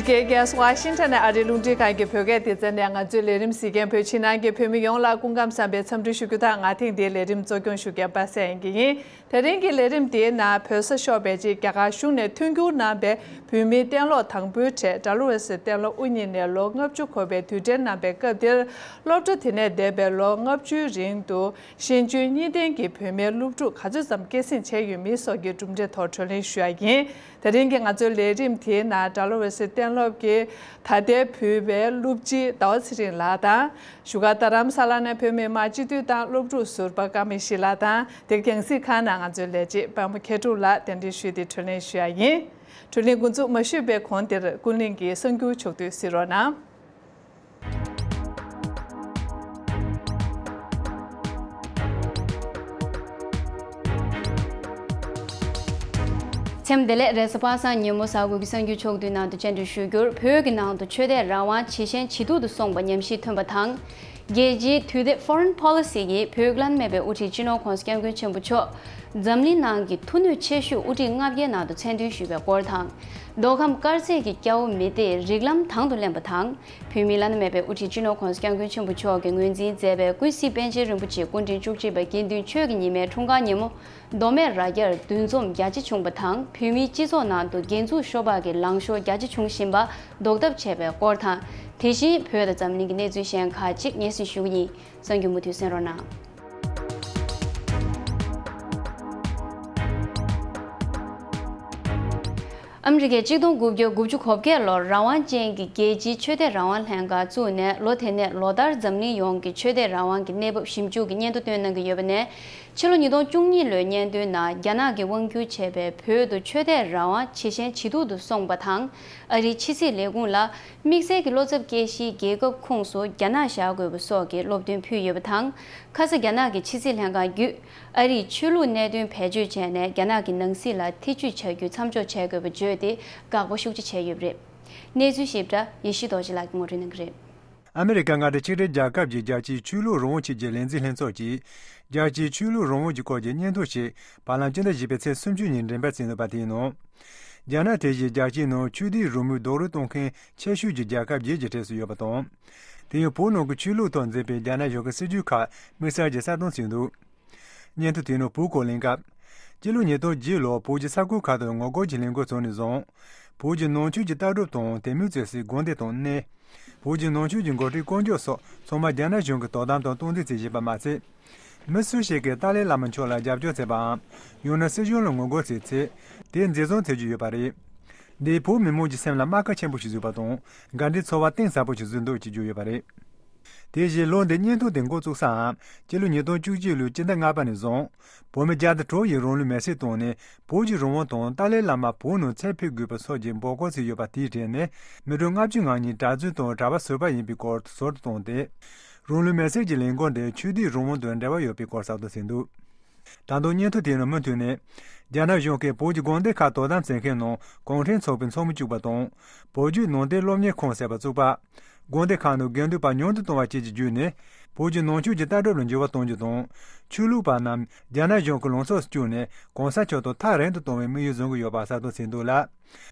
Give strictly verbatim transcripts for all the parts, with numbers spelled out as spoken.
རྒྱལ་ཁབ་ཝ་ཤིང་ཊོན་ནས་ཨ་རིའི་རླུང་འཕྲིན་ཁང་གི་བོད་སྐད་སྡེ་ཚན་ནས་ང་ཚོའི་ལས་རིམ་གཟིགས་མཁན་བོད་ཕྱི་ནང་གི་བོད་མི་ཡོངས་ལ་སྐུ་ཁམས་བཟང་པའི་འཚམས་འདྲི་ཞུ་རྒྱུ་དང་། ང་ཐེངས་འདིའི་ལས་རིམ་གཙོ་སྐྱོང་ཞུ་མཁན་པ་སངས་དབྱངས་སྐྱིད་ཡིན། དེ་རིང་གི་ལས་རིམ་འདིའི་ནང་བོད་ས་ཤོར་བའི་རྗེས་རྒྱ་གར་གཞུང་ནས་མཐུན་འགྱུར་གནང་བའི་བོད་མིའི་གཏན་སློབ་དང་པོའི་གྲས་ཌལ་ཧོ་སི་གཏན་སློབ་དབུ་བརྙེས་ནས་ལོ་ལྔ་བཅུ་འཁོར་བའི་དུས་དྲན་གནང་བའི་སྐབས་དེར། སློབ་གྲྭ་དེ་ནས་འདས་པའི་ལོ་ལྔ་བཅུའི་རིང་དུ་ཤེས་འཇོན་གཉིས་ལྡན་གྱི་བོད་མིའི་སློབ་ཕྲུག་ག་ཚོད་ཙམ་སྐྱེད་སྲིང་བྱས་ཡོད་མེད་སོགས་ཀྱི་གྲུབ་འབྲས་ཐོག་བགྲོ་གླེང་ཞུ་ཡ་ཡིན། དེ་རིང་གི་ང་ཚོའི་ལས་རིམ་དེའི་ནང་ཌལ་ཧོ་སི་གཏན་སློབ་ཀྱི་ད་ལྟའི་བོད་པའི་སློབ་སྤྱི་ཟླ་བ་ཚེ་རིང་ལགས་དང་། བཞུགས་སྒར་རྡ་རམ་ས་ལ་ནས་བོད་མི་མང་སྤྱི་འཐུས་དང་སློབ་ཕྲུག་ཟུར་པ་ཀརྨ་ཡེ་ཤེས་ལགས་དང་། དེ་རྒྱང་སྲིང་ཁང་ནང་ང་ཚོའི་ལས་བྱེད་པད་མ་མཁས་གྲུབ་ལགས་གདན་འདྲེན་ཞུས་ཏེ་བགྲོ་གླེང་ཞུ་ཡ་ཡིན། བགྲོ་གླེང་འགོ་འཛུགས་མ་ཞུས་པའི་གོང་དེར་ཀུན་གླེང་གི་གསར་འགྱུར་ཕྱོགས་བསྡུས་གཟིགས་རོགས་གནང་། མཚམས་བདེ་ལེགས། རེས་གཟའ་པ་སངས་ཉིན་མོ་གཟའ་འཁོར་གྱི་གསར་འགྱུར་ཕྱོགས་བསྡུས་ནང་དུ་བཅར་འདྲི་ཞུ་རྒྱུར། བོད་ཀྱི་ནང་དུ་ཆོས་དད་རང་དབང་ཇེ་ཞན་ཇེ་སྡུག་ཏུ་སོང་བ་ཉམས་ཞིབ་ཐོན་པ་དང་། རྒྱལ་སྤྱིའི་དུས་དེབ་Foreign Policy ཡིས་བོད་ཀྱི་བླ་ན་མེད་པའི་དབུ་ཁྲིད་སྤྱི་ནོར་༸གོང་ས་༸སྐྱབས་མགོན་ཆེན་པོ་མཆོག་འཛམ་གླིང་ནང་གི་ཐུགས་ནུས་ཆེ་ཤོས་དབུ་ཁྲིད་ལྔ་བརྒྱའི་ནང་དུ་མཚན་འདོན་ཞུས་པའི་སྐོར་དང་། མདོ་ཁམས་དཀར་མཛེས་ཀྱི་སྐྱ་བོ་མི་སྡེས་རིགས་ལམ་དང་དུ་ལེན་པ་དང་། བོད་མིའི་བླ་ན་མེད་པའི་དབུ་ཁྲིད་སྤྱི་ནོར་༸གོང་ས་༸སྐྱབས་མགོན་ཆེན་པོ་མཆོག་གིས་ངོས་འཛིན་མཛད་པའི་ཀུན་གཟིགས་པཎ་ཆེན་རིན་པོ་ཆེ་སྐུ་ཕྲེང་བཅུ་གཅིག་པ་དགེ་འདུན་ཆོས་ཀྱི་ཉི་མའི་འཁྲུངས་སྐར་ཉིན་མོ། མདོ་སྨད་རྭ་རྒྱར་འདུ་འཛོམས་རྒྱ་ཆེ་བྱུང་བ་དང་། བོད་མིའི་སྤྱི་ཚོགས་ནང་དུ་འགན་འཛུགས་ཤོར་བ་གི་ལངས་ཤོར་རྒྱ་ཆེ་བྱུང་བཞིན་པ་ཟློག་ཐབས་བྱས་པའི་སྐོར་དང་། དེ་བཞིན་བོད་དང་འཛམ་གླིང་གི་གནས་ཚུལ་གཞན་ཁག་ཅིག་སྙན་སེང་ཞུ་གི་ཡིན། གསར་འགྱུར་མུ་མཐུད་གསན་རོགས་གནང་། ཨ་མི་རི་ཀས་གཅིག་སྟོང་དགུ་བརྒྱ་དགུ་བཅུ་གོ་བརྒྱད་ལོར་རང་དབང་ཅན་གྱི་རྒྱལ་སྤྱིའི་ཆོས་དད་རང་དབང་ལྷན་ཁང་བཙུགས་ནས་ལོ་དེ་ནས་ལོ་ལྟར་འཛམ་གླིང་ཡོངས་ཀྱི་ཆོས་དད་རང་དབང་གི་གནས་བབ་ཞིབ་འཇུག་གི་སྙན་ཐོ་བཏོན་གནང་གི་ཡོད་པ་ནས། ཕྱི་ལོ་ཉིས་སྟོང་བཅུ་གཉིས་ལོའི་སྙན་ཐོའི་ནང་རྒྱ་ནག་གིས་དབང་བསྒྱུར་བྱས་པའི་བོད་དུ་ཆོས་དད་རང་དབང་ཇེ་ཞན་ཇེ་སྡུག་ཏུ་སོང་བ་དང་། ཨ་རིའི་ཕྱི་སྲིད་ལས་ཁུངས་ལ་དམིགས་བསལ་གྱི་བློ་འཚབ་སྐྱེ་གཞིའི་རྒྱལ་ཁབ་ཁོངས་སུ་རྒྱ་ནག་བཞག་དགོས་པ་སོགས་ཀྱི་སློབ་སྟོན་ཕུལ་ཡོད་པ་དང་། ཁ་ས་རྒྱ་ནག་གི་ཕྱི་སྲིད་ལྷན་ཁང་བརྒྱུད། ཨ་རིས་ཆོས་ལུགས་གནད་དོན་བེད་སྤྱོད་བྱས་ནས་རྒྱ་ནག་གི་ནང་སྲིད་ལ་ཐེ་ཇུས་བྱ་རྒྱུ་མཚམས་འཇོག་བྱེད་དགོས་པ་བརྗོད་དེ་དགག་པ་ཤུགས་ཆེ་བྱས་ཡོད་པ་རེད། གནས་ཚུལ་ཞིབ་ཕྲ་ཡེ་ཤེས་རྡོ་རྗེ་ལགས་ཀྱིས་ངོ་སྤྲོད་གནང་གི་རེད། ཨ་མི་རི་ཀ་མངའ་སྡེ་ཆིག་སྒྲིལ་རྒྱལ་ཁབ་ཀྱི་རྒྱལ་སྤྱིའི་ཆོས་ལུགས་རང་དབང་ཆེད་ཀྱི་ལས་འཛིན་ལྷན་ཚོགས་ཀྱིས། རྒྱལ་སྤྱིའི་ཆོས་ལུགས་རང་དབང་གི་སྐོར་གྱི་སྙན་ཐོ་ཞིག་བར་ལམ་སྤྱི་ཟླ་བཞི་པའི་ཚེས་སུམ་ཅུ་ཉིན་འགྲེམས་སྤེལ་བྱས་འདུག་པ་དེའི་ནང་། རྒྱ་ནག་དེ་བཞིན་རྒྱལ་སྤྱིའི་ནང་ཆོས་དད་རང་མོས་རྡོག་རོལ་གཏོང་མཁན་ཆེ་ཤོས་ཀྱི་རྒྱལ་ཁབ་བརྒྱད་ཀྱི་གྲས་སུ་ཡོད་པ་དང་། དེ་ཡང་བོད་ནང་གི་ཆོས་ལུགས་ཐོག་མཛད་པའི་རྒྱ་ནག་གཞུང་གི་སྲིད་བྱུས་ཁག་དམིགས་བསལ་གྱིས་གསལ་སྟོན་བྱས་འདུག། སྙན་ཐོ་དེའི་ནང་བོད་སྐོར་གླེང་སྐབས། སྤྱི་ལོ་ཉིས་སྟོང་བརྒྱད་ལོར་བོད་ཀྱི་ས་ཁུལ་ཁག་ཏུ་ངོ་རྒོལ་གྱི་ལས་འགུལ་བྱུང་ནས་བཟུང་། བོད་ཀྱི་ནང་ཆོས་ཀྱི་ལྟ་གྲུབ་དང་དད་མོས་བརྩོན་སའི་དགོན་སྡེ་དང་གནས། བོད་ཀྱི་ནང་ཆོས་ཀྱི་འགོ་ཁྲིད་དཀོན་མཆོག་སོགས་ཚང་མ་རྒྱ་ནག་གཞུང་གིས་དོ་དམ་དང་སྟངས་འཛིན་བྱེད་བཞིན་པ་མ་ཚད། མི་སུ་ཞིག་གིས་ཏཱ་ལའི་བླ་མ་མཆོག་ལ་རྒྱབ་སྐྱོར་བྱས་པའམ། ཡང་ན་སྲིད་གཞུང་ལ་ངོ་རྒོལ་བྱས་ཚེ། དེ་འཛིན་བཟུང་བྱེད་རྒྱུ་ཡོད་པ་རེད། འདིས་བོད་མི་མང་གི་སེམས་ལ་རྨ་ཁ་ཆེན་པོ་ཞིག་བཟོས་པ་དང་། དགའ་ལྡན་ཚོར་བ་གཏིང་ཟབ་པོ་ཞིག་བཟོས་འདུག་ཅེས་བརྗོད་ཡོད་པ་རེད། དེ་བཞིན་ལོ་འདིའི་སྙན་ཐོ་དེ་འགོ་བཙུགས་སའམ། སྤྱི་ལོ་ཉིས་སྟོང་བཅུ་གཅིག་ལོའི་སྤྱི་ཟླ་ལྔ་པ་ནས་བཟུང་། བོད་མི་བརྒྱ་དང་དྲུག་ཡིས་རང་ལུས་མེར་སྲེག་བཏང་ནས། བོད་ཀྱི་རང་དབང་དང་ཏཱ་ལའི་བླ་མ་བོད་ནང་ཚུར་ཕེབས་དགོས་པ་སོགས་ཀྱི་འབོད་སྐུལ་བྱས་ཡོད་པ་དེའི་གྲས་ནས། མི་གྲངས་ལྔ་བཅུ་ང་གཉིས་གྲྭ་བཙུན་དང་གྲྭ་པ་ཟུར་པ་ཡིན་པའི་སྐོར་ཟུར་དུ་བཏང་སྟེ། རང་ལུས་མེར་སྲེག་གི་ལས་འགུལ་འདི་ཆོས་དད་རང་དབང་དང་འབྲེལ་བ་ཡོད་པའི་སྐོར་གསལ་སྟོན་བྱས་འདུག། ད་དུང་སྙན་ཐོ་དེའི་ནང་མུ་མཐུད་ནས། རྒྱ་ནག་གཞུང་གིས་བོད་ཀྱི་དགོན་སྡེ་ཁག་དོ་དམ་བྱེད་མཁན་ནང་གུང་ཁྲན་ཚོགས་པའི་ཚོགས་མི་བཅུག་པ་དང་། བོད་བརྒྱུད་ནང་བསྟན་སློབ་གཉེར་ཁང་ཟེར་བ་བཙུགས་པ། དགོན་སྡེ་ཁག་ནང་དགེ་འདུན་པ་ཉུང་དུ་གཏོང་བ་བཅས་ཀྱི་བརྒྱུད་ནས། བོད་ཀྱི་ནང་ཆོས་ཀྱི་ལྟ་གྲུབ་ལ་འགྱུར་བ་གཏོང་རྒྱུ་དང་། ཆོས་ལུགས་པ་རྣམས་རྒྱ་ནག་གཞུང་གི་ལམ་སྲོལ་དུ་བཅུག་ནས། གོང་ས་མཆོག་དང་ཐག་རིང་དུ་གཏོང་བའི་དམིགས་ཡུལ་བཟུང་གི་ཡོད་པ་གསལ་སྟོན་བྱས་འདུག་ལ།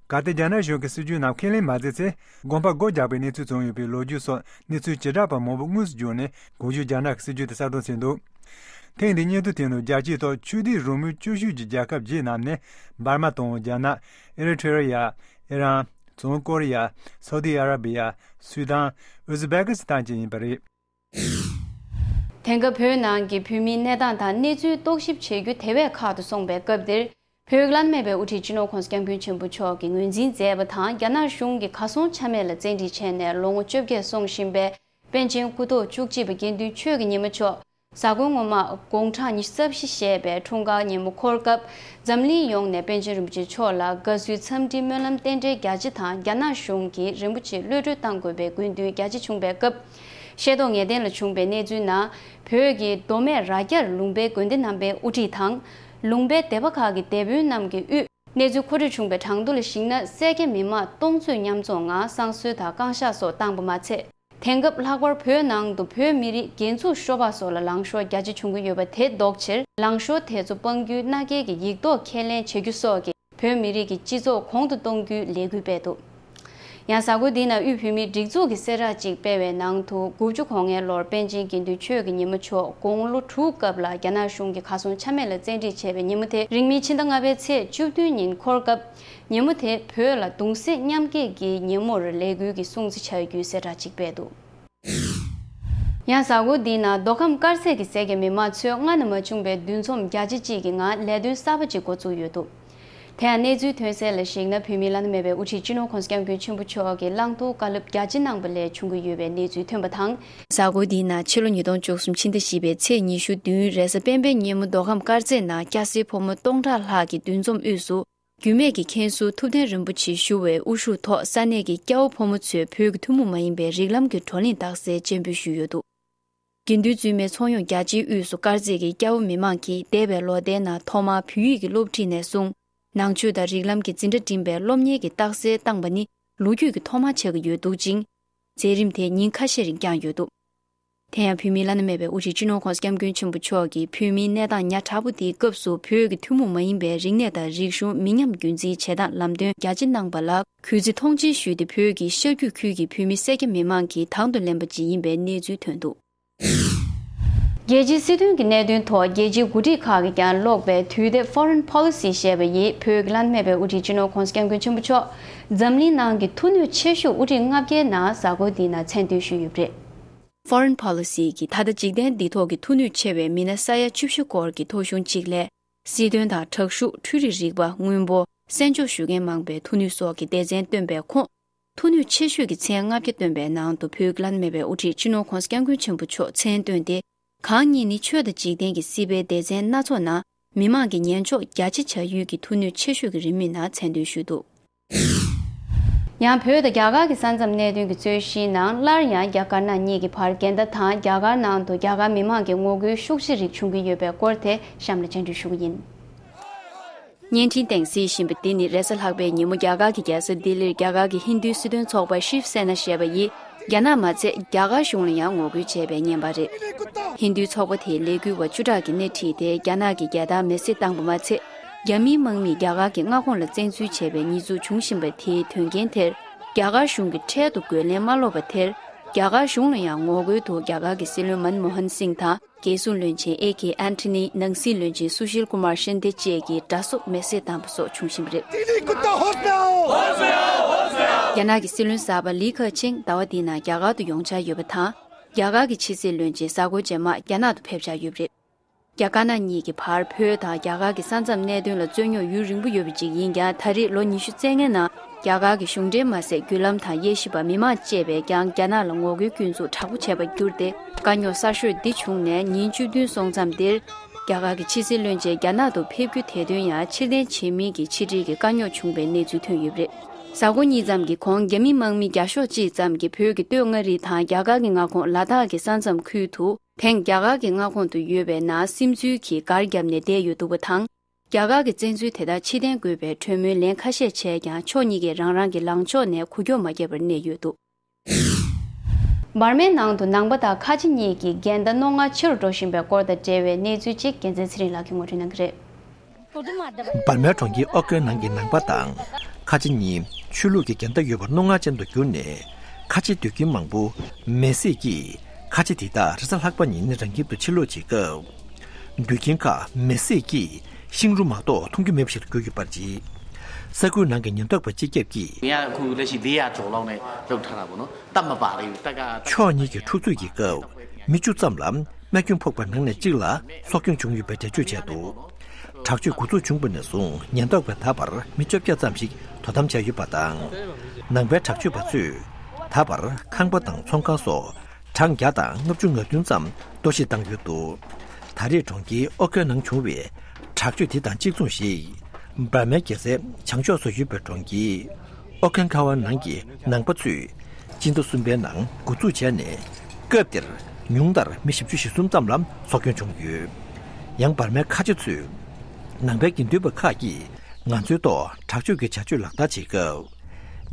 གལ་ཏེ་རྒྱ་ནག་གཞུང་གི་སྲིད་བྱུས་རྣམས་ཁས་ལེན་མ་མཛད་ཚེ། དགོངས་པ་སྒོ་རྒྱག་པའི་གནས་ཚུལ་བྱུང་ཡོད་པའི་ལོ་རྒྱུས་སོགས་གནས་ཚུལ་བྱེ་བྲག་པ་མང་པོ་དངོས་སུ་བརྗོད་ནས་གོང་ཞུས་རྒྱ་ནག་གི་སྲིད་བྱུས་དེ་གསལ་སྟོན་བྱས་འདུག། ཐེངས་འདིའི་སྙན་ཐོ་དེའི་ནང་རྒྱལ་སྤྱིའི་ཐོག་ཆོས་དད་རང་མོས་སྤྱོད་ཤུགས་ཀྱི་རྒྱལ་ཁབ་བརྒྱད་རྣམས་ནི། འབར་མ་དང་རྒྱ་ནག་ཨེ་རི་ཐི་རི་ཡ། ཨི་རན། བྱང་ཀོ་རི་ཡ། སའུ་ཏི་ཨ་ར་བི་ཡ། སུའུ་དཱན། ཨུ་ཛི་བེ་ཀི་སི་ཐན་བཅས་ཡིན་པ་རེད། དེང་སྐབས་བོད་ནང་གི་བོད་མིའི་གནས་སྟངས་དང་གནས་ཚུལ་རྟོག་ཞིབ་བྱེད་རྒྱུ་དེ་བས་ཁག་ཏུ་སོང་བའི་སྐབས་འདིར། བོད་ཀྱི་བླ་ན་མེད་པའི་དབུ་ཁྲིད་སྤྱི་ནོར་༸གོང་ས་༸སྐྱབས་མགོན་ཆེན་པོ་མཆོག་གིས་ངོས་འཛིན་མཛད་པ་དང་། རྒྱ་ནག་གཞུང་གིས་གར་སོང་ཆ་མེད་ལ་བཙན་ཁྲིད་བྱས་ནས་ལོ་ངོ་བཅོ་བརྒྱད་སོང་བཞིན་པའི་པཎ་ཆེན་སྐུ་ཐོག་བཅུ་གཅིག་པ་དགེ་འདུན་ཆོས་ཀྱི་ཉི་མ་མཆོག་གཟའ་འཁོར་སྔོན་མ་དགུང་གྲངས་ཉི་ཤུ་རྩ་བཞི་བཞེས་པའི་འཁྲུངས་སྐར་ཉིན་མོ་འཁོར་སྐབས། འཛམ་གླིང་ཡོངས་ནས་པཎ་ཆེན་རིན་པོ་ཆེ་མཆོག་ལ་དགའ་བསུའི་འཚམས་འདྲིའི་སྨོན་ལམ་རྟེན་འབྲེལ་རྒྱ་ཆེ་དང་། རྒྱ་ནག་གཞུང་གིས་རིན་པོ་ཆེ་གློད་གྲོལ་གཏང་དགོས་པའི་དགོས་འདུན་རྒྱ་ཆེ་བྱུང་བའི་སྐབས། ཤེས་རྟོགས་ངེས་གཏན་ལ་བྱུང་བའི་གནས་ཚུལ་ནང་། བོད་ཀྱི་མདོ་སྨད་རྭ་རྒྱར་ལུང་པའི་དགོན་སྡེ་རྣམ་པའི་དབུ་ཁྲིད་དང་། ལུང་པའི་སྡེ་པ་ཁག་གི་སྡེ་དཔོན་རྣམས་ཀྱི་དབུས། གནས་ཚུལ་མཁོ་སྤྲོད་བྱུང་བའི་གྲངས་ཐོ་ལ་གཞིགས་ན། སེར་སྐྱ་མི་མང་སྟོང་ཚོས་མཉམ་འཛོམས་ངང་བསང་གསོལ་དང་བསྐང་བཤགས་སོགས་བཏང་པ་མ་ཚད། དེང་སྐབས་ལྷག་པར་བོད་ནང་དུ་བོད་མི་རིགས་སྒེར་ཚུགས་ཤོར་བ་སོགས་ལ་ལངས་ཤོར་རྒྱ་ཆེ་བྱུང་གི་ཡོད་པ་དེ་ཟློག་ཕྱིར། ལངས་ཤོར་དེ་ཚོ་སྤང་རྒྱུའི་མནའ་སྐྱེལ་གྱི་ཡིག་ཐོག་ཁས་ལེན་བྱེད་རྒྱུ་སོགས་ཀྱིས་བོད་མི་རིགས་ཀྱི་སྤྱི་ཚོགས་གོང་དུ་གཏོང་རྒྱུའི་ལས་འགུལ་སྤེལ་འདུག། ཡང་གཟའ་འཁོར་འདིའི་ནང་དབུས་བོད་མིའི་སྒྲིག་འཛུགས་ཀྱི་གསལ་བསྒྲགས་ཅིག་སྤེལ་བའི་ནང་དུ། དགུ་བཅུ་གོ་ལྔའི་ལོར་པཎ་ཆེན་དགེ་འདུན་ཆོས་ཀྱི་ཉིན་མོ་མཆོག་དགུང་ལོ་དྲུག་སྐབས་ལ་རྒྱ་ནག་གཞུང་གིས་གར་སོང་ཆ་མེད་ལ་བཙན་ཁྲིད་བྱས་པའི་ཉིན་མོ་དེ་རིང་མིན་ཕྱི་ཟླ་ལྔ་པའི་ཚེས་བཅུ་བདུན་ཉིན་འཁོར་སྐབས། ཉིན་མོ་དེ་བོད་ལ་གདུང་སེམས་མཉམ་སྐྱེད་ཀྱི་ཉིན་མོར་ལས་འགུལ་གྱི་སྲུང་བརྩི་བྱ་རྒྱུའི་གསལ་བསྒྲགས་ཅིག་སྤེལ་འདུག་ཡང་གཟའ་འཁོར་འདིའི་ནང་མདོ་ཁམས་དཀར་མཛེས་ཀྱི་སེར་སྐྱ་མི་མང་ཚོས་སྔ་ནས་མ་བྱུང་བའི་འདུ་འཛོམས་རྒྱ་ཆེ་གཅིག་གི་ངང་ལས་དོན་གསར་པ་གཅིག་འགོ་བཙུགས་ཡོད་འདུག་དེ་ཡང་གནས་ཚུལ་ཐོན་གསལ་ལ་གཞིགས་ན། བོད་མིའི་བླ་ན་མེད་པའི་དབུ་ཁྲིད་སྤྱི་ནོར་༸གོང་ས་༸སྐྱབས་མགོན་ཆེན་པོ་མཆོག་གིས་བླང་དོར་བཀའ་སློབ་རྒྱ་ཆེ་གནང་པ་ལས་བྱུང་གི་ཡོད་པའི་གནས་ཚུལ་ཐོན་པ་དང་། གཟའ་འཁོར་འདིའི་ནང་ཕྱི་ལོ་ཉིས་སྟོང་བཅུ་གསུམ་ཕྱི་ཟླ་བཞི་པའི་ཚེས་ཉི་ཤུ་བདུན་རེས་གཟའ་སྤེན་པའི་ཉིན་མོ་མདོ་ཁམས་དཀར་མཛེས་ནང་སྐྱ་སེར་ཕོ་མོ་སྟོང་ཕྲག་ལྷག་གི་འདུ་འཛོམས་དབུས་སུ། རྒྱུད་སྨད་ཀྱི་མཁན་ཟུར་ཐུབ་བསྟན་རིན་པོ་ཆེ་ཞུ་བའི་དབུ་བཞུགས་ཐོག་ས་གནས་ཀྱི་སྐྱ་བོ་ཕོ་མོ་ཚོས་བོད་ཀྱི་ཐུན་མོང་མ་ཡིན་པའི་རིགས་ལམ་གྱི་བགྲོ་གླེང་རྟགས་གསལ་སྤྱན་འབུལ་ཞུས་ཡོད་འདུག་དགེ་འདུན་བཙུན་མའི་ཚོགས་ཡོང་རྒྱ་ཆེའི་དབུས་སུ་དཀར་མཛེས་ཀྱི་སྐྱ་བོ་མི་མང་གིས་འདས་པའི་ལོ་ཟླའི་ནང་ཐོག་མར་བོད་ཡིག་གི་སློབ་ཁྲིད་ནས་བཟུང་། ནང་ཆོས་དང་རིགས་ལམ་གྱི་འཛིན་གྲྭ་འགྲིམས་པའི་སློབ་གཉེར་གྱི་རྟགས་གསལ་བཏང་པ་ནི་ལོ་རྒྱུས་ཀྱི་ཐོག་མ་ཆགས་ཀྱི་ཡོད་འདུག་ཅིང་། མཛད་རིམ་དེ་ཉིན་ཁ་ཤས་རིང་བསྐྱངས་ཡོད་འདུག་དེ་ཡང་བོད་མིའི་བླ་ན་མེད་པའི་དབུ་ཁྲིད་སྤྱི་ནོར་༸གོང་ས་༸སྐྱབས་མགོན་ཆེན་པོ་མཆོག་གིས་བོད་མིའི་གནས་སྟངས་ཉག་ཕྲ་པོ་དེའི་སྐབས་སུ་བོད་ཀྱི་ཐུན་མོང་མ་ཡིན་པའི་རིག་གནས་དང་རིག་གཞུང་མི་ཉམས་རྒྱུན་འཛིན་བྱེད་སྟངས་ལམ་སྟོན་རྒྱ་ཆེ་གནང་པ་ལ་གུས་བརྩི་མཐོང་ཆེན་ཞུས་ཏེ། བོད་ཀྱི་ཤར་རྒྱུད་ཁུལ་གྱི་བོད་མི་སེར་སྐྱ་མི་མང་གིས་དང་དུ་ལེན་པ་ཅིག་ཡིན་པའི་གནས་ཚུལ་ཐོན་འདུག་རྒྱལ་སྤྱིའི་སྲིད་དོན་གྱི་གནད་དོན་ཐོག་རྒྱལ་སྤྱིའི་འགོ་ཁྲིད་ཁག་གིས་ཀྱང་ཀློག་པའི་དུས་དེབ་Foreign Policy ཞེས་པ་ཡིས་བོད་ཀྱི་བླ་ན་མེད་པའི་དབུ་ཁྲིད་སྤྱི་ནོར་༸གོང་ས་༸སྐྱབས་མགོན་ཆེན་པོ་མཆོག་འཛམ་གླིང་ནང་གི་ཐུགས་ནུས་ཆེ་ཤོས་དབུ་ཁྲིད་ལྔ་བརྒྱའི་ནང་གཟའ་འཁོར་འདིའི་ནང་མཚན་འདོན་ཞུས་ཡོད་པ་རེད། Foreign Policy གིས་ད་ལྟ་འཇིག་རྟེན་འདི་ཐོག་གི་ཐུགས་ནུས་ཆེ་བའི་མི་སྣ་ས་ཡ་བཅུ་བཞི་སྐོར་གྱི་ཐོ་གཞུང་གཅིག་ལས། སྲིད་དོན་དང་དྲག་ཤུགས། འཕྲུལ་རིག་རིག་པ། དངོས་པོ། གསན་འཇོག་ཞུ་མཁན་མང་པོའི་ཐུགས་ནུས་སོགས་ཀྱི་སྡེ་ཚན་བཏོན་པའི་ཁོངས། ཐུགས་ནུས་ཆེ་ཤོས་ཀྱི་མཚན་ལྔ་བརྒྱ་བཏོན་པའི་ནང་དུ་བོད་ཀྱི་བླ་ན་མེད་པའི་དབུ་ཁྲིད་སྤྱི་ནོར་༸གོང་ས་༸སྐྱབས་མགོན་ཆེན་པོ་མཆོག་མཚན་བཏོན་ཏེ། གང་ཉིད་ནི་ཆོས་དང་འཇིག་རྟེན་གྱི་སྲིད་པའི་སྡེ་ཚན་སྣ་ཚོགས་ནང་མི་མང་གི་ཉན་འཇོག་རྒྱ་ཆེ་བྱ་ཡུལ་གྱི་ཐུགས་ནུས་ཆེ་ཤོས་ཀྱི་རིས་མེད་ནང་མཚན་འདོན་ཞུས་འདུག་ཡང་བོད་དང་རྒྱ་གར་གྱི་ས་མཚམས་གནད་དོན་གྱི་རྩོད་གཞིའི་ནང་སླར་ཡང་རྒྱ་དཀར་ནག་གཉིས་ཀྱི་བར་འགལ་ཟླ་དང་རྒྱ་གར་ནང་དུ་རྒྱ་གར་མི་མང་གི་ངོ་རྒོལ་ཤུགས་ཆེ་རིགས་བྱུང་གི་ཡོད་པའི་སྐོར་དེ་གཤམ་ལ་སྤྱན་འབུལ་ཞུ་གི་ཡིན། བརྙན་འཕྲིན་སྟེང་གཟིགས་བཞིན་པ་འདི་ནི་རེས་གཟའ་ལྷག་པའི་ཉིན་མོ་རྒྱ་གར་གྱི་རྒྱལ་ས་ལྡི་ལིར་རྒྱ་གར་གྱི་ཧིན་རྡུའི་སྲིད་དོན་ཚོགས་པ་ཤིབ་སེ་ན་ཞེས་པ་ཡིས། རྒྱ་ནག་མ་ཚད་རྒྱ་གར་གཞུང་ལ་ཡང་ངོ་རྒོལ་བྱས་པའི་བརྙན་པར་རེད། ཧིན་རྡུའི་ཚོགས་པ་དེའི་ལས་འགུལ་བ་བཅུ་ཕྲག་གིས་སྣེ་ཁྲིད་དེ་རྒྱ་ནག་གི་རྒྱལ་དར་མེ་བསྲེགས་བཏང་པ་མ་ཚད། རྒྱ་མིའི་དམག་མིས་རྒྱ་གར་གྱི་མངའ་ཁོངས་ལ་བཙན་འཛུལ་བྱས་པའི་ཉེས་འཛུགས་བྱུང་བཞིན་པ་དེའི་དོན་རྐྱེན་དེར། རྒྱ་གར་གཞུང་གིས་འཕྲལ་དུ་རྒོལ་ལན་མ་སློག་པ་དེར། རྒྱ་གར་གཞུང་ལ་ཡང་ངོ་རྒོལ་དུ་རྒྱ་གར་གྱི་སྲིད་བློན་མན་མོ་ཧན་སིང་དང་། རྒྱལ་སྲུང་བློན་ཆེན་ཨེ་ཀེ་ཨན་ཐོ་ནི། ནང་སྲིད་བློན་ཆེན་སུ་ཤིལ་ཀུ་མར་ཤིན་དེ་བཅས་ཀྱིས་དགྲ་བཟོ་མེ་བསྲེགས་བཏང་པ་སོགས་བྱུང་བཞིན་པ་རེད། རྒྱ་ནག་གི་སྲིད་བློན་གསར་པ་ལི་ཁེ་ཆིང་ཟླ་བ་འདིའི་ནང་རྒྱ་གར་དུ་ཡོང་འཆར་ཡོད་པ་དང་། རྒྱ་གར་གྱི་ཕྱི་སྲིད་བློན་ཆེན་གཟའ་འཁོར་རྗེས་མ་རྒྱ་ནག་ཏུ་ཕེབས་འཆར་ཡོད་པ་རེད། རྒྱ་དཀར་ནག་གཉིས་ཀྱི་བར་བོད་དང་རྒྱ་གར་གྱི་ས་མཚམས་གནད་དོན་ལ་རྩོད་རྙོག་ཡུན་རིང་པོ་ཡོད་པ་ཅིག་ཡིན་ཀྱང་། ད་རེས་ལོ་ཉི་ཤུ་རྩ་ལྔའི་ནང་རྒྱ་གར་གྱི་གཞུང་འབྲེལ་མ་ཟད་བརྒྱུད་ལམ་དང་དབྱེ་ཞིབ་པ་མི་མང་བཅས་པས་ཀྱང་རྒྱ་ནག་ལ་ངོ་རྒོལ་སྐྱོན་འཛུགས་དྲག་པོ་བྱས་པར་གྱུར་ཏེ། དཀའ་རྙོག་གསར་ཤོས་འདི་བྱུང་ནས་ཉིན་བཅུ་བདུན་སོང་ཙམ་འདིར། རྒྱ་གར་གྱི་ཕྱི་སྲིད་བློན་ཆེན་རྒྱ་ནག་ཏུ་ཕེབས་རྒྱུ་དེ་དོན་ཡང་ཕྱིར་འཐེན་བྱེད་མིན་གྱི་ཕྱི་འབྲེལ་གྱི་དཀའ་རྙོག་བྱུང་བའི་གནས་ཚུལ་ཐོན་ཡོད་པ་རེད། གཟའ་འཁོར་གཉིས་ཙམ་གྱི་གོང་རྒྱ་མི་དམག་མི་བརྒྱ་ཤོག་གཅིག་ཙམ་གྱིས་བོད་ཀྱི་སྟོད་མངའ་རིས་དང་རྒྱ་གར་གྱི་མངའ་ཁོངས་ལ་དྭགས་ཀྱི་ས་མཚམས་ཁུལ་དུ། དེང་རྒྱ་གར་གྱི་མངའ་ཁོངས་དུ་ཡོད་པའི་ནང་སིམ་འཛུལ་གྱིས་སྒར་བརྒྱབ་ནས་བསྡད་ཡོད་འདུག་པ་དང་། རྒྱ་གར་གྱི་བཙན་འཛུལ་དེ་དག་ཕྱིར་འཐེན་དགོས་པའི་གྲོས་མོལ་ལན་ཁ་ཤས་བྱས་ཀྱང་། ཕྱོགས་གཉིས་ཀས་རང་རང་གི་ལངས་ཕྱོགས་ནས་འགུལ་སྐྱོད་མ་བརྒྱབ་པར་གནས་ཡོད་འདུག་འབར་མའི་ནང་དུ་ནང་པ་དང་ཁ་ཆེ་གཉིས་ཀྱི་འགལ་ཟླ་རྣོ་ངར་ཆེ་རུ་འགྲོ་བཞིན་པའི་སྐོར་དང་འབྲེལ་བའི་གནས་ཚུལ་གཅིག་རྒྱལ་མཚན་ཚེ་རིང་ལགས་ཀྱིས་ངོ་སྤྲོད་གནང་གི་རེད། འབར་མའི་གྲོང་ཁྱེར་ཨོ་ཀོན་ནང་གི་ནང་པ་དང་ཁ་ཆེ་གཉིས་ཆོས་ལུགས་ཀྱི་འགལ་ཟླ་ཡོད་པར་རྣོ་ངར་ཅན་དུ་གྱུར་ནས། ཁ་ཆེ་སྡོད་ཁྱིམ་མང་པོ་མེ་བསྲེགས་ཀྱིས་ཁ་ཆེ་དེ་དག་རེས་གཟའ་ལྷག་པ་ཉིན་རང་ཁྱིམ་དུ་ཕྱིར་ལོག་བྱེད་སྐབས། སྡོད་ཁྱིམ་ཁག་མེ་བསྲེགས་ཀྱིས་ཤིང་རུ་མ་གཏོགས་མཐོང་རྒྱུ་མེད་པ་ཞིག་ཏུ་གྱུར་ཡོད་པར་བརྗོད། ས་ཁུལ་ནང་གི་ཉེན་རྟོག་པ་སྤྱི་ཁྱབ་ཀྱིས། ཕྱོགས་གཉིས་ཀྱི་འཁྲུག་རྩོད་ཀྱི་སྐབས་མི་བཅུ་ཙམ་ལ་རྨས་སྐྱོན་ཕོག་པའི་ནང་ནས་གཅིག་ལ་སྲོག་སྐྱོན་བྱུང་ཡོད་པའི་འགྲེལ་བརྗོད་བྱས་འདུག་དྲག་སྤྱོད་འགོ་འཛུགས་བྱུང་བ་ནས་བཟུང་ཉེན་རྟོག་པས་ད་བར་མི་བཅོ་བརྒྱད་ཙམ་ཞིག་དོ་དམ་བྱས་ཡོད་པ་དང་། ནང་པའི་དྲག་སྤྱོད་པ་ཚོས་ད་བར་ཁང་པ་དང་ཚོང་ཁང་སོགས་གྲངས་བརྒྱ་དང་ལྔ་བཅུ་ང་བདུན་ཙམ་གཏོར་བཤིག་བཏང་ཡོད་འདུག་ད་རེས་གྲོང་ཁྱེར་ཨོ་ཁན་ནང་བྱུང་བའི་དྲག་སྤྱོད་དེ་དང་གཅིག་མཚུངས་ཤིག་འབར་མའི་རྒྱལ་སའི་བྱང་ཕྱོགས་སུ་ཡོད་པའི་གྲོང་ཁྱེར་ཨོ་ཁན་ཁ་ཝ་ནང་གི་ནང་པ་ཚོས་སྤྱི་ཟླ་གསུམ་པའི་ནང་འགོ་འཛུགས་བྱས་ནས། སྐབས་དེར་ཉུང་མཐར་མི་བཞི་བཅུ་ཞེ་གསུམ་ཙམ་ལ་སྲོག་སྐྱོན་བྱུང་ཡོད། ཡང་འབར་མའི་ཁ་ཆེ་ཚོས་ནང་པའི་དགེ་འདུན་པ་ཁག་གིས་ང་ཚོའི་ཐོག་དྲག་སྤྱོད་ཀྱི་བྱ་སྤྱོད་ལག་བསྟར་བྱེད་སྐབས།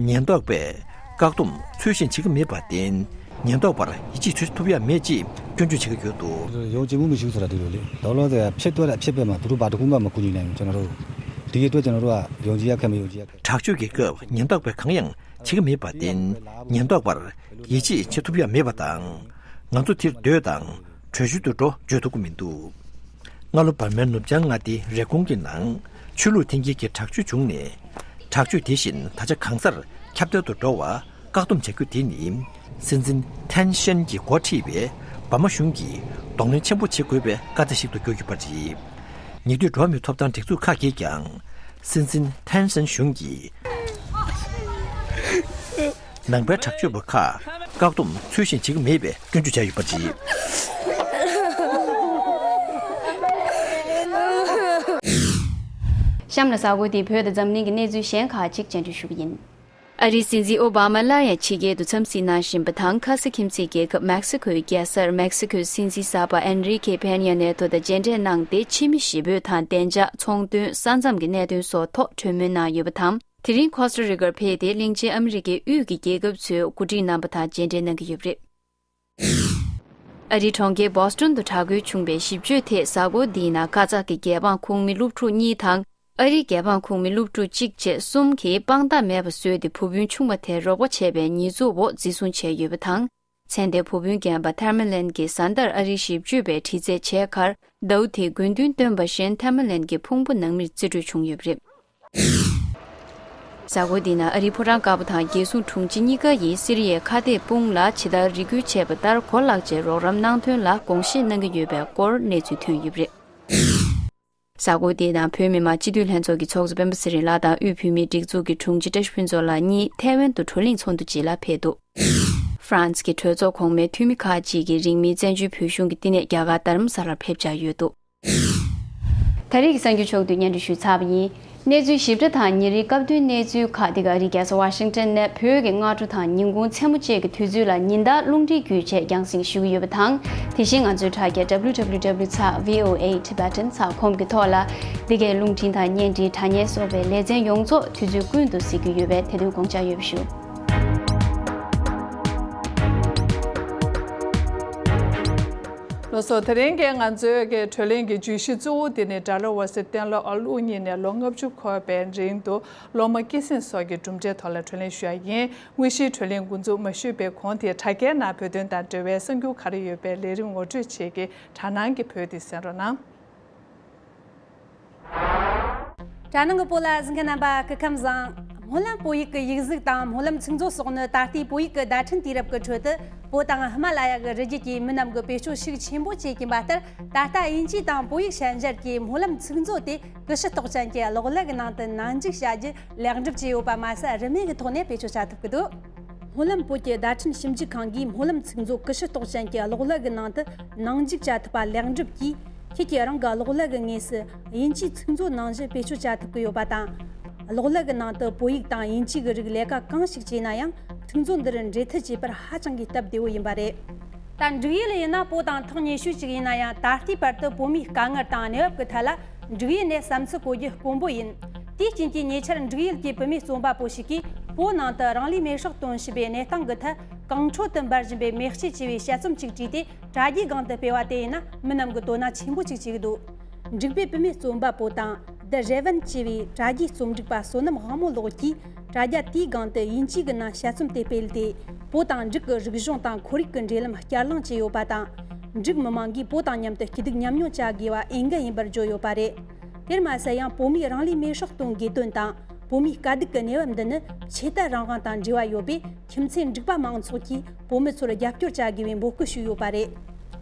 ཉེན་རྟོག་པས་བཀག་སྡོམ་ཚུལ་བཞིན་བྱེད་ཀྱི་མེད་པར་བརྟེན། ཉེན་རྟོག་པར་ཡིད་ཆེས་བྱེད་ཐུབ་ཡ་མེད་ཅེས་སྐྱོན་བརྗོད་བྱེད་ཀྱི་ཡོད་འདུག 有节目没收出来对不对？到了这骗多了，骗白嘛，不如把这公干嘛估计呢，在那头，这一多在那头啊，用几下看没有几下看。 དྲག་སྤྱོད་ཀྱི་སྐབས་ཉེན་རྟོག་པས་གང་ཡང་ བྱེད་ཀྱི་མེད་པར་བརྟེན། ཉེན་རྟོག་པར་ཡིད་ཆེས་བྱེད་ཐུབ་ཡ་མེད་པ་དང་། ང་ཚོ་དེར་སྡོད་དང་བྲོས་བྱོལ་དུ་འགྲོ་བརྗོད་ཐུབ་ཀྱི་མི་འདུག་སྔ་ལོ་འབར་མའི་ནུབ་བྱང་མངའ་སྡེའི་རེབ་གོང་གི་ནང་ཆོས་ལུགས་འཐེན་འཁྱེར་གྱི་དྲག་སྤྱོད་བྱུང་ནས། དྲག་སྤྱོད་དེ་བཞིན་ད་ཆ་གང་སར་ཁྱབ་གདལ་དུ་འགྲོ་བ་བཀག་སྡོམ་བྱ་རྒྱུ་དེ་ནི། སྲིད་འཛིན་ཐན་ཤན་གྱིས་འགོ་ཁྲིད་པའི་འབར་མ་གཞུང་གིས་གདོང་ལེན་ཆེན་པོ་བྱེད་དགོས་པའི་བཀའ་རྒྱ་ཞིག་ཏུ་གྱུར་ཡོད་པ་རེད། ཉེ་དུས་འགྲོ་བ་མིའི་ཐོབ་ཐང་སྒྲིག་འཛུགས་ཁག་གིས་ཀྱང་། སྲིད་འཛིན་ཐན་ཤན་གཞུང་གིས་ནང་པའི་དྲག་སྤྱོད་པ་ཁག་བཀག་སྡོམ་ཚུལ་བཞིན་བྱེད་ཀྱི་མེད་པའི་སྐྱོན་བརྗོད་བྱས་ཡོད་པ་རེད། གཤམ་ལ་གཟའ་འཁོར་འདིའི་བོད་དང་འཛམ་གླིང་གི་གནས་ཚུལ་གཞན་ཁག་ཅིག་སྙན་སྒྲོན་ཞུ་གི་ཡིན། ཨ་རིའི་སྲིད་འཛིན་ཨོ་བྷ་མ་སླར་ཡང་ཕྱི་རྒྱལ་དུ་འཚམས་གཟིགས་གནང་བཞིན་པ་དང་། ཁ་ས་ཁྱིམ་མཚེས་རྒྱལ་ཁབ་མེག་སི་ཁོའི་རྒྱལ་སར་མེག་སི་ཁོའི་སྲིད་འཛིན་གསར་པ་ཨེན་རི་ཁེ་པེ་ཉ་ནེ་ཐོ་དང་མཇལ་འཕྲད་གནང་སྟེ། ཕྱི་མི་ཞི་བོད་དང་བདེ་འཇགས། ཚོང་དོན། ས་མཚམས་ཀྱི་གནད་དོན་སོགས་ཐོག་གྲོས་མོལ་གནང་ཡོད་པ་དང་། དེ་རིང་ཁོ་སྟ་རི་ཀར་ཕེབས་ཏེ། གླིང་ཆེན་ཨ་མི་རི་ཀའི་དབུས་ཀྱི་རྒྱལ་ཁབ་ཚོའི་འགོ་ཁྲིད་རྣམ་པ་དང་མཇལ་འཕྲད་གནང་གི་ཡོད་པ་རེད། ཨ་རིའི་གྲོང་ཁྱེར་བོ་སི་ཊོན་དུ་དྲག་རྒོལ་བྱུང་བའི་གཞིས་བརྗོད་ཐད། གཟའ་འཁོར་འདིའི་ནང་ཀ་ཛག་གི་རྒྱལ་འབངས་ཁོངས་མི་སློབ་ཕྲུག་གཉིས་དང་། ཨ་རིའི་རྒྱལ་འབངས་ཁོངས་མི་སློབ་ཕྲུག་གཅིག་བཅས་གསུམ་གྱིས་དཔང་རྟགས་མེད་པ་བཟོས་ཏེ། བུ་སྤུན་ཆུང་བ་དེར་རོགས་པ་བྱས་པའི་ཉེས་འཛུགས་འོག་འཛིན་བཟུང་བྱས་ཡོད་པ་དང་། མཚན་དེ་བུ་སྤུན་རྒན་པ་ཐེར་མ་ལན་གྱི་བཟའ་ཟླར་ཨ་རིའི་གཞིས་བརྗོད་པས་དྲི་རྩད་བྱས་ཁར། ཟླ་བོ་དེས་དགོས་འདུན་བཏོན་པ་བཞིན། ཐེར་མ་ལན་གྱི་ཕུང་པོ་ནང་མིར་རྩིས་སྤྲོད་བྱུང་ཡོད་པ་རེད། གཟའ་འཁོར་འདི་ན་ཨ་རིའི་ཕོ་བྲང་དཀར་པོ་དང་རྒྱལ་སྲུང་དྲུང་ཆེ་གཉིས་ཀ་ཡིས་སི་རི་ཡའི་ཁ་གཏད་དཔུང་ལ་ཇི་ལྟར་རེ་སྐུལ་བྱས་པ་ལྟར་གོ་ལག་ཅིག་རོགས་རམ་གནང་དོན་ལ་དགོངས་བཞེས་གནང་གི་ཡོད་པའི་སྐོར་གནས་ཚུལ་ཐོན་ཡོད་པ་རེད། གཟའ་འཁོར་འདིའི་ནང་བོད་མི་མང་སྤྱི་འཐུས་ལྷན་ཚོགས་ཀྱི་ཚོགས་གཙོ་སྤེན་པ་ཚེ་རིང་ལགས་དང་དབུས་བོད་མིའི་སྒྲིག་འཛུགས་ཀྱི་དྲུང་ཆེ་བཀྲ་ཤིས་ཕུན་ཚོགས་ལགས་གཉིས་ཐའེ་ཝན་དུ་བགྲོ་གླེང་ཚོགས་འདུ་ཅིག་ལ་ཕེབས་འདུག་ཧྥ་རན་སི་གི་གྲོས་ཚོགས་གོང་མའི་འཐུས་མི་ཁག་ཅིག་གིས་རིང་མིན་བཙན་བྱོལ་བོད་གཞུང་གི་བསྟི་གནས་རྒྱ་གར་རྡ་རམ་ས་ལར་ཕེབས་འཆར་ཡོད་འདུག་ད་རེས་ཀྱི་གསར་འགྱུར་ཕྱོགས་བསྡུས་སྙན་སྒྲོན་ཞུས་ཚར་བ་ཡིན། གནས་ཚུལ་ཞིབ་ཕྲ་དང་ཉིན་རེའི་སྐབས་བསྟུན་གནས་ཚུལ་ཁག་འདི་ག་ཨ་རིའི་རྒྱལ་ས་ཝ་ཤིང་ཊོན་ནས་བོད་ཀྱི་སྔ་དྲོ་དང་ཉིན་གུང་མཚན་མོ་བཅས་ཀྱི་དུས་ཚོད་ལ་ཉིན་ལྟར་རླུང་འཕྲིན་བརྒྱུད་བཅས་རྒྱང་སྲིང་ཞུ་གི་ཡོད་པ་དང་། དེ་བཞིན་ང་ཚོའི་དྲ་རྒྱ་W W W dot V O A Tibetan dot com གི་ཐོག་ལ་འདི་གའི་རླུང་འཕྲིན་དང་བརྙན་འཕྲིན། དྲ་བརྙན་སོགས་པའི་ལེ་ཚན་ཡོངས་རྫོགས་དུས་ཚོད་ཀུན་ཏུ་གཟིགས་རྒྱུ་ཡོད་པས་དེ་དོན་དགོངས་འཇགས་ཡོད་པ་ཞུ། ལགས་སོ། དེ་རིང་གི་ང་ཚོའི་གི་བགྲོ་གླེང་གི་བརྗོད་གཞི་གཙོ་བོ་དེ་ནི་ཌ་ལར་བ་སི་སྟེང་ལོ་ཨ་ལོ་གཉིས་ནས་ལོ་ལྔ་བཅུ་འཁོར་བའི་རིང་དུ་སློབ་མ་སྐྱེད་སྲིང་སོགས་ཀྱི་གྲུབ་འབྲས་ཐོག་ལ་བགྲོ་གླེང་ཞུ་ཡ་ཡིན། དངོས་གཞིའི་བགྲོ་གླེང་འགོ་འཛུགས་མ་ཞུས་པའི་གོང་དེ་དྲ་རྒྱའི་ནང་བོད་དོན་དང་འབྲེལ་བའི་གསར་འགྱུར་ག་རེ་ཡོད་པའི་ལས་རིམ་ངོ་སྤྲོད་བྱེད་ཀྱི་དྲ་སྣང་གི་བོད་དེ་གསན་རོགས་གནང་། དྲ་སྣང་གི་བོད་ལ་གཟིགས་མཁན་རྣམ་པ་སྐུ་ཁམས་བཟང་། སྨོན་ལམ་བོད་ཡིག་གི་ཡིག་གཟུགས་དང་སྨོན་ལམ་ཚིག་མཛོད་སོགས་ནི་ད་ལྟའི་བོད་ཡིག་གི་བརྡ་འཕྲིན་དུས་རབས་ཀྱི་ཁྲོད་དུ་བོད་དང་ཧི་མ་ལ་ཡ་གི་རི་རྒྱུད་ཀྱི་མི་རྣམས་ཀྱིས་བེད་སྤྱོད་ཤུགས་ཆེན་པོ་བྱེད་ཀྱིན་པ་ལྟར། ད་ལྟ་དབྱིན་ཇི་དང་བོད་ཡིག་ཤན་སྦྱར་གྱི་སྨོན་ལམ་ཚིག་མཛོད་དེ་ཀུ་ཤུ་རྟགས་ཅན་གྱི་གློག་ཀླད་ཀྱི་ནང་དུ་ནང་འཇུག་བྱ་རྒྱུ་ལེགས་འགྲུབ་བྱས་ཡོད་པ་མ་ཟད། རིན་མེད་ཀྱི་ཐོག་ནས་བེད་སྤྱོད་བྱ་ཐུབ་ཀྱི་འདུག་སྨོན་ལམ་བོད་ཀྱི་བརྡ་འཕྲིན་ཞིབ་འཇུག་ཁང་གིས་སྨོན་ལམ་ཚིག་མཛོད་ཀུ་ཤུ་རྟགས་ཅན་གྱི་གློག་ཀླད་ཀྱི་ནང་དུ་ནང་འཇུག་བྱ་ཐུབ་པ་ལེགས་འགྲུབ་ཀྱིས། ཁྱེད་ཀྱིས་རང་གི་གློག་ཀླད་ཀྱི་ངོས་སུ་དབྱིན་ཇིའི་ཚིག་མཛོད་ནང་བཞིན་བེད་སྤྱོད་བྱ་ཐུབ་ཀྱི་ཡོད་པ་དང་། གློག་ཀླད་ཀྱི་ནང་དུ་བོད་ཡིག་དང་དབྱིན་ཇི་གི་རིགས་ལས་ཀ་གང་ཞིག་བྱས་ན་ཡང་། ཚིག་མཛོད་འདིར་འབྲེལ་མཐུད་བྱེད་པར་ཧ་ཅང་གི་སྟབས་བདེ་བོ་ཡིན་པ་རེད། ད་འབྲུག་ཡུལ་ཡིན་ན་བོད་དང་ཐག་ཉེ་ཤོས་ཅིག་ཡིན་ན་ཡང་། ད་ལྟའི་བར་དུ་བོད་མིའི་དཀའ་ངལ་དང་གནས་བབ་ཀྱི་ཐད་ལ་འབྲུག་ཡུལ་ནས་བསམ་ཚུལ་གོ་རྒྱུ་དཀོན་པོ་ཡིན། དེའི་རྐྱེན་གྱིས་ཉེ་ཆར་འབྲུག་ཡུལ་གྱི་བུད་མེད་རྩོམ་པ་པོ་ཞིག་གིས་བོད་ནང་དུ་རང་ལུས་མེར་སྲེག་གཏོང་བཞིན་པའི་གནས་སྟངས་ཀྱི་ཐད་གངས་ཁྲོད་དུ་འབར་བཞིན་པའི་མེ་ལྕེ་ཅེས་པའི་དཔྱད་རྩོམ་ཅིག་བྲིས་ཏེ། དྲ་རྒྱའི་སྒང་དུ་སྤེལ་བ་དེ་ཡིན་ན་མི་རྣམས་ཀྱིས་དོ་སྣང་ཆེན་པོ་ཅིག་བྱེད་ཀྱི་འདུག་འབྲུག་པའི་བུད་མེད་རྩོམ་པ་པོ་དང་། The Raven ཅེས་པའི་དྲ་རྒྱའི་རྩོམ་སྒྲིག་པ་བསོད་ནམས་དབང་མོ་ལགས་ཀྱིས་དྲ་རྒྱ་དེའི་སྒང་དུ་དབྱིན་ཇིའི་གི་ནང་དཔྱད་རྩོམ་དེ་སྤེལ་ཏེ། བོད་དང་འབྲུག་གི་རིག་གཞུང་དང་ཁོར་ཡུག་གི་འབྲེལ་ལམ་བསྐྱར་གླེང་བྱས་ཡོད་པ་དང་། འབྲུག་མི་མང་གིས་བོད་དང་མཉམ་དུ་སྐྱིད་སྡུག་མཉམ་མྱོང་བྱ་དགོས་པ་འོས་འགན་ཡིན་པར་བརྗོད་ཡོད་པ་རེད། དེར་མ་ཟད་ཡང་བོད་མིས་རང་ལུས་མེར་སྲེག་གཏོང་དགོས་དོན་དང་། བོད་མིའི་དཀའ་སྡུག་གི་གནས་བབ་འདི་ནི་ཆོས་དད་རང་དབང་དང་འབྲེལ་བ་ཡོད་པས། ཁྱིམ་མཚེས་འབྲུག་པ་མང་ཚོགས་ཀྱིས་བོད་མི་ཚོར་རྒྱབ་སྐྱོར་བྱ་དགོས་པའི་འབོད་སྐུལ་ཞུས་ཡོད་པ་རེད།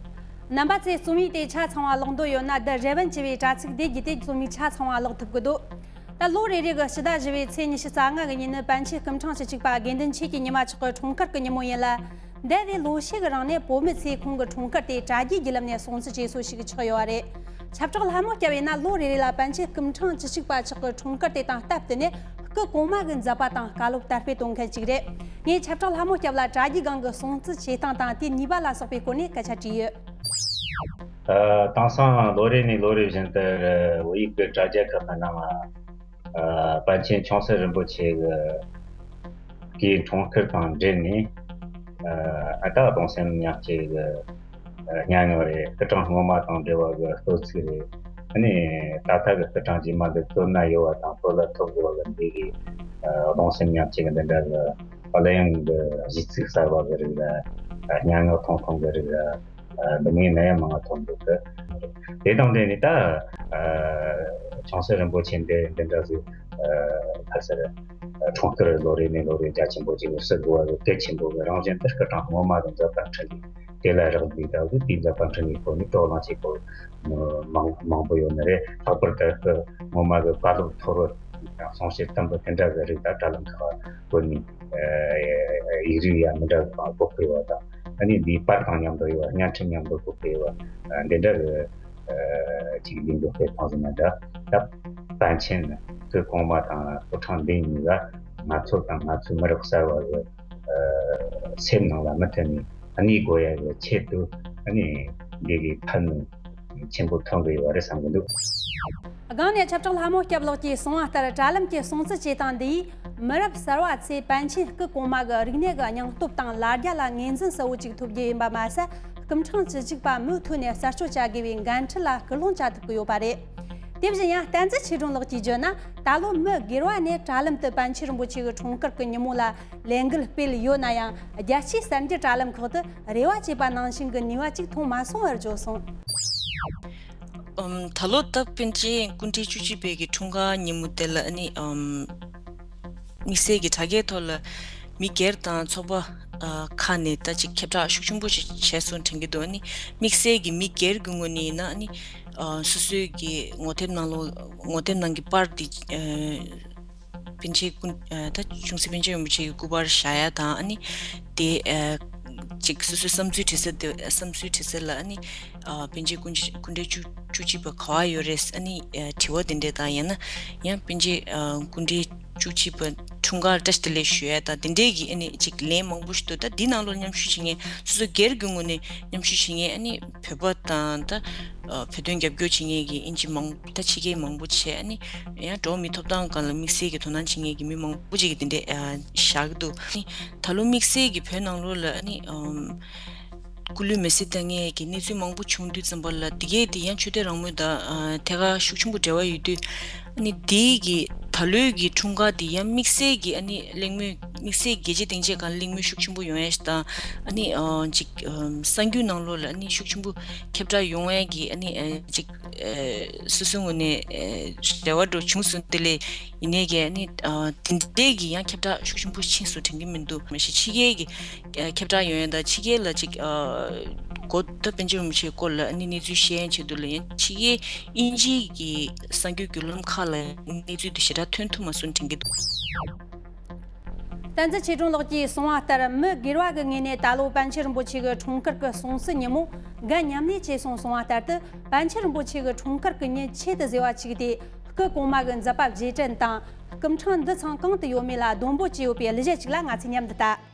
རྣམ་པ་ཚོས་རྩོམ་ཡིག་དེ་ཆ་ཚང་བ་ཀློག་འདོད་ཡོད་ན། The Raven ཅེས་པའི་དྲ་ཚིགས་དེ་བརྒྱུད་དེ་རྩོམ་ཡིག་ཆ་ཚང་བ་ཀློག་ཐུབ་ཀྱི་འདུག་ད་ལོ་རེ་རེ་གི་ཕྱི་ཟླ་བཞི་པའི་ཚེས་ཉི་ཤུ་རྩ་ལྔ་གི་ཉིན་ནི་པཎ་ཆེན་སྐུ་ཕྲེང་བཅུ་གཅིག་པ་དགེ་འདུན་ཆོས་ཀྱི་ཉི་མ་མཆོག་གི་འཁྲུངས་སྐར་གྱི་ཉིན་མོ་ཡིན་ལ། འདས་པའི་ལོ་ཤས་ཀྱི་རིང་ནས་བོད་མི་ཚོས་ཁོང་གི་འཁྲུངས་སྐར་དེ་དྲ་རྒྱའི་བརྒྱུད་ལམ་ནས་སྲུང་བརྩི་བྱེད་སྲོལ་ཞིག་ཆགས་ཡོད་པ་རེད། ཁྱབ་བསྒྲགས་ལྷ་མོ་སྐྱབས་ཡིན་ན་ལོ་རེ་རེ་ལ་པཎ་ཆེན་སྐུ་ཕྲེང་བཅུ་གཅིག་པ་མཆོག་གི་འཁྲུངས་སྐར་དེ་དང་སྟབས་བསྟུན་ནས་སྐུ་གོང་མ་གི་མཛད་པ་དང་བཀའ་སློབ་དར་སྤེལ་གཏོང་མཁན་ཞིག་རེད། ངས་ཁྱབ་བསྒྲགས་ལྷ་མོ་སྐྱབས་ལ་དྲ་རྒྱའི་སྒང་གི་སྲུང་བརྩི་བྱེད་སྟངས་དང་དེའི་ནུས་པ་ལ་སོགས་པའི་སྐོར་ནས་སྐད་ཆ་དྲིས་ཡོད། ཨ། དེང་སང་ལོ་རེ་ནས་ལོ་རེ་བཞིན་དུ་བོད་ཡིག་གི་དྲ་རྒྱ་ཁག་གི་ནང་ཨ། པཎ་ཆེན་ཆུང་སྲིད་རིན་པོ་ཆེ་གི་སྐུའི་འཁྲུངས་སྐར་དང་འབྲེལ་ནས། ཨ། ཨ་ད་གདུང་སེམས་མཉམ་སྐྱེད་ཀྱི་སྙན་ངག་རེད། སྐུ་ཕྲེང་སྔོན་མ་དང་འབྲེལ་བ་གི་གཏོ་ཚིག་རེད། ཨ་ནི་ད་ལྟ་གི་སྐུ་ཕྲེང་རྗེས་མ་འདི་བསྟོད་ན་གཡོ་བ་དང་བསྟོད་ལ་ཐུག་དགོས་པ་གི་འདི་གི་ གདུང་སེམས་མཉམ་སྐྱེད་ཀྱི་འདི་འདྲ་གི་གླུ་དབྱངས་ཀྱི་གཞས་ཚིག་གསར་བ་གི་རིགས་ལ། སྙན་ངག་ཐུང་ཐུང་གི་རིགས་ལ། འདི་མོའི་ནད་ཡམས་མང་ང་ཐོན་འདུག་གི། དེ་དང་འབྲེལ་ནས་ད་ཆུང་སྲིད་རིན་པོ་ཆེ་འདི་འདི་འདྲ་ཟིག་ཕར་ཟེར། འཁྲུངས་སྐར་ལོ་རེ་ནས་ལོ་རེ་རྒྱ་ཆེན་པོ་ཅིག་བསུ་དགོས་པ་གི་གལ་ཆེན་པོ་གི་རང་བཞིན་དེ་སྐུ་དྲིན་ངོ་མ་གི་མཛད་པ་འཕྲིན་ལས་དེ་ལ་རག་ལས་ད་གི་དེའི་མཛད་པ་འཕྲིན་ལས་སྐོར་ནས་བགྲོ་གླེང་བྱེད་དགོས་མང་མང་པོ་ཡོད་ནི་རེད། ལྷག་པར་དུ་སྐུ་ངོ་མ་གི་བཀའ་སློབ་ཐོར་བུ་གསུང་བཤད་དུམ་བུ་དེ་འདྲ་གི་རིགས་ད་དྲ་ལམ་ཁག་བཀོད་ནས་ཡིག་རིགས་ཡང་མི་འདྲ་བ་དང་གོ་སྤེལ་བ་དང་། ཨ་ནི་འདིའི་པར་དང་མཉམ་དུ་ཡོད་བརྙན་འཕྲིན་མཉམ་དུ་གོ་སྤེལ་བ་འདི་འདྲ་གི་ཅིག་ལས་འགུལ་སྤེལ་སྟངས་ཟིན་ན་འདྲ། ད་པཎ་ཆེན་སྐུ་གོང་མ་དང་སྐུ་ཕྲེང་འདི་གཉིས་ཀ་ང་ཚོ་དང་ང་ཚོའི་མི་རབས་གསར་བ་གི་སེམས་ནང་ལ་མུ་མཐུད་ནས་གནས་དགོས་ཡ་གི་ཆེད་དུ་ཨ་ནི་འདི་གི་ཕན་ནུས་ཆེན་པོ་ཐོན་གི་ཡོད་རེད་བསམ་གི་འདུག། སྒང་ནས་ཁྱབ་བསྒྲགས་ལྷ་མོ་སྐྱབས་ལགས་ཀྱིས་གསུངས་པ་ལྟར། དྲ་ལམ་གྱི་སྲུང་བརྩི་བྱེད་སྟངས་འདིས་མི་རབས་གསར་བ་ཚོས་པཎ་ཆེན་སྐུ་གོང་མ་གི་རིག་གནས་ཀྱི་སྙིང་སྟོབས་དང་ལ་རྒྱ་ལ་ངོས་འཛིན་གསལ་བོ་ཅིག་ཐོབ་རྒྱུ་ཡིན་པ་མ་ཟད། སྐུ་ཕྲེང་བཅུ་གཅིག་པ་མུ་མཐུད་ནས་གསར་གཅོད་བྱ་དགོས་པའི་འགན་འཁྲི་ལ་སྐུལ་སློང་བྱ་ཐུབ་ཀྱི་ཡོད་པ་རེད། དེ་བཞིན་ཡང་བསྟན་འཛིན་ཆོས་སྒྲོན་ལགས་ཀྱིས་བརྗོད་ན། ད་ལོ་མི་སྒེར་བ་ནས་དྲ་ལམ་དུ་པཎ་ཆེན་རིན་པོ་ཆེ་གི་འཁྲུངས་སྐར་གྱི་ཉིན་མོ་ལ་ལས་འགུལ་སྤེལ་ཡོད་ན་ཡང་། རྒྱལ་སྤྱིའི་གསར་འགྱུར་དྲ་ལམ་ཁག་ཏུ་རེ་བ་བྱས་པ་ནང་བཞིན་གྱི་ནུས་པ་ཅིག་ཐོན་མ་སོང་བར་བརྗོད་སོང་། ཨམ། ད་ལོ་ད་པཎ་ཆེན་སྐུ་ཕྲེང་བཅུ་གཅིག་པའི་གི་འཁྲུངས་སྐར་ཉིན་མོ་དེ་ལ་ཨ་ནི་ཨམ། དམིགས་བསལ་གྱི་དྲ་རྒྱའི་ཐོག་ལ་མི་སྒེར་དང་ཚོགས་པ་ཨ་ཁག་ནས་ད་ཅིག་ཁྱབ་བསྒྲགས་ཤུགས་ཆེན་པོ་ཞིག་བྱས་སོང་དྲན་གྱི་འདུག། ཨ་ནི་དམིགས་བསལ་གྱི་མི་སྒེར་གྱི་ངོས་ནས་ཡིན་ན་ཨ་ནི་ཨ་སོ་སོའི་གི་ངོ་དེབ་ནང་ལོ་ངོ་དེབ་ནང་གི་པར་འདི་ཨ། པཎ་ཆེན་སྐུ་ཨ་ད་ཆུང་སྲིད་པཎ་ཆེན་རིན་པོ་ཆེ་གི་སྐུ་པར་བཞག་ཡ་དང་ཨ་ནི་དེ་ཨ་ཅིག་སོ་སོའི་བསམ་ཚུལ་དྲི་ས་དེ་བསམ་ཚུལ་དྲི་ས་ལ་ཨ་ནི་ཨ་པཎ་ཆེན་སྐུ་སྐུ་ཕྲེང་བཅུ་བཅུ་གཅིག་པ་ག་བ་ཡོད་རེད་ཨ་ནི་ཨ་དྲི་བ་དེ་འདྲས་དང་ཡང་ན་ཡང་པཎ་ཆེན་ཨ་སྐུ་ཕྲེང་བཅུ་གཅིག་པ་འཁྲུངས་སྐར་བཀྲ་ཤིས་བདེ་ལེགས་ཞུ་ཡ་དང་དེ་འདྲས་ཀྱི་ཨ་ནི་ཅིག་ལན་མང་པོ་ཞིག་འདུག། ད་འདི་ནང་ལོགས་མཉམ་ཞུགས་བྱེད་མཁན་སོ་སོ་སྒེར་གྱི་ངོས་ནས་མཉམ་ཞུགས་བྱེད་མཁན་ཨ་ནི་བོད་པ་དང་ད་བོད་དོན་རྒྱབ་སྐྱོར་བྱེད་མཁན་གྱི་ཨིན་ཇི་མང་ད་ཕྱི་རྒྱལ་མང་པོ་བྱས་ཨ་ནི་ཡང་འགྲོ་བ་མིའི་ཐོབ་ཐང་སྒང་ལ་དམིགས་བསལ་གྱི་དོ་སྣང་བྱེད་མཁན་གྱི་མི་མང་པོ་ཅིག་གིས་དེ་འདྲས་བཞག་གི་འདུག། ཨ་ནི་ད་ལོ་དམིགས་བསལ་གྱི་བོད་ནང་ལོགས་ལ་ཨ་ནི་ཨམ་སྐུ་ལུས་མེར་སྲེག་བཏང་མཁན་གྱི་གནས་ཚུལ་མང་པོ་བྱུང་དུས་ཙམ་པ་ལ་དེ་གས་དེ་ཡང་ཆོས་དད་རང་མོས་དང་ཨ་ཐད་ཀར་ཤུགས་ཆེན་པོ་འབྲེལ་བ་ཡོད་དུས། ཨ་ནི་དེའི་གི་ད་ལོའི་གི་འཁྲུངས་སྐར་དེ་ཡང་དམིགས་བསལ་གྱི་ཨ་ནི་གླེང་མོལ་དམིགས་བསལ་གྱི་རྒྱལ་སྤྱིའི་སྡིངས་ཆའི་སྒང་གླེང་མོལ་ཤུགས་ཆེན་པོ་ཡོང་ཡ་ཞིག་དང་ཨ་ནི་ཨ་ཅིག་ཨམ་གསར་འགྱུར་ནང་ལོགས་ལ་ཨ་ནི་ཤུགས་ཆེན་པོ་ཁྱབ་བསྒྲགས་ཡོང་ཡ་གི་ཨ་ནི་ཨ་ཅིག་ཨ་སོ་སོའི་ངོས་ནས་ཨ་རེ་བ་འདྲ་བྱུང་སོང་། དེ་ལས་ཡིན་ནའི་གི་ཨ་ནི་ཨ་དེ་འདྲའི་གི་ཡང་ཁྱབ་བསྒྲགས་ཤུགས་ཆེན་པོ་ཕྱིན་སོང་དྲན་གྱི་མི་འདུག། མ་གཞི་ཕྱི་རྒྱལ་གྱི་ཨ་ཁྱབ་བསྒྲགས་ཡོང་ཡ་དང་ཕྱི་རྒྱལ་ལ་ཅིག་ཨ་གོ་ད་པཎ་ཆེན་རིན་པོ་ཆེའི་སྐོར་ལ་ཨ་ནི་གནས་ཚུལ་བཤད་ཡ་ཆེད་དུ་ལ་ཡང་ཕྱི་རྒྱལ་དབྱིན་ཇིའི་གི་གསར་འགྱུར་བརྒྱུད་ལམ་ཁག་ལ་གནས་ཚུལ་དེ་ཞེ་དྲག་ཐོན་ཐུབ་མ་སོང་དྲན་གྱི་འདུག། བསྟན་འཛིན་ཆོས་སྒྲོན་ལགས་ཀྱིས་གསུངས་པ་ལྟར། མི་སྒེར་བ་གི་ངོས་ནས་ད་ལོ་པཎ་ཆེན་རིན་པོ་ཆེ་གི་འཁྲུངས་སྐར་གྱི་སྲུང་བརྩི་ཉིན་མོ་འགན་མཉམ་ལེན་བྱས་སོང་གསུངས་པ་ལྟར་དུ། པཎ་ཆེན་རིན་པོ་ཆེ་གི་འཁྲུངས་སྐར་གྱི་ཉིན་ཆེད་དུ་བཟོས་པ་ཅིག་སྟེ། སྐུ་གོང་མ་གི་མཛད་པ་རྗེས་དྲན་དང་། སྐུ་ཕྲེང་འདི་ཚང་གང་དུ་ཡོད་མེད་ལ་སྡོམ་པོ་བྱས་ཡོད་པའི་གླུ་གཞས་ཅིག་ལ་ང་ཚོས་མཉམ་དུ་ལྟ།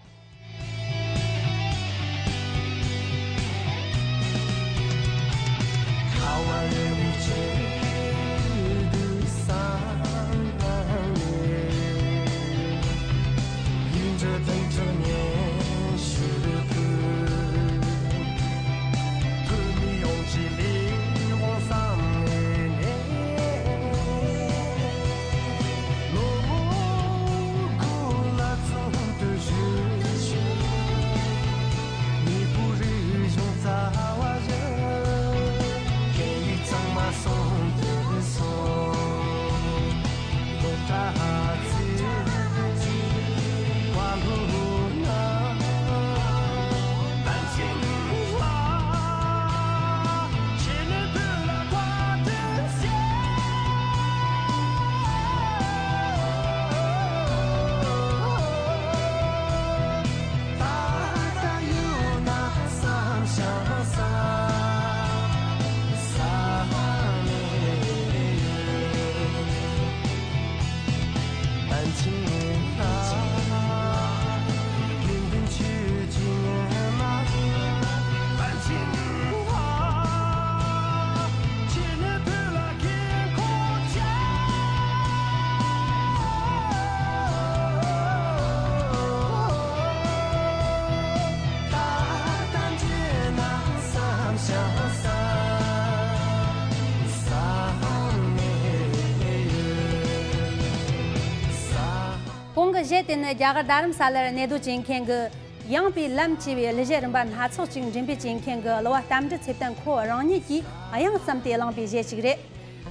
གཞས་དེ་ནི་རྒྱ་གར་རྡ་རམ་ས་ལར་གནས་སྡོད་བྱེད་མཁན་གྱི་ཡངས་པའི་ལམ་ཅེས་པའི་གླུ་གཞས་རིམ་པ་སྣ་ཚོགས་ཅིག་འགྲེམས་སྤེལ་བྱེད་མཁན་གྱི་གླུ་བ་རྟ་མགྲིན་ཚེ་བརྟན་ཁོ་རང་ཉིད་ཀྱིས་དབྱངས་བརྩམས་ཏེ་བླངས་པའི་གཞས་ཤིག་རེད།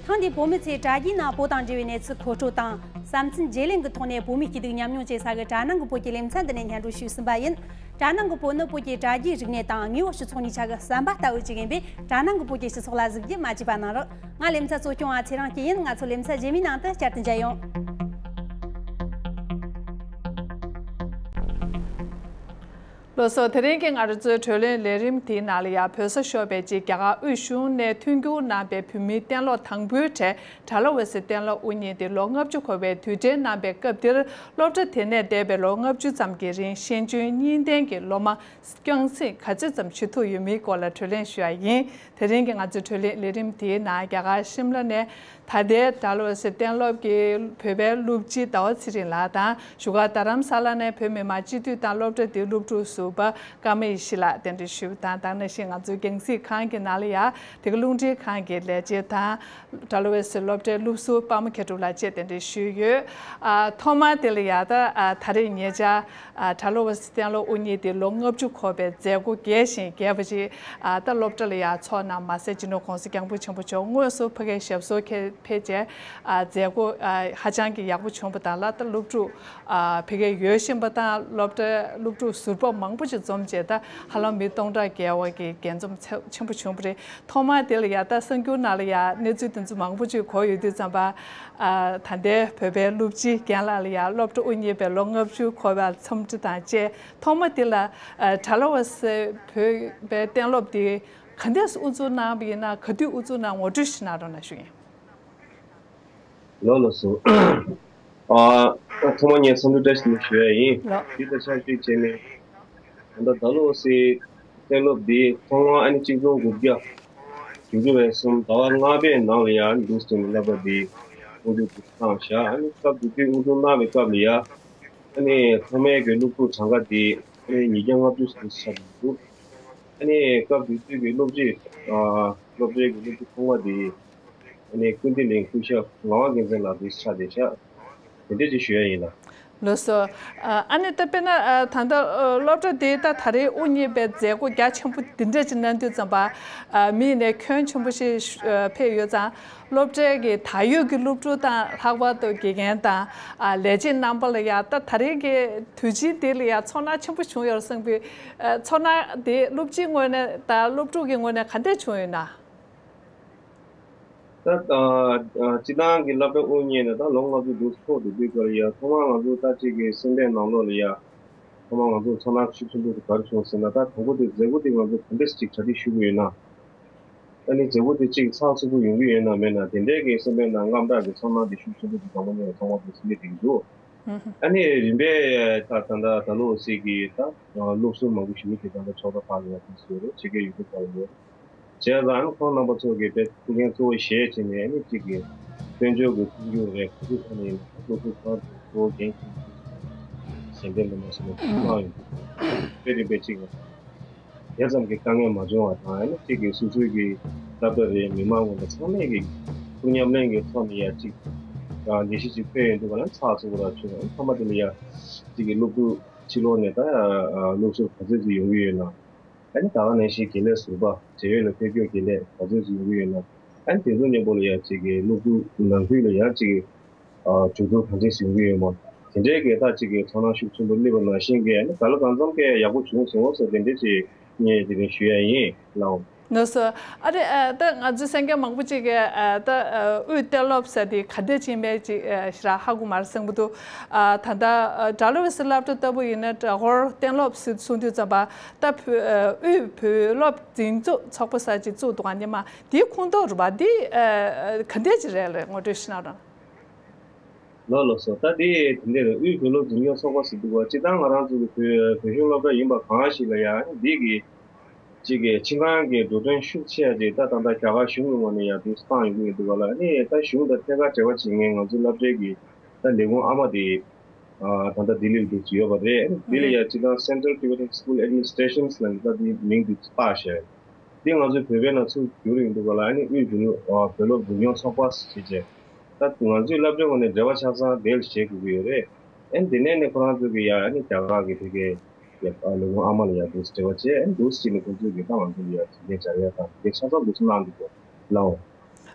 ཐེངས་འདིའི་བོད་མི་ཚོས་དྲ་རྒྱའི་ནང་བོད་དང་འབྲེལ་བའི་གནས་ཚུལ་མཁོ་སྤྲོད་དང་བསམ་ཚུལ་བརྗེ་ལེན་གྱི་ཐོག་ནས་བོད་མིའི་སྐྱིད་སྡུག་མཉམ་མྱོང་བྱེད་ས་གི་དྲ་ནང་གི་བོད་ཀྱི་ལེ་ཚན་འདི་ནས་སྙན་སྒྲོན་ཞུས་ཟིན་པ་ཡིན། དྲ་ནང་གི་བོད་ནི་བོད་ཀྱི་དྲ་རྒྱའི་རིག་གནས་དང་དངོས་པོ་སྤྱི་ཚོགས་གཉིས་ཆ་གི་ཟམ་པ་ལྟ་བུ་ཅིག་ཡིན་པས། དྲ་ནང་གི་བོད་ཀྱི་སྤྱི་ཚོགས་ལ་གཟིགས་རྒྱུ་མ་བརྗེད་པ་གནང་རོགས། ང་ལེ་ཚན་གཙོ་སྐྱོང་བ་ཚེ་རིང་སྐྱིད་ཡིན། ང་ཚོ་ལེ་ཚན་རྗེས་མའི་ནང་དུ་བསྐྱར་དུ་མཇལ་ཡོང་། ལགས་སོ། དེ་རིང་གི་ང་རང་ཚོའི་བགྲོ་གླེང་ལས་རིམ་དེའི་ནང་ལ་ཡང་བོད་ས་ཤོར་བའི་རྗེས་རྒྱ་གར་དབུས་གཞུང་ནས་མཐུན་འགྱུར་གནང་པའི་བོད་མིའི་གཏན་སློབ་དང་པོའི་གྲས་ཌལ་ཧོ་སི་གཏན་སློབ་དབུ་བརྙེས་ཏེ་ལོ་ལྔ་བཅུ་འཁོར་བའི་དུས་དྲན་གནང་པའི་སྐབས་དེར། སློབ་གྲྭ་དེ་ནས་འདས་པའི་ལོ་ལྔ་བཅུ་ཙམ་གྱི་རིང་ཤེས་འཇོན་གཉིས་ལྡན་གྱི་སློབ་མ་རྐྱང་གཅིག་ག་ཚོད་ཙམ་བྱེད་ཐུབ་ཡོད་མེད་སྐོར་ལ་བགྲོ་གླེང་ཞུ་ཡ་ཡིན། དེ་རིང་གི་ང་ཚོའི་བགྲོ་གླེང་ལས་རིམ་དེའི་ནང་རྒྱ་གར་ཤིམ་ལ་ནས་ད་ལྟའི་ཌལ་ཧོ་སི་གཏན་སློབ་ཀྱི་བོད་པའི་སློབ་སྤྱི་ཟླ་བ་ཚེ་རིང་ལགས་དང་། བཞུགས་སྒར་རྡ་རམ་ས་ལ་ནས་བོད་མི་མང་སྤྱི་འཐུས་དང་སློབ་གྲྭ་དེའི་སློབ་ཕྲུག་ཟུར་པ་ཀརྨ་ཡེ་ཤེས་ལགས་གདན་འདྲེན་ཞུས་པ་དང་། དེ་ག་ནང་བཞིན་ང་ཚོའི་རྒྱང་སྲིང་ཁང་གི་ནང་ལ་ཡང་དེ་ག་རླུང་འཕྲིན་ཁང་གི་ལས་བྱེད་དང་། ཌལ་ཧོ་སི་སློབ་གྲྭའི་སློབ་ཟུར་དཔའ་མོ་མཁས་གྲུབ་ལགས་བཅས་གདན་འདྲེན་ཞུས་ཡོད། ཨ། ཐོག་མར་དེ་ལ་ཡང་ད་ཨ་ད་རེས་ཉེ་ཆར་ཨ་ཌལ་ཧོ་སི་གཏན་སློབ་དབུ་བརྙེས་ཏེ་ལོ་ལྔ་བཅུ་འཁོར་བའི་མཛད་སྒོ་རྒྱས་ཤིང་རྒྱས་པ་ཞིག་ཨ་ད་སློབ་གྲྭ་ལ་ཡང་ཚོགས་གནང་མ་ཟད། སྤྱི་ནོར་༸གོང་ས་༸སྐྱབས་མགོན་ཆེན་པོ་མཆོག་དངོས་སུ་ཕ་གིར་ཞབས་སོར་ཁྱེར་ཕེབས་བྱས། ཨ་མཛད་སྒོ་ཨ་ཧ་ཅང་གི་ཡག་པོ་བྱུང་བ་དང་། ལ་ད་སློབ་ཕྲུག་ཨ་ཕ་གིར་ཡོད་བཞིན་པ་དང་། སློབ་གྲྭའི་སློབ་ཕྲུག་ཟུར་པ་མང་པོ་ཞིག་འཛོམས་བྱས། ད་ཧ་ལམ་མི་སྟོང་ཕྲག་བརྒལ་བ་གི་འགྱེད་འཛོམས་ཆེ་ཆེན་པོ་བྱུང་བ་རེད། ཐོག་མར་དེ་ལ་ཡ་ད་གསར་འགྱུར་ནང་ལ་ཡ་གནས་ཚུལ་དེ་ཚོ་མང་པོ་ཅིག་གོ་ཡོང་དུས་ཙམ་པ། ཨ་ད་ལྟའི་བོད་པའི་སློབ་སྤྱི་རྒན་ལགས་ལ་ཡ་སློབ་གྲྭ་དབུ་བརྙེས་པའི་ལོ་ལྔ་བཅུ་འཁོར་བའི་འཚམས་འདྲི་དང་བཅས། ཐོག་མ་དེ་ལ་ཨ་ཌལ་ཧོ་སི་བོད་པའི་གཏན་སློབ་དེ་ག་འདྲས་སུ་དབུ་འཛུགས་གནང་བ་ཡིན་ན། ག་དུས་དབུ་འཛུགས་གནང་། ངོ་སྤྲོད་ཞིག་གནང་རོགས་གནང་ཞུ་ཡིན། ལགས་ལགས་སོ། ཨ་ཐོག་མ་ངས་འཚམས་འདྲི་བཀྲ་ཤིས་བདེ་ལེགས་ཞུ་ཡ་ཡིན། ལགས། འདི་དང་ཆབས་ཅིག་བྱས་ནས་ད་ལྟ་ཌལ་ཧོ་སི་གཏན་སློབ་འདི་ཐོག་མར་ཨ་ནི་གཅིག་སྟོང་དགུ་བརྒྱ་བཞི་བཅུ་ཞེ་གསུམ་ཟླ་བ་ལྔ་པའི་ནང་ལ་ཡ་འདུག་སེ་བྱས་ནས་སློབ་གྲྭ་འདི་དབུ་འཛུགས་བཏང་བཞག་ཨ་ནི་སྐབས་དེ་དུས་དབུ་འཛུགས་གནང་བའི་སྐབས་ལ་ཡ་ཨ་ནི་ཐོག་མའི་གི་སློབ་ཕྲུག་གྲངས་ཀ་དེ་ཨ་ནི་ཉིས་བརྒྱ་ལྔ་བཅུ་ཙམ་ཆགས་འདུག་ཨ་ནི་སྐབས་དེ་དུས་ཀྱི་སློབ་སྤྱི་ཨ་སློབ་གྲྭའི་གི་སློབ་སྤྱི་ཐོག་མ་དེ། ཨ་ནི་སྐུ་མདུན་གླིང་སྐུ་ཞབས་ངག་དབང་རྒྱལ་མཚན་ལགས་འདི་ཆགས་བསྡད་ཤག་དེ་འདྲས་ཅིག་ཞུ་ཡ་ཡིན་ལགས། ལགས་སོ། ཨ་ནི་ད་དཔེར་ན་ཨ་ད་ལྟ་ཨ་སློབ་གྲྭ་འདི་ད་ད་རེས་དབུ་བརྙེས་པའི་མཛད་སྒོ་རྒྱ་ཆེན་པོ་འདི་འདྲས་ཅིག་གནང་དུས་ཙམ་པ། ཨ་མི་ཡིན་ནའི་ཁྱོན་ཆེན་པོ་ཞིག་ཨ་ཕེབས་ཡོད་ཙང་། སློབ་གྲྭའི་གི་ད་ཡོད་ཀྱི་སློབ་ཕྲུག་དང་། ལྷག་པར་དུ་དགེ་རྒན་དང་ཨ་ལས་བྱེད་རྣམ་པ་ལ་ཡ་ད་ད་རེས་ཀྱི་དུས་ཆེན་འདི་ལ་ཡ་ཚོར་སྣང་ཆེན་པོ་བྱུང་ཡོད་རེད་བསམ་གི། ཨ་ཚོར་སྣང་དེ་སློབ་སྤྱིའི་ངོས་ནས་དང་སློབ་ཕྲུག་གི་ངོས་ནས་ག་འདྲས་བྱུང་ཡོད་ན། ད་ཨ་ཨ་སྤྱི་བཏང་གི་སློབ་གྲྭ་དབུ་བརྙེས་ནས་ད་ལོ་ལྔ་བཅུ་འདུག་ཐོག་དེ་དུས་སྐབས་ལ་ཡ་ཐོག་མར་ང་ཚོ་ད་ཅིག་གི་སེམས་པའི་ནང་ལོགས་ལ་ཡ་ཐོག་མར་ང་ཚོ་ཚོར་སྣང་ཤུགས་ཆེན་པོ་དེ་ག་རེ་བྱུང་ཟེར་ན། ད་དང་པོ་དེ་མཛད་སྒོ་དེ་ང་ཚོ་ག་འདྲས་ཅིག་གྲ་སྒྲིག་ཞུ་གི་ཡོད་ན། ཨ་ནི་མཛད་སྒོ་དེ་ཅིག་ཚགས་ཚུད་པོ་ཡོང་གི་ཡོད་ན་མེད་ན། དེ་འདྲའི་གི་སེམས་པའི་ནང་དངངས་སྐྲག་གི་ཚོར་སྣང་དེ་ཤུགས་ཆེན་པོ་དེ་དང་པོ་ནས་ཚང་མ་དེ་སེམས་པའི་སྟེང་དུ། ཨ་ནི་རིམ་པས་ད་ད་ད་ད་ལོ་སྲིད་ཀྱི་ད་སློབ་ཟུར་མང་པོ་ཞིག་གིས་ད་ལྟ་ཚོགས་པ་ཁག་ལ་ཡང་ཕེབས་སོང་རེད། ཕྱི་རྒྱལ་ཡུལ་གྲུ་ཁག་ལ་ཡོད། བྱས་ཙང་ཁོང་རྣམ་པ་ཚོ་གིས་དཔེ་ཐུགས་འགན་གཙོ་བོ་བཞེས་བྱས་ནས། ཨ་ནི་གཅིག་གི་དཔལ་འབྱོར་གྱི་མཐུན་འགྱུར་རེད། ག་ཚོད་ཐོག་ནས་ཡིན་ན་སློབ་ཕྲུག་ཁག་གཙོ་བོ་འགན་འཁྱེར་ནས་ཞལ་འདེབས་མི་སྣ་ཞིག་ལ་གནང་ཡོང་གི་འདུག་དཔེ་རིམ་པས་གཅིག་ལ་དེ་ཙམ་གྱི་དཀའ་ངལ་མ་བྱུང་བ་དང་། ཨ་ནི་གཅིག་གི་སོ་སོའི་གི་སློབ་གྲྭ་རེད། མི་མང་ངོ་མ་ཚང་མས་གི་ཐུགས་ཉམས་ལེན་གྱི་ཐོག་ནས་ཡ་གཅིག་ལས་གཞི་གཅིག་སྤེལ་ཡོང་དུས་ག་ལ་ཚགས་ཚུད་པོ་ར་བྱུང་། ཨ་ནི་མཐའ་མ་དེ་ལ་ཡ་གཅིག་གི་སློབ་ཕྲུག་ཕྱི་ལོགས་ནས་ད་སློབ་ཟུར་ག་ཚོད་ཅིག་ཡོང་གི་ཡོད་ན། ཨ་ནི་ད་ག་ནང་བཞིན་དགེ་ལས་ཟུར་པ་བགྲེས་ཡོལ་ལ་ཕེབས་སྐྱོད་དགེ་ལས་ག་ཚོད་ཅིག་ཡོང་གི་ཡོད་ན། ཨ་ནི་དེ་ཚོ་མཉམ་པོ་ལ་ཡ་གཅིག་གི་སློབ་ཕྲུག་ནང་ཁུལ་ལ་ཡ་གཅིག་གི་ཨ་གྲོས་བསྡུར་གང་འདྲས་ཡོང་གི་ཡོད་མ། དེ་འདྲའི་གི་ད་གཅིག་གི་ཚོར་སྣང་ཤུགས་ཆེན་པོ་སླེབས་པ་ནང་བཞིན་གི། ཨ་ནི་ག་ལ་གང་འཚམ་གི་ཡག་པོ་བྱུང་སོང་ཟེར་དེ་འདྲས་ཅིག་ངས་དེ་རིང་ཞུ་ཡ་ཡིན་ལགས། ལགས་སོ། ཨ་རེ། ཨ་ད་ང་ཚོའི་གསན་མཁན་མང་པོ་ཅིག་གིས་ཨ་ད་ཨ་དབུས་གཏན་སློབ་ཟེར་དེ་ག་འདྲས་ཅིག་མེད་ཅིག་ཨ་ཞེ་དྲག་ཧ་གོ་མ་རེད་བསམ་གྱི་འདུག་ཨ་ད་ལྟ་ཨ་ཌལ་ཧོ་སི་སློབ་གྲྭ་ལྟ་བུ་ཡིན་ན་གྲྭ་སྐོར་གཏན་སློབ་ཟེར་གསུང་དུས་ཙམ་པ། ད་བོད་ཨ་དབུས་བོད་སློབ་འཛིན་སྐྱོང་ཚོགས་པ་ཟེར་ཅིག་བཙུགས་འདུག་ག་ཉི་མ་དེའི་ཁོངས་གཏོགས་རེད་པ། འདི་ཨ་ག་འདྲས་ཅིག་རེད་ལགས། ངོ་སྤྲོད་ཞིག་གནང་རོགས། ལགས་ལགས་སོ། ད་དེ་དེ་འདྲ་རེད། དབུས་བོད་སློབ་འཛིན་སྐྱོང་ཚོགས་པ་ཟེར་འདུག་པ། སྤྱིར་བཏང་ང་རང་ཚོ་གི་བོད་བོད་གཞུང་སློབ་གྲྭ་ཡིན་པ་གང་ཞིག་ལ་ཡང་འདི་གི་གཅིག་གི་ཕྱི་ནང་གི་འགྲོ་གྲོན་ཤུགས་ཆེ་ཡ་ཅིག་ད་ད་ལྟ་རྒྱ་གར་གཞུང་གི་ངོས་ནས་ཡང་འདུག་བཏང་ཡོང་གི་འདུག་པ་ལ། ཨ་ནི་ད་གཞུང་དང་ཐད་ཀར་འབྲེལ་བ་བྱེད་མཁན་ང་ཚོའི་སློབ་གྲྭའི་གི་ད་ལས་ཁུངས་ཨ་མ་དེ་ཨ་ད་ལྟ་ལྡི་ལིར་འདུག་ཅིག་ཡོད་པ་རེད། ཨ་ནི་འདི་ལ་ཡང་སྤྱིར་བཏང་Central Tibetan School Administrations ལབ་ནས་ད་འདི་མིང་འདི་བཏགས་བཞག་འདི་ང་ཚོའི་བོད་པའི་ནང་ཚུར་བསྒྱུར་ཡོང་དུས་ག་ལ། ཨ་ནི་དབུས་བོད་ལུ་ཨ་བོད་སློབ་འཛིན་སྐྱོང་ཚོགས་པ་ཞེས་བྱས། ད་ང་ཚོའི་སློབ་གྲྭའི་ངོས་ནས་འབྲེལ་བ་ཆ་ཚང་དེ་ལ་བྱེད་དགོས་ཀྱི་ཡོད་རེད། ཨེ་འདི་ནས་ནི་ཁོ་རང་ཚོ་གི་ཡ་ཨ་ནི་རྒྱ་གར་གི་དེ་གའི་ཡ་ཨ་ལས་ཁུངས་ཨ་མ་ལ་ཡ་འདུག་འབྲེལ་བ་བྱས། ཨེ་འདུག་ཅིག་ནི་ཁོ་ཚོ་གི་ད་ང་ཚོ་ལ་ཡ་དེ་འདྲའི་བྱ་ཡ་དང་དེ་ཆ་ཚང་འདུག་སེ་གནང་འདུག་གོ་ལའོ།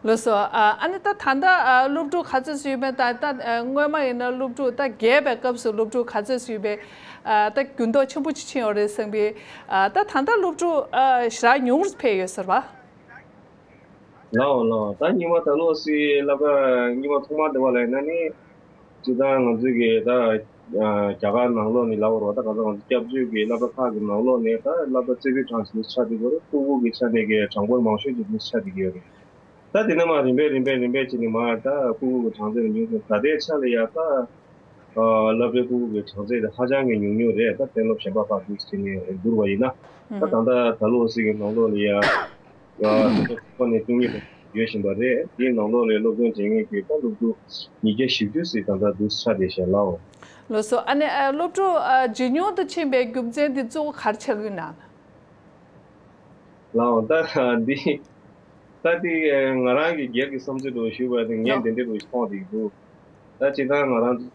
ལགས་སོ། ཨ་ཨ་ནི་ད་ད་ལྟ་ཨ་སློབ་ཕྲུག་ག་ཚོད་ཙམ་ཡོད་མེད། ད་ད་ཨ་སྔོན་མ་ཡིན་ན་སློབ་ཕྲུག་ད་བརྒྱད་པའི་སྐབས་སུ་སློབ་ཕྲུག་ག་ཚོད་ཙམ་ཡོད་མེད། ཨ་ད་འགྱུར་ལྡོག་ཆེན་པོ་ཅིག་ཕྱིན་ཡོད་རེད་བསམ་གི། ཨ་ད་ད་ལྟ་སློབ་ཕྲུག་ཨ་ཞེ་དྲག་ཉུང་རུ་ཕེབས་ཡོད་ཟེར་བ། ལའོ་ལའོ། ད་སྔོན་མ་ད་ལོ་སི་སློབ་གྲྭ་སྔོན་མ་ཐོག་མ་དེ་བ་ལ་ཡིན་ན་ནི། སྤྱིར་བཏང་ང་ཚོའི་གི་ད་ཨ་རྒྱ་གར་ནང་ལོགས་ནས་ལབ་དགོས་རེད་པ། ད་ག་ཚོད་ང་ཚོ་སྐྱབས་བཅོལ་གྱི་སློབ་གྲྭ་ཁག་གི་ནང་ལོགས་ནས་ད་སློབ་གྲྭ་རྩེ་ཕུད་གྲངས་ཅིག་ཆགས་བསྡད་ཡོད་རེད། ཕྲུ་གུ་གི་ཆ་ནས་གི་གྲངས་འབོར་མང་ཤོས་ཅིག་ཆགས་བསྡད་ཡོད་རེད། ད་དེ་ནས་མར་རིམ་པས་རིམ་པས་རིམ་པས་བྱས་ནས་མར་ད་ཕྲུ་གུ་གི་གྲངས་ཚད་ཉུང་སོང་། ད་ལྟའི་ཆ་ལ་ཡ་ད་ཨ་སློབ་གྲྭའི་ཕྲུ་གུ་གི་གྲངས་ཚད་དེ་ཧ་ཅང་གི་ཉུང་ཉུང་རེད། ད་གཏན་སློབ་གཞན་པ་ཁག་ཅིག་བྱས་ནས་བསྡུར་བ་ཡིན་ན། ད་ད་ལྟ་ད་ལོ་སི་གི་ནང་ལོགས་ལ་ཡ། ཨ་ཁོ་ནས་བཅུ་གཉིས་ཡོད་བཞིན་པ་རེད། དེའི་ནང་ལོགས་ལ་སློབ་སྦྱོང་བྱེད་མཁན་གྱི་ད་སློབ་ཕྲུག་ཉིས་བརྒྱ་བཞི་བཅུ་ཙམ་ད་ལྟ་འདུག་ཆགས་བསྡད་ཤག་ལའོ། ལགས་སོ། ཨ་ནི་ཨ་སློབ་ཕྲུག་ཨ་ཇེ་ཉུང་དུ་ཕྱིན་པའི་རྒྱུ་མཚན་དེ་གཙོ་བོ་ག་རེ་ཆགས་ཀྱི་ཡོད་ན། ལའོ། ད་འདི་ད་དེ་ང་རང་གི་སྒེར་གྱི་བསམ་ཚུལ་རུ་ཞུས་པ་དེ་ངས་ལའོ། འདི་འདྲ་རུ་མཐོང་བསྡད་ཀྱི་འདུག་ད་སྤྱིར་བཏང་ང་རང་།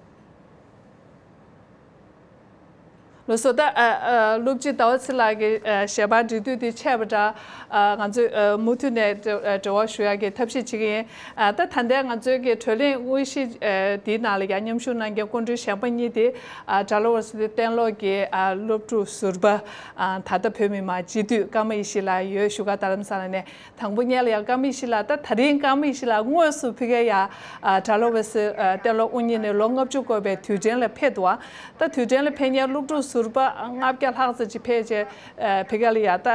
ལགས་སོ། ད་ཨ་ཨ་སློབ་སྤྱི་ཟླ་བ་ཚེ་ལགས་ཀྱི་ཨ་ཞལ་པར་འབྲི་དུས་དེ་ཆད་པ་འདྲ། ཨ་ང་ཚོས་ཨ་མུ་མཐུད་ནས་འབྲེལ་ཨ་འབྲེལ་བ་ཞུ་ཡག་གི་ཐབས་ཤེས་བྱེད་ཀྱི་ཡིན། ཨ་ད་ད་ལྟའི་ང་ཚོའི་གི་བགྲོ་གླེང་དངོས་གཞི་ཨ་འདིའི་ནང་ལ་ཡང་མཉམ་ཞུགས་གནང་མཁན་སྐུ་མགྲོན་གཞན་པ་གཉིས་དེ་ཨ་ཌལ་ཧོ་སི་ཊི་གཏན་སློབ་ཀྱི་ཨ་སློབ་ཕྲུག་ཟུར་པ། ཨ་ད་ལྟ་བོད་མི་མང་སྤྱི་འཐུས་ཀརྨ་ཡེ་ཤེས་ལགས་ཡོད། བཞུགས་སྒར་རྡ་རམ་ས་ལ་ནས། དང་པོ་ཉིད་ལ་ཡང་ཀརྨ་ཡེ་ཤེས་ལགས། ད་དེ་རིང་ཀརྨ་ཡེ་ཤེས་ལགས་དངོས་སུ་ཕ་གིར་ཡ་ཨ་ཌལ་ཧོ་སི་ཊི་ཨ་གཏན་སློབ་དབུ་བརྙེས་ནས་ལོ་ལྔ་བཅུ་འཁོར་བའི་དུས་དྲན་ལ་ཕེབས་འདུག་ཨ་ད་དུས་དྲན་ལ་ཕེབས་མཁན་སློབ་ཕྲུག་ཟུར་པ་ལྔ་བརྒྱ་ལྷག་ཙམ་ཅིག་ཕེབས་རྗེས་ཨ་ཕ་གིར་ལ་ཡ་ད་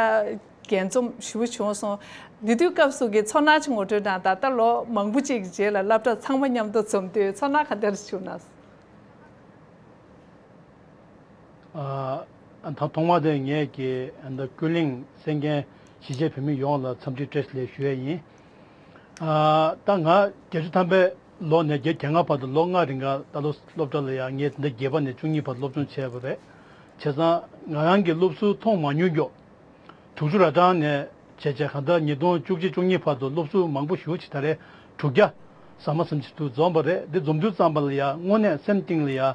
རྒྱས་འཛོམས་ཞེ་པོ་བྱུང་སོང་། དེ་དུས་སྐབས་སུ་གི་ཚོར་སྣང་ཅིག་ངོ་སྤྲོད་གནང་དང་། ད་ལོ་མང་པོ་ཅིག་གི་རྗེས་ལ་སློབ་གྲྭ་ཚང་མ་མཉམ་དུ་འཛོམས་དུས་ཚོར་སྣང་ག་འདྲ་བྱུང་ན། ཨ་ད་ཐོག་མ་དེ་ངས་ཀྱི་ཨ་ད་ཀུན་གླེང་གསན་མཁན་གཞིས་བྱེས་བོད་མི་ཡོངས་ལ་འཚམས་འདྲི་བཀྲ་ཤིས་བདེ་ལེགས་ཞུ་ཡས་ཡིན། ཨ་ད་ང་བརྒྱད་ཅུ་ཐམ་པའི་ལོ་ནས་བརྒྱད་ཅུ་གྱ་ལྔ་བར་དུ་ལོ་ལྔ་རིང་ག་ད་ལོ་སློབ་གྲྭ་ལ་ཡང་ངས་ད་བརྒྱད་པ་ནས་བཅུ་གཉིས་བར་སློབ་སྦྱོང་བྱས་པ་རེད། བྱས་ཙང་ང་རང་གི་སློབ་ཟུར་མཐོང་མ་མྱོང་མགྱོགས། དྲུག་ཅུ་ར་གྲངས་ནས་བྱས་བྱས་གང་ལྟར་ཉིས་སྟོང་བཅུ་གཅིག་བཅུ་གཉིས་བར་དུ་སློབ་ཟུར་མང་པོ་ཞེ་པོ་ཅིག་ད་རེས་དྲུག་བརྒྱ་ཟ་མ་ཟིན་ཅིག་ཏུ་འཛོམས་པ་རེད། འདི་འཛོམས་དུས་ཙམ་པ་ལ་ཡ་དངོས་གནས་སེམས་གཏིང་ལ་ཡ་ཨ་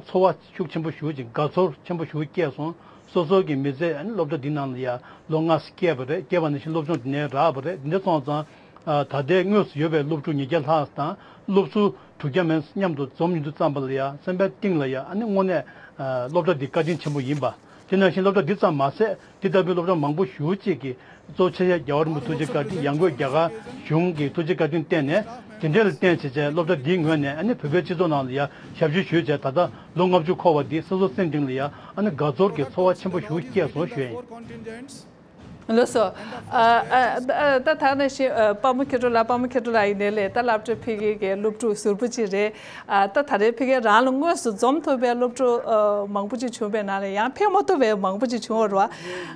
ཚོར་བ་ཤུགས་ཆེན་པོ་ཞེ་པོ་ཅིག་དགའ་ཚོར་ཆེན་པོ་ཞེ་པོ་སྐྱེས་སོང་། སོ་སོ་གི་མི་ཚེ་ཨ་ནི་སློབ་གྲྭ་འདི་ནང་ལ་ཡ་ལོ་ལྔ་ཙམ་བསྐྱལ་བ་རེད། བསྐྱལ་བ་ནང་བཞིན་སློབ་སྦྱོང་འདི་ནས་རག་པ་རེད། འདི་འདྲ་སོང་ཙང་ཨ་ད་ལྟའི་དངོས་སུ་ཡོད་པའི་སློབ་ཕྲུག་ཉིས་བརྒྱ་ལྷག་དང་སློབ་ཟུར་དྲུག་བརྒྱ་མན་མཉམ་དུ་འཛོམས་ཡོང་དུས་ཙམ་པ་ལ་ཡ་སེམས་པའི་གཏིང་ལ་ཡ་ཨ་ནི་དངོས་གནས་ཨ་སློབ་གྲྭ་འདི་བཀའ་དྲིན་ཆེན་པོ་ཡིན་པ། དེ་ནང་བཞིན་སློབ་གྲྭ་འདི་ཙམ་མ་ཟད་འདི་ལྟ་བུའི་སློབ་གྲྭ་མང་པོ་ཞེ་པོ་ཅིག་གིས་གཙོ་ཆེ་ཤོས་རྒྱལ་བ་རིན་པོ་ཆེ་ཐུགས་རྗེ་བཀའ་དྲིན། ཡང་སྒོས་རྒྱ་གར་གཞུང་གི་ཐུགས་རྗེ་བཀའ་དྲིན་བརྟེན་ནས་དེ་འདྲ་ལ་བརྟེན་བྱས་བྱས་སློབ་གྲྭ་འདིའི་ངོས་ནས་ཨ་ནི་བོད་པའི་སྤྱི་ཚོགས་ནང་ལ་ཡ་ཞབས་ཞུ་ཞུས་བྱས་ད་ལྟ་ལོ་ལྔ་བཅུ་འཁོར་བ་འདི་སོ་སོ་སེམས་གཏིང་ལ་ཡ་ཨ་ནི་དགའ་ཚོར་གྱི་ཚོར་བ་ཆེན་པོ་ཞེ་པོ་སྐྱེས་སོང་ཞུ་ཡ་ཡིན། ལགས་སོ། ཨ་ཨ་ཨ་ད་ཐ་ན་ཤི་ཨ་དཔའ་མོ་མཁས་གྲུབ་ལགས། དཔའ་མོ་མཁས་གྲུབ་ལགས་ཡིན་ནའི་ལས་ད་སློབ་གྲྭ་ཕ་གི་གི་སློབ་ཕྲུག་ཟུར་པ་ཅིག་རེད། ཨ་ད་ད་རེས་ཕ་གི་རང་ལ་དངོས་སུ་འཛོམས་ཐུབ་པའི་སློབ་ཕྲུག་ཨ་མང་པོ་ཅིག་བྱུང་བའི་ནང་ལ་ཡང་ཕེབས་མ་ཐུབ་པའི་མང་པོ་ཅིག་བྱུང་བ་རེད་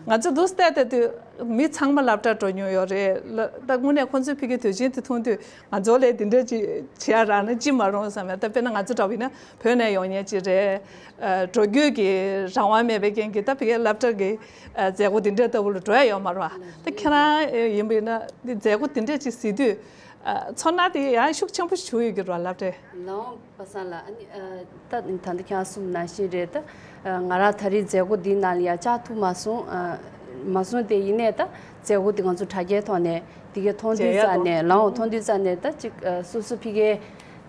བ། ང་ཚོ་འདུག་སེ་བལྟས་བསྡད་དུས་མི་ཚང་མ་སློབ་གྲྭར་འགྲོ་མྱོང་ཡོད་རེད་ལ། ད་དངོས་གནས་ཁོང་ཚོའི་ཕ་གི་དུས་ཆེན་དེ་མཐོང་དུས་ང་ཚོ་ལས་འདི་འདྲ་ཅིག་བྱེད་ཡ་རག་ན་ཅི་མ་རུང་བསམ་ཡ། ད་དཔེར་ན་ང་ཚོ་འདྲ་བོ་ཡིན་ན་བོད་ནས་ཡོང་མཁན་ཅིག་རེད། ཨ་འགྲོ་རྒྱུ་གི་རང་དབང་མེད་པའི་རྐྱེན་གྱིས་ད་ཕ་གིའི་སློབ་གྲྭ་གི་ཨ་མཛད་སྒོ་འདི་འདྲའི་ལྟ་བུ་ལ་འགྲོ་ཡ་ཡོད་མ་རེད་བ། ད་ཁྱེད་རང་ཨ་ཡིན་པ་ཡིན་ན་འདི་མཛད་སྒོ་འདི་འདྲ་ཅིག་གཟིགས་དུས་ཨ་ཚོར་སྣང་དེ་ཡང་ཤུགས་ཆེན་པོ་ཞིག་བྱུང་ཡོད་ཀྱི་རེད་བ། སློབ་གྲྭའི་ལའོ་པ་སངས་ལགས། ཨ་ནི་ཨ་ད་ད་ལྟ་ཁྱེད་རང་གསུངས་ནང་བཞིན་རེད། ད་ཨ་ང་རང་ད་རེས་མཛད་སྒོ་འདིའི་ནང་ལ་ཡ་བཅར་ཐུབ་མ་སོང་། ཨ་མ་སོང་སྟེ་ཡིན་ནའི་ད་མཛད་སྒོ་འདི་ང་ཚོ་དྲ་རྒྱའི་ཐོག་ནས་འདི་གའི་མཐོང་དུས་ཙ་ནས་ལའོ་མཐོང་དུས་ཙ་ནས་ད་ཅིག་ཨ་སོ་སོ་ཕ་གིའི་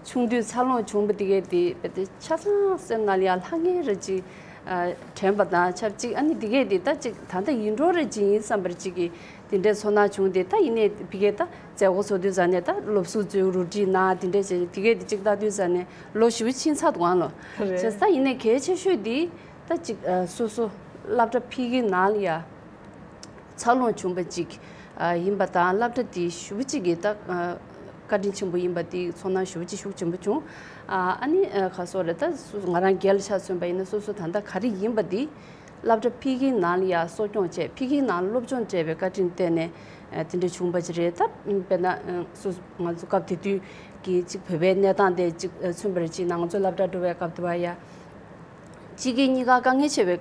ཆུང་དུས་འཚར་ལོངས་བྱུང་བ་དེ་གས་དེ་རྦད་དེ་ཆ་ཚང་སེམས་ནང་ལ་ཡང་ལྷང་ངེ་རེ་ཅིག་ཨ་དྲན་པ་དང་ཆབས་ཅིག་ཨ་ནི་དེ་གས་དེ་ད་ཅིག་ད་ལྟ་ཡིད་འཕྲོག་རེ་ཅིག་ཡིན་བསམ་པར་ཅིག་གི་དེ་འདྲའི་ཚོར་སྣང་བྱུང་སྟེ། ད་ཡིན་ནའི་ཕ་གིའི་ད་མཛད་སྒོ་ཚོགས་དུས་ཙ་ནས་ད་སློབ་ཟུར་ཚོས་རུ་སྒྲིག་གནང་དེ་འདྲས་བྱས་དེ་གས་དེ་ཅིག་ལྟ་དུས་ཙ་ནས་ལོ་ཞེ་པོ་ཕྱིན་ཚར་འདུག་ཨང་ལོ། རེད། བྱས་ཙང་ཡིན་ནའི་གལ་ཆེ་ཤོས་དེ་ད་ཅིག་ཨ་སོ་སོ་སློབ་གྲྭ་ཕ་གིའི་ནང་ལ་ཡ། འཚར་ལོངས་བྱུང་བ་ཅིག་ཨ་ཡིན་པ་དང་། སློབ་གྲྭ་འདི་ཞེ་པོ་ཅིག་གི་ད་ཨ་བཀའ་དྲིན་ཆེན་པོ་ཡིན་པ་འདི་ཚོར་སྣང་ཞེ་པོ་ཅིག་ཤུགས་ཆེན་པོ་བྱུང་། ཨ་ཨ་ནི་ཨ་ག་སོགས་རེད། ད་སོ་སོ་ང་རང་སྒེར་ལ་ཆ་མཚོན་པ་ཡིན་ན་སོ་སོ་ད་ལྟ་ག་རེ་ཡིན་པ་འདི་སློབ་གྲྭ་ཕ་གིའི་ནང་ལ་ཡ་གསོ་སྐྱོང་བྱས། ཕ་གིའི་ནང་ལ་སློབ་སྦྱོང་སྤྲད་པའི་བཀའ་དྲིན་བརྟེན་ནས་ཨ་དེ་འདྲ་བྱུང་བ་ཅིག་རེད། ད་དཔེར་ན་ཨ་སོ་སོ་ང་ཚོ་སྐབས་དེ་དུས་ཀྱི་ཅིག་བོད་པའི་གནས་སྟངས་དེ་ཅིག་ཨ་མཚོན་པར་ཅིག་ན་ང་ཚོ་སློབ་གྲྭ་འགྲོ་བའི་སྐབས་དེ་བ་ཡ། གཅིག་གིས་གཉིས་ཀ་དཀའ་ངལ་ཆེ་བའི་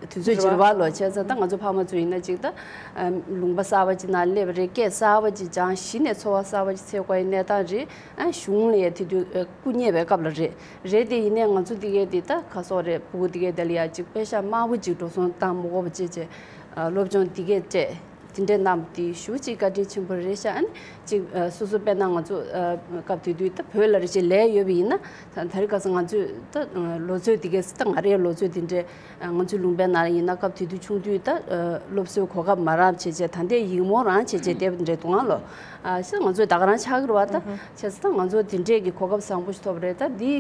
དུས་ཚོད་ཅིག་རེད་བ་ལོ། བྱས་ཙང་ད་ང་ཚོ་ཕ་མ་ཚོ་ཡིན་ན་ཅིག་ད་ཨ་ལུང་པ་གསར་པ་ཅིག་ནང་སླེབས་པ་རེད། སྐད་གསར་པ་ཅིག་སྦྱངས། གཞི་ནས་འཚོ་བ་གསར་པ་ཅིག་འཚོལ་དགོས་ཡ་གནས་སྟངས་རེད། ཨ་གཞུང་ལ་ཡ་དེ་དུས་ཨ་སྐུ་ཉེ་བའི་སྐབས་ལ་རེད། རེད་དེ་ཡིན་ནའི་ང་ཚོ་འདི་གའི་འདི་ད་ཁ་སོག་རེད། སྤུ་གུ་འདི་གའི་དེ་ལ་ཡ་ཅིག་པེ་ཤག་དམའ་པོ་ཅིག་འགྲོ་སོང་བཏང་མ་དགོས་པ་བྱས་བྱས་ཨ་སློབ་སྦྱོང་འདི་གའི་སྤྲད། དེ་འདྲའི་གནང་བ་དེ་ཞེ་པོ་ཅིག་བཀའ་དྲིན་ཆེན་པོ་རེད་ཤག་ཨ་ནི་ཅིག་ཨ་སོ་སོ་དཔེར་ན་ང་ཚོ་ཨ་སྐབས་དེ་དུས་ད་བོད་ལ་རེ་ཞིག་ལས་ཡོད་པ་ཡིན་ན་ད་ད་རེས་ཁ་སང་ང་ཚོས་ད་ཨ་ལོ་ཚོད་དེ་གས་ད་ང་རའི་ལོ་ཚོད་དེ་འདྲའི་ཨ་ང་ཚོའི་ལུང་པའི་ནང་ལ་ཡིན་ན་སྐབས་དེ་དུས་ཆུང་དུས་ད་ཨ་སློབ་གསོའི་གོ་སྐབས་མ་རག་བྱས་བྱས་ད་ལྟའི་ཡིག་རྨོངས་རང་བྱས་བྱས་བསྡད་པ་འདྲའི་འདུག་ཨང་ལོ། ཨ་ཤི་ང་ཚོས་ད་ག་རང་ཆགས་ཀྱི་རེད་བ། ད་བྱས་ཙང་ད་ང་ཚོ་དེ་འདྲས་ཀྱི་གོ་སྐབས་བཟང་པོ་ཞིག་ཐོབ་པ་རེད། ད་འདི་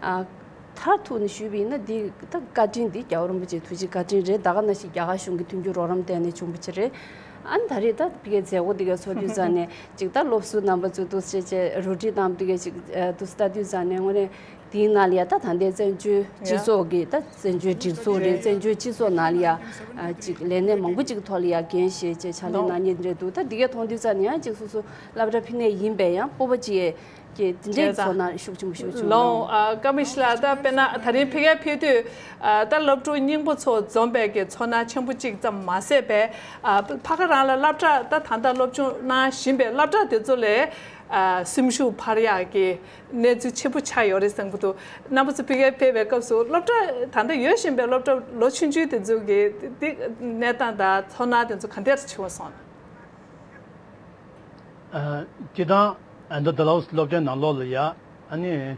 ཨ། མཐར་ཐུག་ནས་ཞུས་པ་ཡིན་ན་འདི་ད་བཀའ་དྲིན་འདི་རྒྱལ་བ་རིན་པོ་ཆེའི་ཐུགས་རྗེ་བཀའ་དྲིན་རེད། ད་ག་ནང་བཞིན་རྒྱ་གར་གཞུང་གི་མཐུན་འགྱུར་རོགས་རམ་བརྟེན་ནས་བྱུང་བ་ཅིག་རེད། ཨ་ནི་ད་རེས་ད་ཕ་གིའི་མཛད་སྒོ་འདི་ག་ཚོགས་དུས་ཙང་ནས་ཅིག་ད་སློབ་ཟུར་རྣམ་པ་ཚོས་འདུག་སེ་བྱས་རོལ་དྲི་བཏང་འདི་ག་ཅིག་འདུག་སེ་ལྟ་དུས་ཙང་ནས་དངོས་གནས་དེའི་ནང་ལ་ཡ་ད་ད་ལྟའི་བཙན་བྱོལ་སྤྱི་ཚོགས་ཀྱི་ད་བཙན་བྱོལ་སྒྲིག་འཛུགས་རེད། བཙན་བྱོལ་སྤྱི་ཚོགས་ནང་ལ་ཡ་ཅིག་ལས་གནས་མང་པོ་ཅིག་ཐོག་ལ་ཡ་འགན་བཞེས་བྱས་ཕྱག་ལས་གནང་མཁན་རེད་འདུག་ད་འདི་ག་མཐོང་དུས་ཙང་ནས་ཡང་ཅིག་སོ་སོ་སློབ་གྲྭ་ཕ་གིར་ཡིན་པས་ཡང་སྤོབས་པ་ཅིག་ཀྱི་དེ་འདྲའི་བྱས་ཙང་ཚོར་སྣང་ཤུགས་ཆེན་པོ་ཤུགས་ཆེན་པོ་ལོང་། ཨ་ཀ་མི་ཤི་ལ་ད་དཔེར་ན་ད་རིང་ཕ་གིར་ཕེབས་དུས་ཨ་ད་སློབ་ཕྲུག་རྙིང་པ་ཚོ་འཛོམས་པའི་གི་ཚོར་སྣང་ཆེན་པོ་གཅིག་ཙམ་མ་ཟད་པས་ཨ་ཕ་ག་རང་ལ་སློབ་གྲྭ་ད་ད་ལྟ་སློབ་སྦྱོང་གནང་བཞིན་པའི་སློབ་གྲྭ་དེ་ཚོ་ལས་ཨ་སེམས་ཤུགས་འཕར་ཡག་གི་གནས་ཚུལ་ཆེན་པོ་ཆགས་ཡོད་རེད་བསམ་གྱི་འདུག་རྣམ་པ་ཚོ་ཕ་གིར་ཕེབས་པའི་སྐབས་སུ་སློབ་གྲྭ་ད་ལྟ་ཡོད་བཞིན་པའི་སློབ་གྲྭ་ལོ་ཆུང་ཆུང་དེ་ཚོ་གི་དེ་གནས་སྟངས་དང་ཚོར་སྣང་དེ་ཚོ་ག་འདྲ་བྱུང་སོང་། ཨ་སྤྱིར་བཏང་ཨ་ད་ལའོ་སི་སློབ་གྲྭའི་ནང་ལོགས་ལ་ཡ་ཨ་ནི་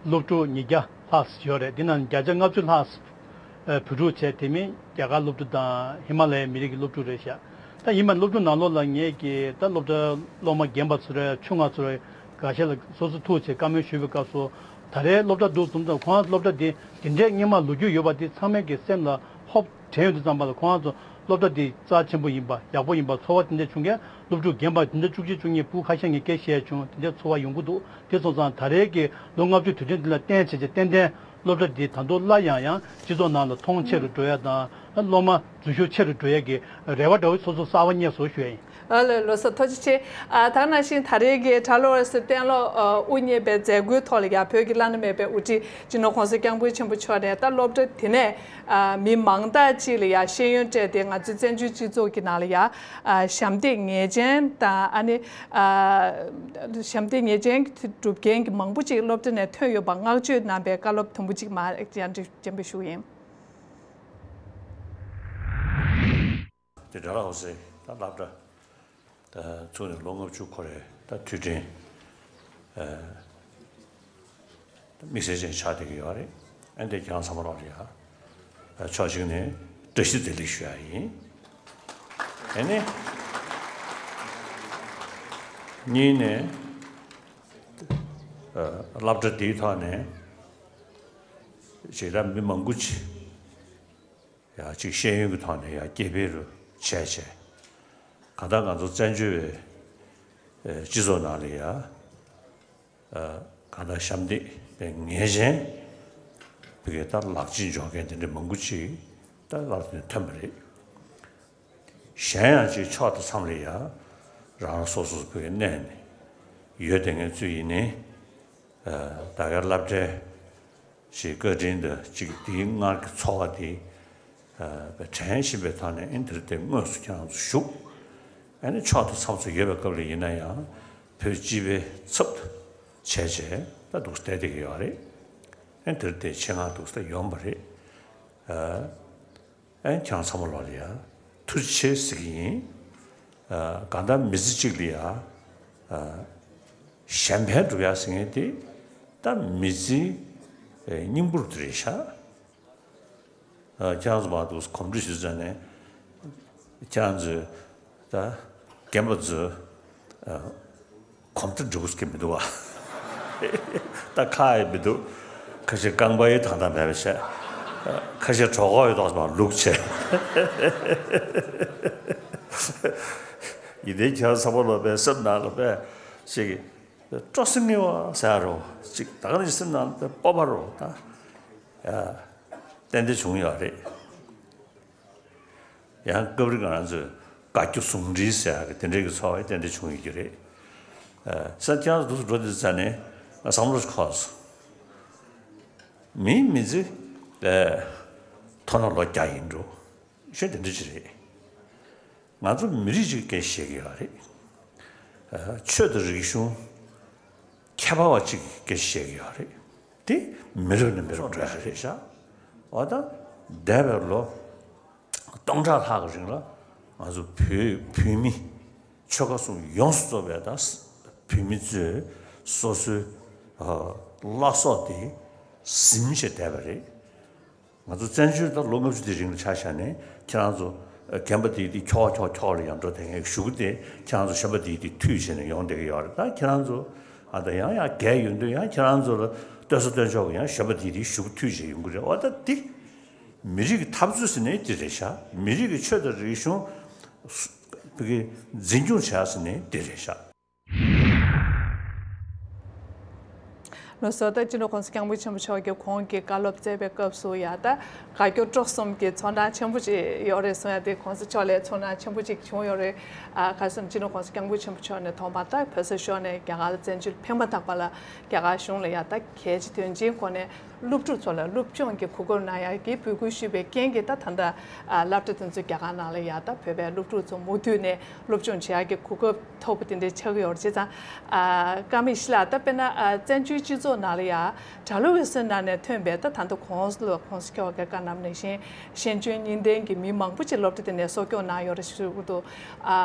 སློབ་ཕྲུག་ཉིས་བརྒྱ་ལྷག་ཙམ་ཡོད་རེད། དེ་ནང་བརྒྱ་ཆ་ལྔ་བཅུ་ལྷག་ཙམ་བོད་ཕྲུག་བྱས། དེ་མིན་རྒྱ་གར་སློབ་ཕྲུག་དང་ཧི་མ་ལ་ཡའི་མི་རིགས་ཀྱི་སློབ་ཕྲུག་རེད་ཤག་ད་ཡིན་པ་སློབ་ཕྲུག་ནང་ལོགས་ལ་ངས་ཀྱི་ད་སློབ་གྲྭ་སློབ་མ་རྒན་པ་ཚོ་རེད། ཆུང་བ་ཚོ་རེད། འགའ་ཤས་ལ་སོ་སོ་ཐུག་བྱས་བཀའ་མོལ་ཞུས་པའི་སྐབས་སུ་ད་རེས་སློབ་གྲྭ་འདུག་བཟུང་ཙང་ཁོང་སློབ་གྲྭ་འདི་འདི་འདྲའི་སྔོན་མ་ལོ་རྒྱུས་ཡོད་པ་འདི་ཚང་མས་ཀྱི་སེམས་ལ་ཧོབ་དྲན་ཡོང་དུས་ཙམ་པ་ལ་ཁོང་ཚོ་སློབ་གྲྭ་འདི་རྩ་ཆེན་པོ་ཡིན་པ་ཡག་པོ་ཡིན་པ་ཚོར་བ་དེ་འདྲ་བྱུང་མཁན་སློབ་ཕྲུག་རྒན་པ་དེ་འདྲ་བཅུ་གཅིག་བཅུ་གཉིས་སྤུ་ཁ་ཤས་ངས་སྐད་བཤད་བྱུང་། དེ་འདྲ་ཚོར་བ་ཡོང་གི་འདུག་དེ་སོང་ཙང་ད་རེས་ཀྱི་ལོ་ལྔ་བཅུ་དུས་དྲན་འདི་ལ་བརྟེན་བྱས་བྱས་ཏན་ཏན་སློབ་གྲྭ་འདི་ད་དུང་སླར་ཡང་ཡང་སྤྱི་ཚོགས་ནང་ལ་མཐོང་ཆེ་རུ་འགྲོ་ཡ་དང་སློབ་མ་འཛུལ་ཞུགས་ཆེ་རུ་འགྲོ་ཡ་གི་རེ་བ་འདྲ་བོ་སོ་སོ་གསར་པ་རྙེད་སོང་ཞུ་ཡ་ཡིན། ཨ་ལེ་ལོ་སོ་ཐུགས་རྗེ་ཆེ། ཨ་ད་ནང་བཞིན་ད་རེས་ཀྱི་གྲྭ་བློ་གསར་གཏན་སློབ་ཨ་དབུ་བརྙེས་པའི་མཛད་སྒོའི་ཐོག་ལ་ཡང་བོད་ཀྱི་བླ་ན་མེད་པའི་དབུ་ཁྲིད་སྤྱི་ནོར་༸གོང་ས་༸སྐྱབས་མགོན་ཆེན་པོ་མཆོག་ནས་ད་སློབ་གྲྭ་དེ་ནས་ཨ་མི་མང་དག་ཅིག་ལ་ཡང་ཤེས་ཡོན་སྤྲད་དེ་ང་ཚོའི་བཙན་བྱོལ་སྤྱི་ཚོགས་ཀྱི་ནང་ལ་ཡང་ཨ་ཞབས་འདེགས་ངེས་ཅན་དང་ཨ་ནི་ཨ་ཞབས་འདེགས་ངེས་ཅན་གྱི་སྒྲུབ་མཁན་གྱི་མང་པོ་ཅིག་སློབ་གྲྭ་ནས་ཐོན་ཡོད་པ་བསྔགས་བརྗོད་གནང་པའི་བཀའ་སློབ་དུམ་བུ་ཅིག་མར་ཡང་སྤྱན་འབུལ་ཞུ་གི་ཡིན། དེ་འདྲ་ལ་འོ་ཟེ་ད་སློབ་གྲྭ་ད་ཚུགས་ནས་ལོ་ལྔ་བཅུ་འཁོར་རེད། ད་དུས་དྲན་ཨ་དམིགས་བསལ་ཅན་ཆགས་བསྡད་ཀྱི་ཡོད་རེད། ཨ་འདི་ཁྱེད་རང་ཚང་མ་ལོག་རེད་ཡ། ཕྱོགས་གཅིག་ནས་བཀྲ་ཤིས་བདེ་ལེགས་ཞུ་ཡ་ཡིན། ཨ་ནི་གཉིས་ནས་ཨ་སློབ་གྲྭ་འདིའི་ཐོག་ནས་ཞེ་དྲག་མི་མང་པོ་ཅིག་ཡ་གཅིག་ཤེས་ཡོན་གྱི་ཐོག་ནས་ཡ་སྐྱེ་འཕེལ་རུ་བྱས་བྱས། གང་ལྟར་ང་ཚོ་བཙན་བྱོལ་བའི་ཨེ་སྤྱི་ཚོགས་ནང་ལ་ཡ་ཨ་གང་ལྟར་ཞབས་འདེགས་པའི་ངེས་ཅན་བི་གའི་ལྟར་ལག་ཆ་འཇོག་མཁན་དེ་འདྲ་མང་པོ་ཅིག་ད་སློབ་གྲྭ་ནས་ཐོན་པ་རེད། གཞན་ཡང་ཅིག་ཕྱོགས་དང་མཚམས་ལ་ཡ་རང་རང་སོ་སོ་སོ་བི་གའི་གནས་ནས་ཡོད་དེ་ངས་ཚུལ་ཡིན་ནའི། ད་ག་སློབ་གྲྭའི་ཞེས་བཀའ་དྲིན་དང་གཅིག་དེའི་སྔར་གྱི་འཚོ་བ་དེ་དྲན་བཞིན་པའི་ཐོག་ནས་ཨེ་འདིར་དེ་དངོས་སུ་ཁྱེད་རང་ཚོ་བཞུགས། ཨ་ནི་ཕྱོགས་དང་མཚམས་སུ་ཡོད་པའི་སྐབས་ལ་ཡིན་ན་ཡང་བོད་སྤྱི་པའི་ཚབ་ཏུ་བྱས་བྱས་ད་འདུག་བསྡད་བསྡད་ཀྱི་ཡོད་རེད། ཨེ་འདིར་དེ་ཆེད་མངགས་འདུག་ད་ཡོང་བ་རེད། ཨེ་ཁྱེད་རང་ཚང་མ་ལོག་ལ་ཡ་ཐུགས་རྗེ་ཆེ་ཟེར་གྱི་ཡིན། ཨ་གང་ལྟར་མི་ཚེ་གཅིག་ལ་ཡ་ཨ་གཞན་ཕན་སྒྲུབ་ཡ་ཟེར་མཁན་དེ་ད་མི་ཚེའི་ཨེ་སྙིང་པོ་དེ་རེད་ཤག་ཨ་ཁྱེད་རང་ཚོ་མ་གཏོགས་གོམས་འདྲིས་ཞུ་ཙང་ནས་ཁྱེད་རང་ཚོས་ད་རྒན་པ་ཚོས་ཨ་གོམ་སྟབས་འགྲིག་གི་མི་འདུག་བ། ད་ཁ་ཡི་མི་འདུག་ཁ་ཤས་རྐང་པ་ཡི་ཐང་ཐང་མེད་པ་བྱས། ཁ་ཤས་གྲོད་ཁོག་ཡི་ཐོག་མར་ལུག་བྱས། ཡིན་དེ་ཁྱེད་ཚང་མ་ལོ་པའི་སེམས་ནང་ལོ་པའི་ཞིག་སྤྲོ་སེམས་ངེས་བ་ཟེར་རོ་ཅིག་ད་ག་ནས་སེམས་ནང་ལོ་པའི་སྤོབས་པ་རོ་ད་ཡ་ཏན་ཏན་བྱུང་ཡོད་རེད། ཡང་སྐབས་རེ་ང་རང་ཚོས་དགའ་སྐྱོ་ཟུང་འབྲེལ་ཟེར་ཡག་གི་དེ་འདྲའི་གི་ཚོར་བ་དེ་འདྲ་བྱུང་ཡོད་ཀྱི་རེད། ཨ་ས་ཁྱེད་རང་ཚོ་འདུག་སེ་འགྲོ་དུས་ཙ་ནས་ང་བསམ་བློ་ཞིག་འཁོར་སོང་། མིའི་མི་ཚེ་ཨ་ མཐོ་ན་ལོ་བརྒྱ་ཡིན་འགྲོ། ཤོད་དེ་འདྲ་ཅིག་རེད། ང་ཚོ་མི་རིགས་ཅིག་སྐད་བཤད་ཀྱི་ཡོད་རེད། ཨ། ཆོས་དང་རིག་གཞུང་ཁྱད་པར་བ་ཅིག་སྐད་བཤད་ཀྱི་ཡོད་རེད། དེ་མི་རབས་ནས་མི་རབས་འགྲོ་ཡ་རེད་ཤག་འོ་ད་འདས་པའི་ལོ་སྟོང་ཕྲག་ལྷག་གི་རིང་ལ་ང་ཚོ་བོད་བོད་མི་ཆོལ་ཁ་གསུམ་ཡོངས་སུ་རྫོགས་པའི་ད་བོད་མི་ཚོས་སོ་སོའི་ཨ་བླ་སྲོག་དེ་ཟིན་བྱས་བསྡད་པ་རེད། ང་ཚོ་བཙན་བྱོལ་ད་ལོ་ལྔ་བཅུ་དེའི་རིང་ལ་ཆ་བཞག་ནས་ཁྱེད་རང་ཚོ་རྒན་པ་དེའི་དེ་འཁྱོག་འཁྱོག་འཁྱོག་ལ་ཡང་འགྲོ་བསྡད་མཁན་གཞུག་གུ་དེ་ཁྱེད་རང་ཚོ་གཞོན་པ་དེའི་དེ་མཐུད་བྱས་ནས་ཡོང་བསྡད་ཀྱི་ཡོད་རེད། ད་ཁྱེད་རང་ཚོ་ཨ་ད་ཡང་ཡང་རྒས་ཡོང་དུས་ཡང་ཁྱེད་རང་ཚོ་ལ་ལྟོས་ས་ལྟོས་འཇོག་གི་ཡང་གཞོན་པ་དེའི་དེ་གཞུག་གུ་མཐུད་བྱས་ཡོང་གི་རེད། འོ་ད་དེ་མི་རིགས་ཀྱི་འཐབ་རྩོད་ཟེར་ནས་དེ་རེད་ཤག་མི་རིགས་ཀྱི་ཆོས་དང་རིག་གཞུང་གི་འཛིན་སྐྱོང་བྱ་ཟེར་ནས་དེ་རེད་ཤག་ལགས་སོ། ད་སྤྱི་ནོར་༸གོང་ས་༸སྐྱབས་མགོན་ཆེན་པོ་མཆོག་གིས་ཁོང་གི་བཀའ་སློབ་སྩལ་བའི་སྐབས་སུ་ཡ་ད་དགའ་སྐྱོ་སྤྲོ་གསུམ་གྱི་ཚོར་སྣང་ཆེན་པོ་ཅིག་ཡོད་རེད་གསུང་ཡ་དེ་༸གོང་ས་མཆོག་ལ་ཚོར་སྣང་ཆེན་པོ་ཅིག་བྱུང་ཡོད་རེད། ཨ་ག་རེ་ཟེར་ན་སྤྱི་ནོར་༸གོང་ས་༸སྐྱབས་མགོན་ཆེན་པོ་མཆོག་ནས་ཐོག་མར་ད་བོད་ས་ཤོར་ནས་རྒྱ་གར་ལ་བཙན་བྱོལ་ཕེབས་མ་ཐག་པ་ལ་རྒྱ་གར་གཞུང་ལ་ཡ་ད་གལ་ཆེ་དོན་ཆེན་སྒོ་ནས་སློབ་ཕྲུག་ཚོ་ལ་སློབ་སྦྱོང་གི་གོ་སྐབས་གནང་ཡ་གི་འབོད་སྐུལ་ཞུས་པའི་རྐྱེན་གྱིས་ད་ད་ལྟ་ཨ་སློབ་གྲྭ་དེ་ཚོ་རྒྱ་གར་ནང་ལ་ཡ་ད་བོད་པའི་སློབ་ཕྲུག་ཚོ་མུ་མཐུད་ནས་སློབ་སྦྱོང་བྱེད་ཡ་གི་གོ་སྐབས་ཐོབ་པ་དེ་འདྲའི་ཆགས་ཀྱི་ཡོད་རེད། བྱས་ཙང་ཨ་ཀརྨ་ཡེ་ཤེས་ལགས་ད་དཔེར་ན་ཨ་བཙན་བྱོལ་སྤྱི་ཚོགས་ནང་ལ་ཡ་གྲྭ་བློན་འོད་ཟེར་ནང་ནས་ཐོན་པའི་ད་ད་ལྟ་༸གོང་ས་༸གོང་ས་མཆོག་གི་བཀའ་གནང་ནང་བཞིན་ཤེས་འཇོན་གཉིས་ལྡན་གྱི་མི་མང་པོ་ཅིག་སློབ་གྲྭ་དེ་ནས་གསོ་སྐྱོང་གནང་ཡོད་རེད་ཞུ་གི་འདུག་ཨ་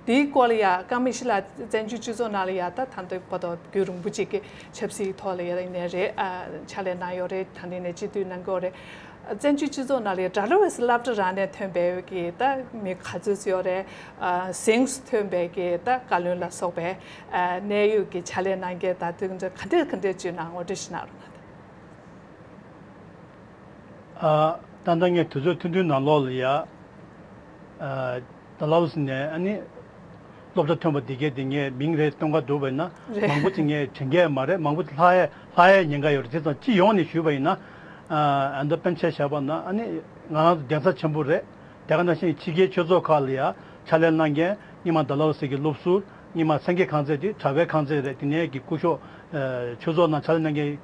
དེའི་སྐོར་ལ་ཡ་ཀརྨ་ཡེ་ཤེས་ལགས་བཙན་བྱོལ་སྤྱི་ཚོགས་ནང་ལ་ཡ་ད་ད་ལྟ་བར་དུ་རྒྱུན་རིང་པོ་ཅིག་གི་ཆབ་སྲིད་ཐོག་ལ་ཡ་ཡིན་ནའི་རེད། ཨ་ཕྱག་ལས་གནང་ཡོད་རེད། ད་ནི་ནས་སྤྱི་འཐུས་གནང་གི་ཡོད་རེད། བཙན་བྱོལ་སྤྱི་ཚོགས་ནང་ལ་ཡ་གྲྭ་བློན་འོད་ཟེར་སློབ་གྲྭ་རང་ནས་ཐོན་པའི་གི་ད་མི་ག་ཚོད་ཚོད་ཡོད་རེད། ཨ་གཟེངས་སུ་ཐོན་པའི་གི་ད་བཀའ་བློན་ལ་སོགས་པའི་ཨ་གནད་ཡོད་ཀྱི་ཕྱག་ལས་གནང་མཁན་ད་དུང་ག་འདྲ་ག་འདྲ་བྱུང་ན་ངོ་སྤྲོད་ཞིག་གནང་རོགས་གནང་དང་། ཨ་ད་ལྟ་ངས་དུས་ཚོད་ཐུང་ཐུང་ནང་ལོགས་ལ་ཡ། ཨ་ཌལ་ཧོ་སི་ནས་ཨ་ནི་སློབ་གྲྭ་ཐོན་པ་འདི་གས་དེ་ངས་མིང་རེ་སྟོན་ག་འདུག་པས་ན། རེད། མང་པོ་ཅིག་ངས་དྲན་གྱི་མ་རེད། མང་པོ་ཅིག་ལྷག་ཡས་ལྷག་ཡས་ཉེན་ཁ་ཡོད་རེད། བྱས་ཙང་སྤྱི་ཡོངས་ནས་ཞུས་པ་ཡིན་ན། ཨ་ཨ་ད་སྤེན་ཆེད་བཞག་པ་ན་ཨ་ནི་ང་རང་ཚོ་གདན་ས་ཆེན་པོ་རེད། དེ་ག་ནང་བཞིན་ཕྱི་རྒྱལ་ཆོས་ཚོགས་ཁག་ལ་ཡ་ཕྱག་ལས་གནང་མཁན་སྔོན་མ་ཌལ་ཧོ་སི་གི་སློབ་ཟུར། སྔོན་མ་སེང་གེ་ཁང་ཚན་དེ་གྲྭ་པའི་ཁང་ཚན་རེད། དེ་ནས་ཀྱི་སྐུ་ཞབས་ཨ་ཆོས་ཚོགས་ནང་ཕྱག་ལས་གནང་མཁན་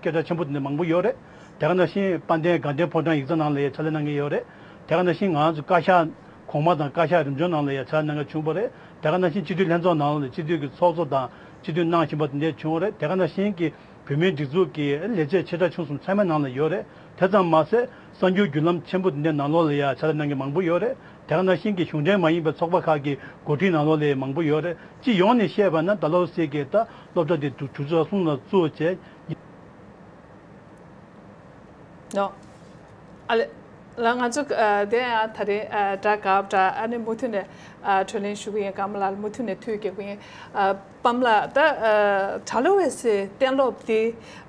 སྐད་གྲགས་ཆེན་པོ་དེ་འདྲ་མང་པོ་ཡོད་རེད། དེ་ག་ནང་བཞིན་དཔལ་ལྡན་དགའ་ལྡན་ཕོ་བྲང་ཡིག་ཚང་ནང་ལ་ཡང་ཕྱག་ལས་གནང་མཁན་ཡོད་རེད། དེ་ག་ནང་བཞིན་ང་ཚོ་བཀའ་ཤག་གོང་མ་དང་བཀའ་ཤག་རིམ་བྱོན་ནང་ལ་ཡང་ཕྱག་ལས་གནང་མཁན་བྱུང་བ་རེད། དེ་ག་ནང་བཞིན་སྤྱི་འཐུས་ལྷན་ཚོགས་ནང་ལ་སྤྱི་འཐུས་ཀྱི་ཚོགས་གཙོ་དང་སྤྱི་འཐུས་གནང་བཞིན་པ་དེ་འདྲ་བྱུང་བ་རེད། དེ་ག་ནང་བཞིན་གྱི་བོད་མིའི་སྒྲིག་འཛུགས་ཀྱི་ལས་བྱེད་ཆེ་ཕྲ་ཆུང་གསུམ་ཚང་མའི་ནང་ལ་ཡོད་རེད། དེ་ཙམ་མ་ཟད་གསར་འགྱུར་བརྒྱུད་ལམ་ཆེན་པོ་འདི་འདྲའི་ནང་ལོགས་ལ་ཡང་ཕྱག་ལས་གནང་མཁན་མང་པོ་ཡོད་རེད། དེ་ག་ནང་བཞིན་གྱི་གཞུང་འབྲེལ་མ་ཡིན་པའི་ཚོགས་པ་ཁག་གི་འགོ་ཁྲིད་ནང་ལོགས་ལ་ཡང་མང་པོ་ཡོད་རེད། སྤྱི་ཡོངས་ནས་བཤད་པ་ན་ཌལ་ཧོ་སི་གི་ད་སློབ་གྲྭ་དེ་དུས་དུས་ཚོད་གསུམ་ལ་བཙུགས་བྱས། ནོ། ཨ་ལེ། ལ་ང་ཚོ་ཨ་དེ་ཡང་ད་རེས་ཨ་དྲ་དགའ་དྲ་ཨ་ནི་མུ་མཐུད་ནས་ཨ་གྲོས་གླེང་ཞུ་གི་ཡིན། ཀརྨ་ལགས་མུ་མཐུད་ནས་ཐུགས་དགྱེས་པོ་ཡིན། ཨ་པམ་ལགས་ད་ཨ་གྲྭ་བློན་འོད་ཟེར་གཏན་སློབ་དེ་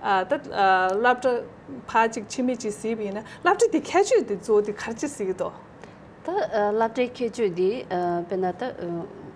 ཨ་ད་ཨ་སློབ་གྲྭ་ཕར་ཅིག་ཕྱི་མིག་ཅིག་གཟིགས་པ་ཡིན་ན་སློབ་གྲྭ་དེ་ཁྱད་ཆོས་དེ་གཙོ་བོ་དེ་ག་རེ་ཅིག་གཟིགས་ཀྱི་འདུག་ད་ཨ་སློབ་གྲྭའི་ཁྱད་ཆོས་འདི་ཨ་དཔེར་ན་ད་ཨ་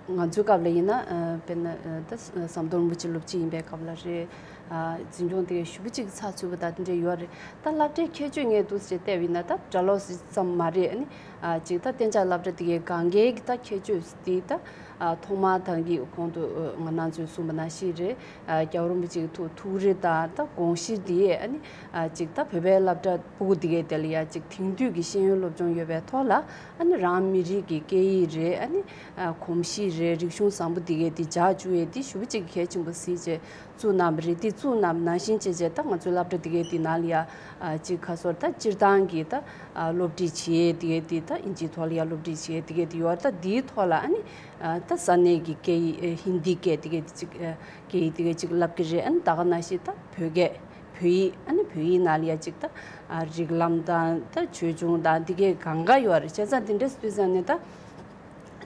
ང་ཚོའི་སྐབས་ལ་ཡིན་ན་ཨ་དཔེར་ན་ཨ་ད་ཟམ་གདོང་རིན་པོ་ཆེ་སློབ་སྤྱི་ཡིན་པའི་སྐབས་ལ་རེད། ཨ་འཛིན་སྐྱོང་དེ་ཞེ་པོ་ཅིག་ཚགས་ཚུད་པོ་དང་དེ་འདྲ་ཡོད་རེད། ད་སློབ་གྲྭའི་ཁྱད་ཆོས་ངས་འདུག་སེ་བལྟས་པ་ཡིན་ན་ད་གྲྭ་བློན་ཙམ་མ་རེད། ཨ་ནི་ཨ་ཅིག་ད་གཏན་འཇགས་སློབ་གྲྭ་དེ་གའི་སྒང་གའི་གི་ད་ཁྱད་ཆོས་དེ་ད་ཨ་ཐོག་མར་ད་གིན་གོང་དུ་ཨ་ང་རང་ཚོས་གསུངས་པ་ནང་བཞིན་རེད། ཨ་རྒྱལ་བ་རིན་པོ་ཆེ་གི་ཐུགས་ཐུགས་རེ་དང་ད་དགོངས་གཞི་དེ་ཨ་ནི་ཨ་ཅིག་ད་བོད་པའི་སློབ་གྲྭ་ཕྲུ་གུ་དེ་གའི་དེ་ལ་ཡ་ཅིག་དེང་དུས་ཀྱི་ཤེས་ཡོན་སློབ་སྦྱོང་ཡོད་པའི་ཐོག་ལ་ཨ་ནི་རང་མི་རིགས་ཀྱི་སྐད་ཡིག་རེད། ཨ་ནི་ཨ་གོམས་གཤིས་རེད། རིག་གཞུང་བཟང་པོ་དེ་གའི་དེ་འཇགས་བཅུག་ཡས་དེ་ཞེ་པོ་ཅིག་གལ་ཆེན་པོ་གཟིགས་བྱས་བཙུགས་གནང་བ་རེད། དེ་བཙུགས་གནང་བ་ནང་བཞིན་བྱས་བྱས་ད་ང་ཚོའི་སློབ་གྲྭ་དེ་གའི་དེ་ནང་ལ་ཡ་ཨ་ཅིག་ཁ་སོར་ད་སྤྱིར་བཏང་གི་ད་ཨ་སློབ་ཁྲིད་བྱེད་ཡས་དེ་གའི་དེ་ད་ཨིན་ཇིའི་ཐོག་ལ་ཡ་སློབ་ཁྲིད་བྱེད་ཡས་དེ་གའི་དེ་ཡོད་རེད། ད་དེའི་ཐོག་ལ་ཨ་ནི་ཨ་ད་ས་གནས་ཀྱི་སྐད་ཡིག་ཨ་ཧིན་དི་སྐད་དེ་གའི་དེ་ཅིག་ཨ་སྐད་ཡིག་དེ་གའི་ཅིག་བསླབ་ཀྱི་རེད། ཨ་ནི་ད་ག་ནང་བཞིན་ད་བོད་སྐད་བོད་ཡིག་ཨ་ནི་བོད་ཡིག་ནང་ལ་ཡ་ཅིག་ད་ཨ་རིགས་ལམ་དང་ད་ཆོས་འབྱུང་དང་དེ་གའི་གང་ག་ཡོད་རེད། བྱས་ཙང་དེ་འདྲ་སོང་ཙང་ནས་ད།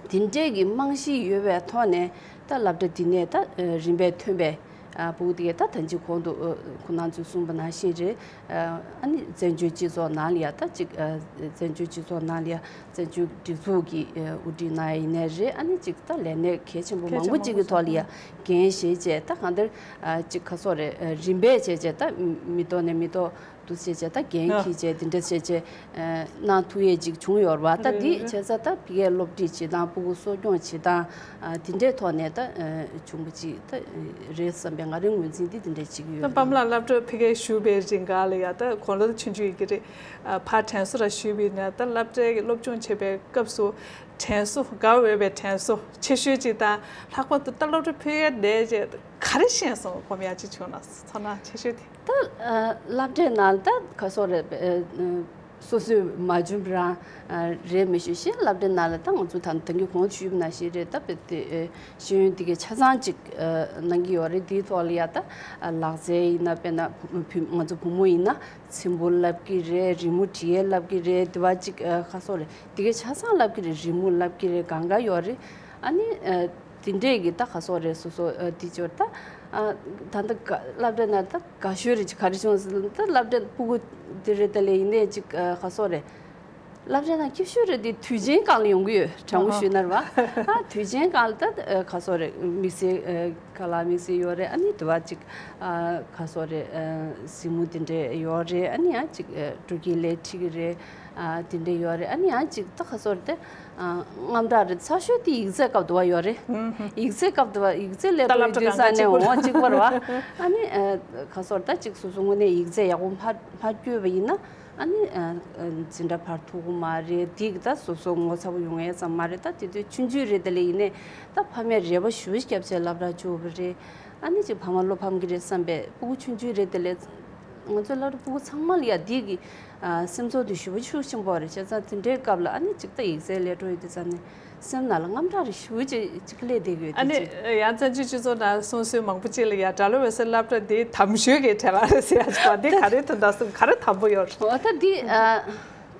དེ་འདྲས་ཀྱི་རྨང་གཞི་ཡོད་པའི་ཐོག་ནས་ད་སློབ་གྲྭ་འདི་ནས་ད་རིམ་པས་ཐོན་པའི་ཕྲུ་གུ་དེ་གས་ད་ད་ཅི་གོང་དུ་ཁོང་རྣམ་ཚོས་གསུངས་པ་ནང་བཞིན་རེད། ཨ་ནི་བཙན་བྱོལ་སྤྱི་ཚོགས་ནང་ལ་ཡ་ད་ཅིག་བཙན་བྱོལ་སྤྱི་ཚོགས་ནང་ལ་ཡ་བཙན་བྱོལ་སྒྲིག་འཛུགས་ཀྱི་དབུ་ཁྲིད་ནང་ཡིན་ནའི་རེད། ཨ་ནི་ཅིག་ད་ལས་གནས་གལ་ཆེན་པོ་མང་པོ་ཅིག་གི་ཐོག་ལ་ཡ་འགན་བཞེས་བྱས་ད་གང་ལྟར་ཅིག་ཁ་སོགས་རེད། རིམ་པས་བྱས་བྱས་ད་མི་ཐོག་ནས་མི་ཐོག་འདུག་བྱས་བྱས་ད་འགན་ཨ་འཁྱེར་བྱས་དེ་འདྲ་བྱས་བྱས་ཨ་གནང་ཐུབ་ཡས་ཅིག་བྱུང་ཡོད་རེད་བ། ད་རེད་འདི་རེད་བྱས་ཙང་ད་ཕ་གིའི་སློབ་ཁྲིད་བྱེད་སྟངས་ཕྲུ་གུ་གསོ་སྐྱོང་བྱེད་སྟངས་ཨ་དེ་འདྲའི་ཐོག་ནས་ད་ཨ་བྱུང་བ་ཅིག་ད་རེད་བསམ་པའི་ ང་རའི་ངོས་འཛིན་དེ་དེ་འདྲ་ཅིག་ཡོད། ད་པཱ་ལགས་སློབ་གྲྭ་ཕ་གིར་བཞུགས་པའི་རིང་ག་ལ་ཡ་ད་གོང་ལོ་ཆུང་ཆུང་ཡིན་གྱི་རེད། ཕར་དྲན་གསོ་ར་ཞུས་པ་ཡིན་ན་ད་སློབ་གྲྭའི་སློབ་སྦྱོང་བྱེད་པའི་སྐབས་སུ་དྲན་གསོ་དགའ་འོས་པའི་དྲན་གསོ་ཆེ་ཤོས་ཅིག་དང་ལྷག་པར་དུ་ད་སློབ་གྲྭ་ཕ་གིར་བསྡད་རྗེས་ག་རེ་ཤེས་སོང་སྒོམ་ཡག་ཅིག་བྱུང་ན་ཚོར་སྣང་ཆེ་ཤོས་དེ། ད་སློབ་གྲྭའི་ནང་ད་ག་སོག་རེད། སོ་སོས་མ་བྱུང་བ་རང་རེད་མི་ཤེས་ཤིང་། སློབ་གྲྭའི་ནང་ལ་ད་ང་ཚོ་ད་ད་གིན་གོང་དུ་ཞུས་པ་ནང་བཞིན་རེད། ད་དཔེ་དེ་ཤེས་ཡོན་དེ་གའི་ཆ་ཚང་ཅིག་གནང་གི་ཡོད་རེད། དེའི་ཐོག་ལ་ཡ་ད་ལག་རྩལ་ཡིན་ན། དཔེར་ན་བུ་ང་ཚོ་བུ་མོ་ཡིན་ན་ཚེམ་བུ་བསླབ་ཀྱི་རེད། རི་མོ་འབྲི་ཡས་བསླབ་ཀྱི་རེད། དེ་བ་ཅིག་ག་སོག་རེད། དེ་གའི་ཆ་ཚང་བསླབ་ཀྱི་རེད། རི་མོ་བསླབ་ཀྱི་རེད། གང་ག་ཡོད་རེད། ཨ་ནི། དེ་འདྲས་ཀྱི་ད་ག་སོག་རེད། སོ་སོ་དེ་ཅོར་ད་ད་ལྟ་སློབ་གྲྭ་ན་ད་དགའ་ཤོས་རེད། ག་རེ་བྱུང་ཟེར་ན་ད་སློབ་གྲྭ་སྤུ་གུ་དེ་རེད། དེ་ལས་ཡིན་ནའི་ཅིག་ག་སོག་རེད། སློབ་གྲྭ་ན་སྐྱིད་ཤོས་རེད། དེ་དུས་ཆེན་སྒང་ལ་ཡོང་གི་ཡོད། དྲང་པོ་ཞུས་ན་རེད་བ། ཨ་དུས་ཆེན་སྒང་ལ་ད་ག་སོག་རེད། དམིགས་བསལ་ཁ་ལག་དམིགས་བསལ་ཡོད་རེད། ཨ་ནི་དེ་བ་ཅིག་ག་སོག་རེད། གཟིགས་མོ་དེ་འདྲས་ཡོད་རེད། ཨ་ནི་ཡང་ཅིག་སྤྲོ་སྐྱིད་ལས་ཁྲིད་ཀྱི་རེད། དེ་འདྲས་ཡོད་རེད། ཨ་ནི་ཡང་ཅིག་ད་ག་སོག་རེད། དེ། དངངས་སྐྲག་རེད། ཚ་ཤོས་དེ་ཡིག་ཚད་སྐབས་དུ་བ་ཡོད་རེད། ཡིག་ཚད་སྐབས་དུ་བ་ཡིག་ཚད་ལས་ད་སློབ་གྲྭ་གང་ག་གཅིག་པ་རེད་བ། ཨ་ནི་ག་སོག་ད་གཅིག་སོ་སོ་དངོས་གནས་ཡིག་ཚད་ཡག་པོ་མ་མ་བསྐྱོད་པ་ཡིན་ན་ཨ་ནི་འཛིན་གྲྭ་བར་ཐུག་གི་མ་རེད། དེ་གི་ད་སོ་སོ་ངོ་ཚ་པོ་ཡོང་ཡས་ཙམ་མ་རེད། ད་དེ་དུས་ཆུང་ཆུང་རེད། དེ་ལས་ཡིན་ནའི་ད་ཕ་མས་རེ་བ་ཞུ་བ་སྐྱབས་ཆེ་སློབ་གྲྭ་བཅུག་པ་རེད། ཨ་ནི་ཅིག་ཕ་མ་བློ་ཕམ་གི་རེད་བསམ་པའི་སྤུ་གུ་ཆུང་ཆུང་རེད། དེ་ལས་ང་ཚོ་སློབ་གྲྭ་སྤུ་གུ་ཚང་མ་ལ་ཡ་དེ་གི་སེམས་ཚོར་དེ་ཞེ་པོ་ཤུགས་ཆེན་པོ་རེད། བྱས་ཙང་དེ་འདྲའི་སྐབས་ལ་ཨ་ནི་ཅིག་ད་ཡིག་ཚད་ལས་འགྲོ་ཡོད་དུས་ཙང་ནས་སེམས་ནང་ལ་དངངས་སྐྲག་རེ་ཞེ་པོ་ཅིག་ཅིག་སླེབས་བསྡད་ཡོད། ཨ་ནི་ཡང་བཙན་བྱོལ་སྤྱི་ཚོགས་ནང་སོང་སོའི་མང་པོ་ཅིག་ལ་ཡ་ཌལ་ཧོ་སི་སློབ་གྲྭ་འདི་དམ་ཆོས་ཀྱི་གྲས་ལ་རེད་ཟེར་ཡ་ཅིག་པ་འདི་ག་རེ་དོན་དག་གསུང་ག་རེ་དམ་པོ་ཡོད་རེད། འོ་ད་འདི་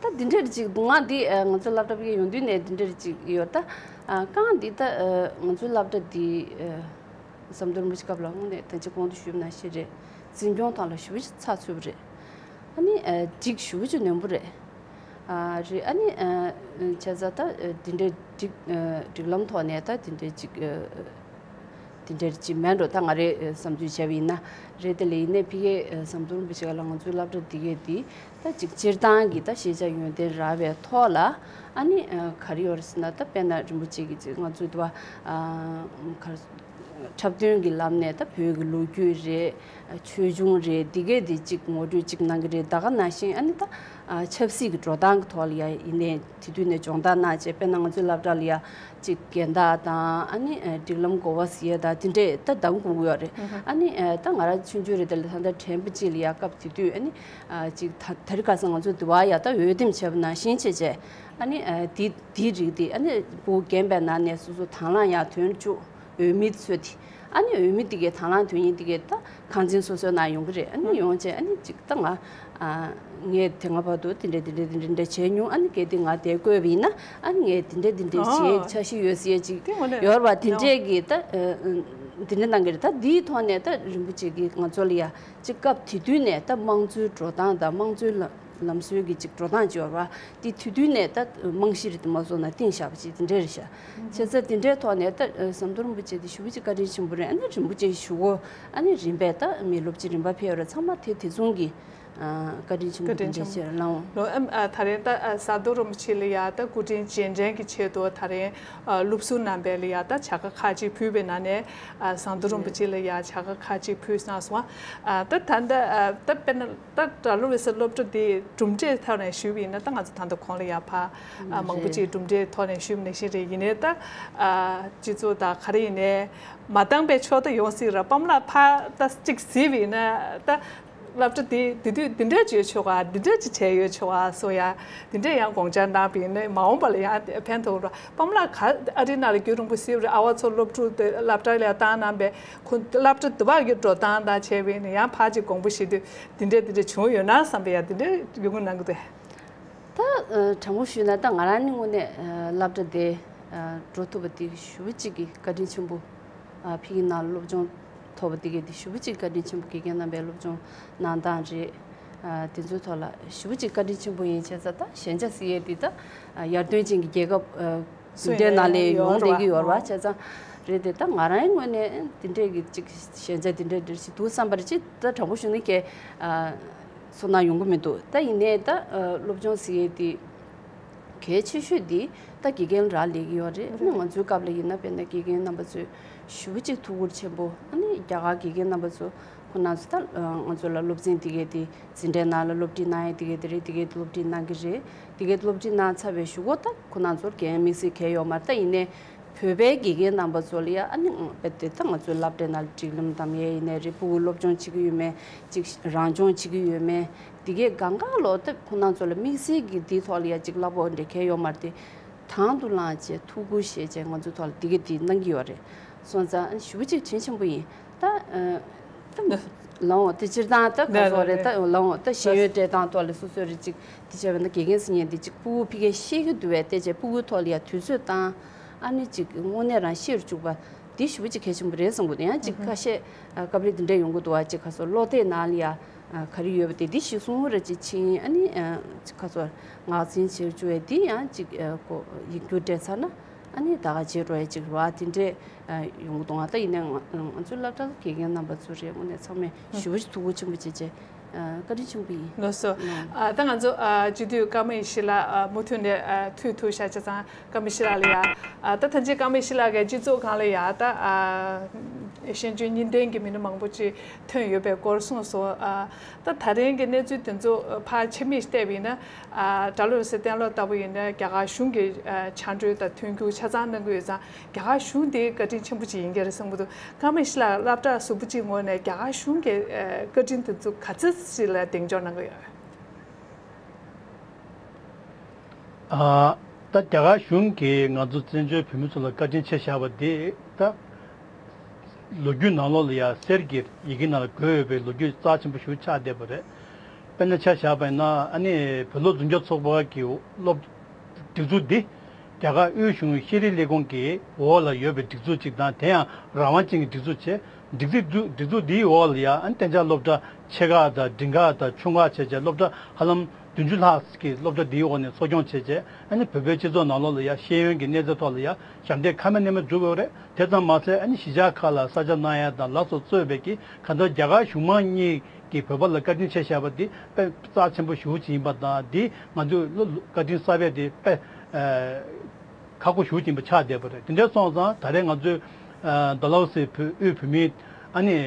ད་འདི་འདྲ་ཅིག་འདུག་ང་འདི་ང་ཚོ་སློབ་གྲྭ་ཕ་གིར་ཡོང་དུས་ནས་འདི་འདྲ་ཅིག་ཡོད། ད་གང་འདི་ད་ང་ཚོའི་སློབ་གྲྭ་འདི། ཟམ་གདོང་རིན་པོ་ཆེ་སྐབས་ལ་དངོས་གནས་ད་ཅི་གོང་དུ་ཞུས་པ་ནང་བཞིན་རེད། འཛིན་སྐྱོང་ཐོག་ལ་ཞེ་པོ་ཅིག་ཚགས་ཚུད་པ་རེད། ཨ་ནི་སྒྲིག་ཞེ་པོ་ཅིག་ནན་པོ་རེད། རེད། ཨ་ནི་བྱས་ཙང་ད་འདི་འདྲའི་སྒྲིག་སྒྲིག་ལམ་ཐོག་ནས་ད་འདི་འདྲའི་ཅིག་འདི་འདྲའི་ཅིག་མེད་འགྲོ། ད་ང་རའི་བསམ་ཚུལ་བྱས་པ་ཡིན་ན་རེད། དེ་ལས་ཡིན་ནའི་ཕ་གིའི་ཟམ་གདོང་རིན་པོ་ཆེ་ལ་ང་ཚོའི་སློབ་གྲྭ་འདི་གས་འདི་ད་ཅིག་སྤྱིར་བཏང་གི་ད་ཤེས་བྱ་ཡོན་ཏན་རག་པའི་ཐོག་ལ་ཨ་ནི་ག་རེ་ཡོད་རེད་ཟེར་ན། ད་དཔེར་ན་རིན་པོ་ཆེ་གིས་ཅིག་ང་ཚོའི་དུ་བ་ག་རེ། འཁྲབ་སྟོན་གྱི་ལམ་ནས་ད་བོད་ཀྱི་ལོ་རྒྱུས་རེད། ཆོས་འབྱུང་རེད། འདི་གས་འདི་གཅིག་ངོ་སྤྲོད་གཅིག་གནང་གི་རེད། ད་ག་ནང་བཞིན་ཨ་ནི་ད་ཆབ་སྲིད་ཀྱི་འགྲོ་སྟངས་ཀྱི་ཐོག་ལ་ཡ་ཡིན་ནའི་དེ་དུས་ནས་སྦྱོང་བརྡར་གནང་བྱས། དཔེར་ན་ང་ཚོའི་སློབ་གྲྭ་ལ་ཡ་གཅིག་རྒན་བདག་དང་ཨ་ནི་སྒྲིག་ལམ་གོ་བ་ཟེར་ཡས་དང་དེ་འདྲས་ད་གདམ་དགོས་ཀྱི་ཡོད་རེད། ཨ་ནི་ད་ང་རང་ཆུང་ཆུང་རེད། དེ་ལ་ད་ལྟ་དྲན་པ་གཅིག་ལ་ཡ་སྐབས་དེ་དུས་ཨ་ནི་གཅིག་ད་དེ་རིང་ཁ་སང་ང་ཚོ་དུ་བ་ཡ་ད་འོས་འདེམས་བྱས་པ་ནང་བཞིན་བྱས་བྱས་ཨ་ནི་དེ་དེའི་རིགས་དེ་ཨ་ནི་བུ་རྒན་པའི་ནང་ནས་སོ་སོ་དང་བླངས་ཡ་ཐོན་བཅུག་འོས་མི་ཚོས་དེ། ཨ་ནི་འོས་མི་དེ་གའི་དང་བླངས་དོན་ཡིན་དེ་གའི་ད་ཁང་ཚན་སོ་སོའི་ནང་ཡོང་གི་རེད། ཨ་ནི་ཡོང་བྱས་ཨ་ནི་ཅིག་ད་ང་ཨ་ངས་དེ་སྔ་བར་དུ་དེ་འདྲ་དེ་འདྲ་དེ་འདྲ་འདྲ་བྱས་མྱོང་། ཨ་ནི་གལ་ཏེ་ང་དེ་བསྐོས་པ་ཡིན་ན་ཨ་ནི་ངས་དེ་འདྲ་དེ་འདྲ་བྱས་འཆར་གཞི་ཡོད་ཟེར་ཅིག་དེ་དངོས་གནས་ཡོད་རེད་བ། དེ་འདྲས་ཀྱི་ད་དེ་འདྲ་གནང་གི་རེད། ད་དེའི་ཐོག་ནས་ད་རིན་པོ་ཆེ་གིས་ང་ཚོ་ལ་ཡ་ཅིག་སྐབས་དེ་དུས་ནས་ད་དམངས་གཙོའི་འགྲོ་སྟངས་དང་དམངས་གཙོའི་ལམ་ལམ་སྲོལ་གྱི་ཅིག་འགྲོ་སྟངས་ཅིག་ཡོད་རེད་བ། དེ་དུས་དུས་ནས་ད་རྨང་གཞི་རེད། དེ་མ་སོང་ན་བཏིང་བཞག་པ་ཅིག་དེ་འདྲ་རེད་ཤག་བྱས་ཙང་དེ་འདྲའི་ཐོག་ནས་ད་ཟམ་གདོང་རིན་པོ་ཆེ་དེ་ཞེ་པོ་ཅིག་བཀའ་དྲིན་ཆེན་པོ་རེད། ཨ་ནི་རིན་པོ་ཆེ་ཞུ་སྒོ་ཨ་ནི་རིམ་པས་ད་མི་སློབ་སྤྱི་རིམ་པ་ཕེབས་ཡོད་རེད། ཚང་མ་དེ་དེ་མཚུངས་ཀྱི་བཀའ་དྲིན་ཆེན་པོ་དེ་འདྲ་ཆེ་ལ་འོང་། ལོ་ཨ་ད་རེས་ད་ཟམ་གདོང་རིན་པོ་ཆེ་ལ་ཡ་ད་སྐུ་དྲིན་རྗེས་དྲན་གྱི་ཆེད་དུ་ད་རེས་སློབ་ཟུར་རྣམ་པས་ལ་ཡ་ད་བྱ་དགའ་ཁག་ཅིག་ཕུལ་བའི་ནང་ནས་ཟམ་གདོང་རིན་པོ་ཆེ་ལ་ཡ་བྱ་དགའ་ཁག་ཅིག་ཕུལ་གནང་སོང་། ད་ད་ད་ད་དཔེར་ན། ད་ཌལ་ཧོ་སི་སློབ་གྲྭ་དེ་གྲུབ་འབྲས་ཐོག་ནས་ཞུས་པ་ཡིན་ན། ད་ང་ཚོ་ད་ལྟ་གོང་ལ་ཡ་ཕར་ཨ་མང་པོ་ཅིག་གྲུབ་འབྲས་ཐོག་ནས་ཞུས་པ་ནང་བཞིན་རེད། ཡིན་ནའི་ད་ཨ་སྤྱི་ཚོགས་དང་ག་རེ་ཡིན་ནའི་མ་འདང་པའི་ཕྱོགས་ད་ཡོང་སྲིད་ར། པཱ་ལགས་ཕར་ད་ཅིག་གཟིགས་པ་ཡིན་ན་ད་སློབ་གྲྭ་དེ་དེ་དུས་འདི་འདྲ་བྱས་ཆོག་ག་འདི་འདྲ་ཅིག་བྱས་ཡོད་ཆོག་ག་སོགས་ཡ་འདི་འདྲ་ཡང་དགོངས་འཆར་གནང་པ་ཡིན་ན་མ་འོངས་པ་ལ་ཡང་ཕན་ཐོགས་ར། པཱ་ལགས་ག་ཨ་རིའི་ནང་ལ་རྒྱུན་རིང་པོ་གཟིགས་པ་རེད། ཨ་བ་ཚོ་སློབ་ཕྲུག་དེ་སློབ་གྲྭ་ལ་ཡ་བཏང་གནང་པའི་ཁོ་སློབ་གྲྭ་དེ་བ་གི་འགྲོ་སྟངས་དང་བྱས་པ་ཡིན་ན་ཡང་ཕར་ཅིག་དགོངས་པ་བཞེས་དུས། དེ་འདྲས་དེ་འདྲས་བྱུང་ཡོད་ན་བསམ་པའི་ཡ་དེ་འདྲས་ཡོང་གི་གནང་གི་འདུག་ད་དྲང་པོ་ཞུས་ན་ད་ང་རང་ནི་དངོས་གནས་སློབ་གྲྭ་དེ་འགྲོ་ཐུབ་པ་དེ་ཞེ་པོ་ཅིག་གི་བཀའ་དྲིན་ཆེན་པོ། ཕ་གི་ནང་སློབ་སྦྱོང་ཐོབ་པ་དེ་གས་དེ་ཞེ་པོ་ཅིག་བཀའ་དྲིན་ཆེན་པོ། དགེ་རྒན་རྣམ་པའི་སློབ་སྦྱོང་གནང་སྟངས་རེད། དེ་ཚོའི་ཐོག་ལ་ཞེ་པོ་ཅིག་བཀའ་དྲིན་ཆེན་པོ་ཡིན། བྱས་ཙང་ད་ཞན་ཆ་ཟེར་ཡས་དེ་ད་ཡར་ཐོན་ཅན་གྱི་རྒྱལ་ཁབ། དེ་འདྲའི་ནང་ལས་ཡོང་བསྡད་ཀྱི་ཡོད་རེད་བ། བྱས་ཙང་རེད་དེ་ད་ང་རང་ངོས་ནས་དེ་འདྲའི་གི་ཅིག་ཞན་ཆ་དེ་འདྲ་འདྲ་ཞིག་འདུག་བསམ་པར་ཅིག་ད་དྲང་པོ་ཞུ་ན་ཀྱེ་ཚོར་སྣང་ཡོང་གི་མི་འདུག་ད་ཡིན་ནའི་ད་སློབ་སྦྱོང་ཟེར་ཡས་དེ་ གལ་ཆེ་ཤོས་འདི་ད་དགེ་རྒན་རག་ལས་ཀྱི་ཡོད་རེད། ཨ་ནི་ང་ཚོའི་སྐབས་ལ་ཡིན་ན་དཔེར་ན་དགེ་རྒན་རྣམ་པ་ཚོས་ཞེ་པོ་ཅིག་ཐུགས་ཁུར་ཆེན་པོ། ཨ་ནི་རྒྱ་གར་དགེ་རྒན་རྣམ་པ་ཚོ་ཁོང་རྣམ་ཚོ་ད་ང་ཚོ་ལ་སློབ་ཚན་འདི་གའི་དེ་འཛིན་གྲྭའི་ནང་ལ་སློབ་ཁྲིད་གནང་ཡས་འདི་གའི་དེ་རེད། འདི་གའི་སློབ་ཁྲིད་གནང་གི་རེད། འདི་གའི་སློབ་ཁྲིད་གནང་ཚར་བའི་གཞུག་གུ་ད་ཁོང་རྣམ་ཚོར་འགན་དམིགས་བསལ་གང་ཡང་ཡོད་མ་རེད། ད་ཡིན་ནའི་བོད་པའི་དགེ་རྒན་རྣམ་པ་ཚོ་ལ་ཡ་ཨ་ནི་རྦད་དེ་ད་ང་ཚོའི་སློབ་གྲྭའི་ནང་ལ་སྒྲིག་ལམ་དམ་ཡས་ཡིན་ནའི་རེད། ཕྲུ་གུ་སློབ་སྦྱོང་བྱེད་ཀྱི་ཡོད་མེད་ཅིག་རང་སྦྱོང་བྱེད་ཀྱི་ཡོད་མེད་འདི་གའི་གང་ག་ལོ་ད་ཁོང་རྣམ་ཚོ་ལ་དམིགས་བསལ་གྱི་འདིའི་ཐོག་ལ་ཡ་ཅིག་གླ་ཕོགས་འདྲ་གང་ཡང་ཡོད་མ་རེད་དེ། དང་དུ་བླངས་བྱས་ཐུགས་ཁུར་བཞེས་བྱས་ང་ཚོའི་ཐོག་ལ་འདི་ག་འདི་གནང་གི་ཡོད་རེད། སོང་ཙང་ཞེ་པོ་ཅིག་དྲིན་ཆེན་པོ་ཡིན། ད་ཨ་ད་ལའོ་དེ་སྤྱིར་བཏང་ད་ག་ཟེར་རེད། ད་ལའོ་ད་ཤེས་ཡོན་སྤྲད་སྟངས་ཐོག་ལ་སོ་སོའི་རེ་ཅིག་འདི་བྱས་པ་ན་དགེ་རྒན་ཟེར་མཁན་འདི་ཅིག་ཕྲུ་གུ་ཕ་གིར་ཤེས་ཀྱི་འདུག་པས་བལྟས་བྱས་ཕྲུ་གུའི་ཐོག་ལ་ཡ་དུས་ཚོད་བཏང་། ཨ་ནི་ཅིག་དངོས་གནས་རང་ཤེས་རུ་བཅུག་པ་འདི་ཞེ་པོ་ཅིག་གལ་ཆེན་པོ་རེད་བསམ་གི་འདུག་ཡང་ཅིག་ཁ་ཤས་སྐབས་རེ་འདི་འདྲ་ཡོང་གི་འདུག་བ། ཅིག་ཁ་སོ་བློ་གཏད་ནང་ལ་ཡ། ཨ་ག་རེ་ཡོད་པ་དེ་འདི་གཞི་བཟུང་ར་ཅིག་ཕྱིན། ཨ་ནི་ཨ་ཁ་སོ་ངག་འཛིན་བྱེད་བཅུག་པའི་འདི་ཡང་ཅིག་ཨ་ཁོ་ཡིག་སྒྱུར་སྤྲད་ཚར་ན་ཨ་ནི་ད་ག་བྱེད་འགྲོ་ཡ་ཅིག་རེད་བ། དེ་འདྲས་ཨ་ཡོང་གི་འདུག་ང་ད་ཡིན་ནའི་ང་ང་ཚོའི་སློབ་གྲྭ་དགེ་རྒན་རྣམ་པ་ཚོ་རེད། དངོས་གནས་ཚང་མས་ཞེ་པོ་ཅིག་ཐུགས་ཁུར་ཆེན་པོ་བྱས་བྱས་ཨ་བཀའ་དྲིན་ཆེན་པོ་ཡིན། ལགས་སོ། ཨ་ད་ང་ཚོ་ཨ་སྤྱི་འཐུས་ཀརྨ་ཡེ་ཤེས་ལགས་ཨ་མུ་མཐུད་ནས་ཨ་ཐུགས་ཐུགས་ཤ་ཆ་ཚང་། ཀརྨ་ཡེ་ཤེས་ལགས་ལ་ཡ། ཨ་ད་ཐེངས་ཅིག་ཀརྨ་ཡེ་ཤེས་ལགས་ཀྱིས་སྤྱི་ཚོགས་སྒང་ལ་ཡ་ད་ཨ་ཤེས་འཇོན་གཉིས་ལྡན་གྱི་མི་སྣ་མང་པོ་ཅིག་ཐོན་ཡོད་པའི་སྐོར་གསུངས་སོང་། ཨ་ད་ད་རིང་གི་གནས་ཚུལ་དེ་ཚོ་ཕར་ཕྱིར་མིག་བལྟས་པ་ཡིན་ན། ཨ་སྒྲ་སློབ་ཟེར་གཏན་སློབ་ལྟ་བུ་ཡིན་ན་རྒྱ་གར་གཞུང་གི་ཨ་ཕྱག་འབྲེལ་དང་མཐུན་འགྱུར་ཆ་ཚང་གནང་གི་ཡོད་ཙང་རྒྱ་གར་གཞུང་དེ་བཀའ་དྲིན་ཆེན་པོ་ཅིག་ཡིན་གྱི་རེད་བསམ་གྱི་འདུག་ཀརྨ་ཡེ་ཤེས་ལགས་སློབ་གྲྭ་གཟུགས་པོ་གཅིག་ངོས་ནས་རྒྱ་གར་གཞུང་གི་ཨ་བཀའ་དྲིན་དེ་ཚོ་ག་ཚོད་ཅིག་ལ་གདེང་འཇོག་གནང་གི་ཡོད། ཨ་ད་རྒྱ་གར་གཞུང་གིས་ང་ཚོ་བཙན་བྱོལ་བོད་མི་ཚོ་ལ་བཀའ་དྲིན་ཆེ་བཞག་པ་དེ་ད་ལོ་རྒྱུས་ནང་ལོགས་ལ་ཡ་གསེར་གྱི་ཡི་གེ་ནང་ལ་འགོད་ཡོད་པའི་ལོ་རྒྱུས་རྩ་ཆེན་པོ་ཞིག་ཆགས་བསྡད་པ་རེད། དཔེར་ན་ཆ་བཞག་པ་ཡིན་ན་ཨ་ནི་བོད་སློབ་འཛིན་སྐྱོང་ཚོགས་པ་གི་སློབ་སྒྲིག་འཛུགས་འདི་རྒྱ་གར་དབུས་གཞུང་ཤེས་རིག་ལས་ཁུངས་ཀྱི་འོག་ལ་ཡོད་པའི་སྒྲིག་འཛུགས་ཅིག་དང་དེ་ཡང་རང་དབང་ཅན་གྱི་སྒྲིག་འཛུགས་བྱས། སྒྲིག་འཛུགས་སྒྲིག་འཛུགས་འདིའི་འོག་ལ་ཡང་གཏན་འཇགས་སློབ་གྲྭ་ཆེ་ཁག་དང་འབྲིང་ཁག་དང་ཆུང་ཁག་བྱས་བྱས་སློབ་གྲྭ་ཧ་ལམ་བདུན་ཅུ་ལྷག་གི་སློབ་གྲྭ་འདིའི་འོག་ནས་འཚོ་སྐྱོང་བྱས་བྱས་ཨ་ནི་བོད་པའི་སྤྱི་ཚོགས་ནང་ལོགས་ལ་ཡང་ཤེས་ཡོན་གྱི་གནས་ཚད་ཐོག་ལ་ཡང་ཞབས་འདེགས་ཁ་མེད་ནད་མེད་བསྒྲུབས་ཡོད་རེད། དེ་ཙམ་མ་ཟད་ཨ་ནི་གཞིས་ཆགས་ཁག་ལ་ས་ཆ་གནང་ཡ་དང་ལ་སོགས་གཙོས་པའི་གི་གང་ལྟར་རྒྱ་གར་གཞུང་མང་གཉིས་ཀྱིས་བོད་པ་ལ་བཀའ་དྲིན་ཆེ་བཞག་པ་འདི་དཔེ་རྩ་ཆེན་པོ་ཞེ་པོ་ཅིག་ཡིན་པ་དང་འདི་ང་ཚོས་བཀའ་དྲིན་གསར་པའི་འདི་དཔེ་ཁག་པོ་ཞེ་པོ་ཅིག་ཡིན་པ་ཆགས་བསྡད་པ་རེད། དེ་འདྲ་སོང་ཙང་ད་རེས་ང་ཚོས་ཨ་ཌལ་ཧོ་སི་བོད་དབུས་བོད་མིའི་ཨ་ནི་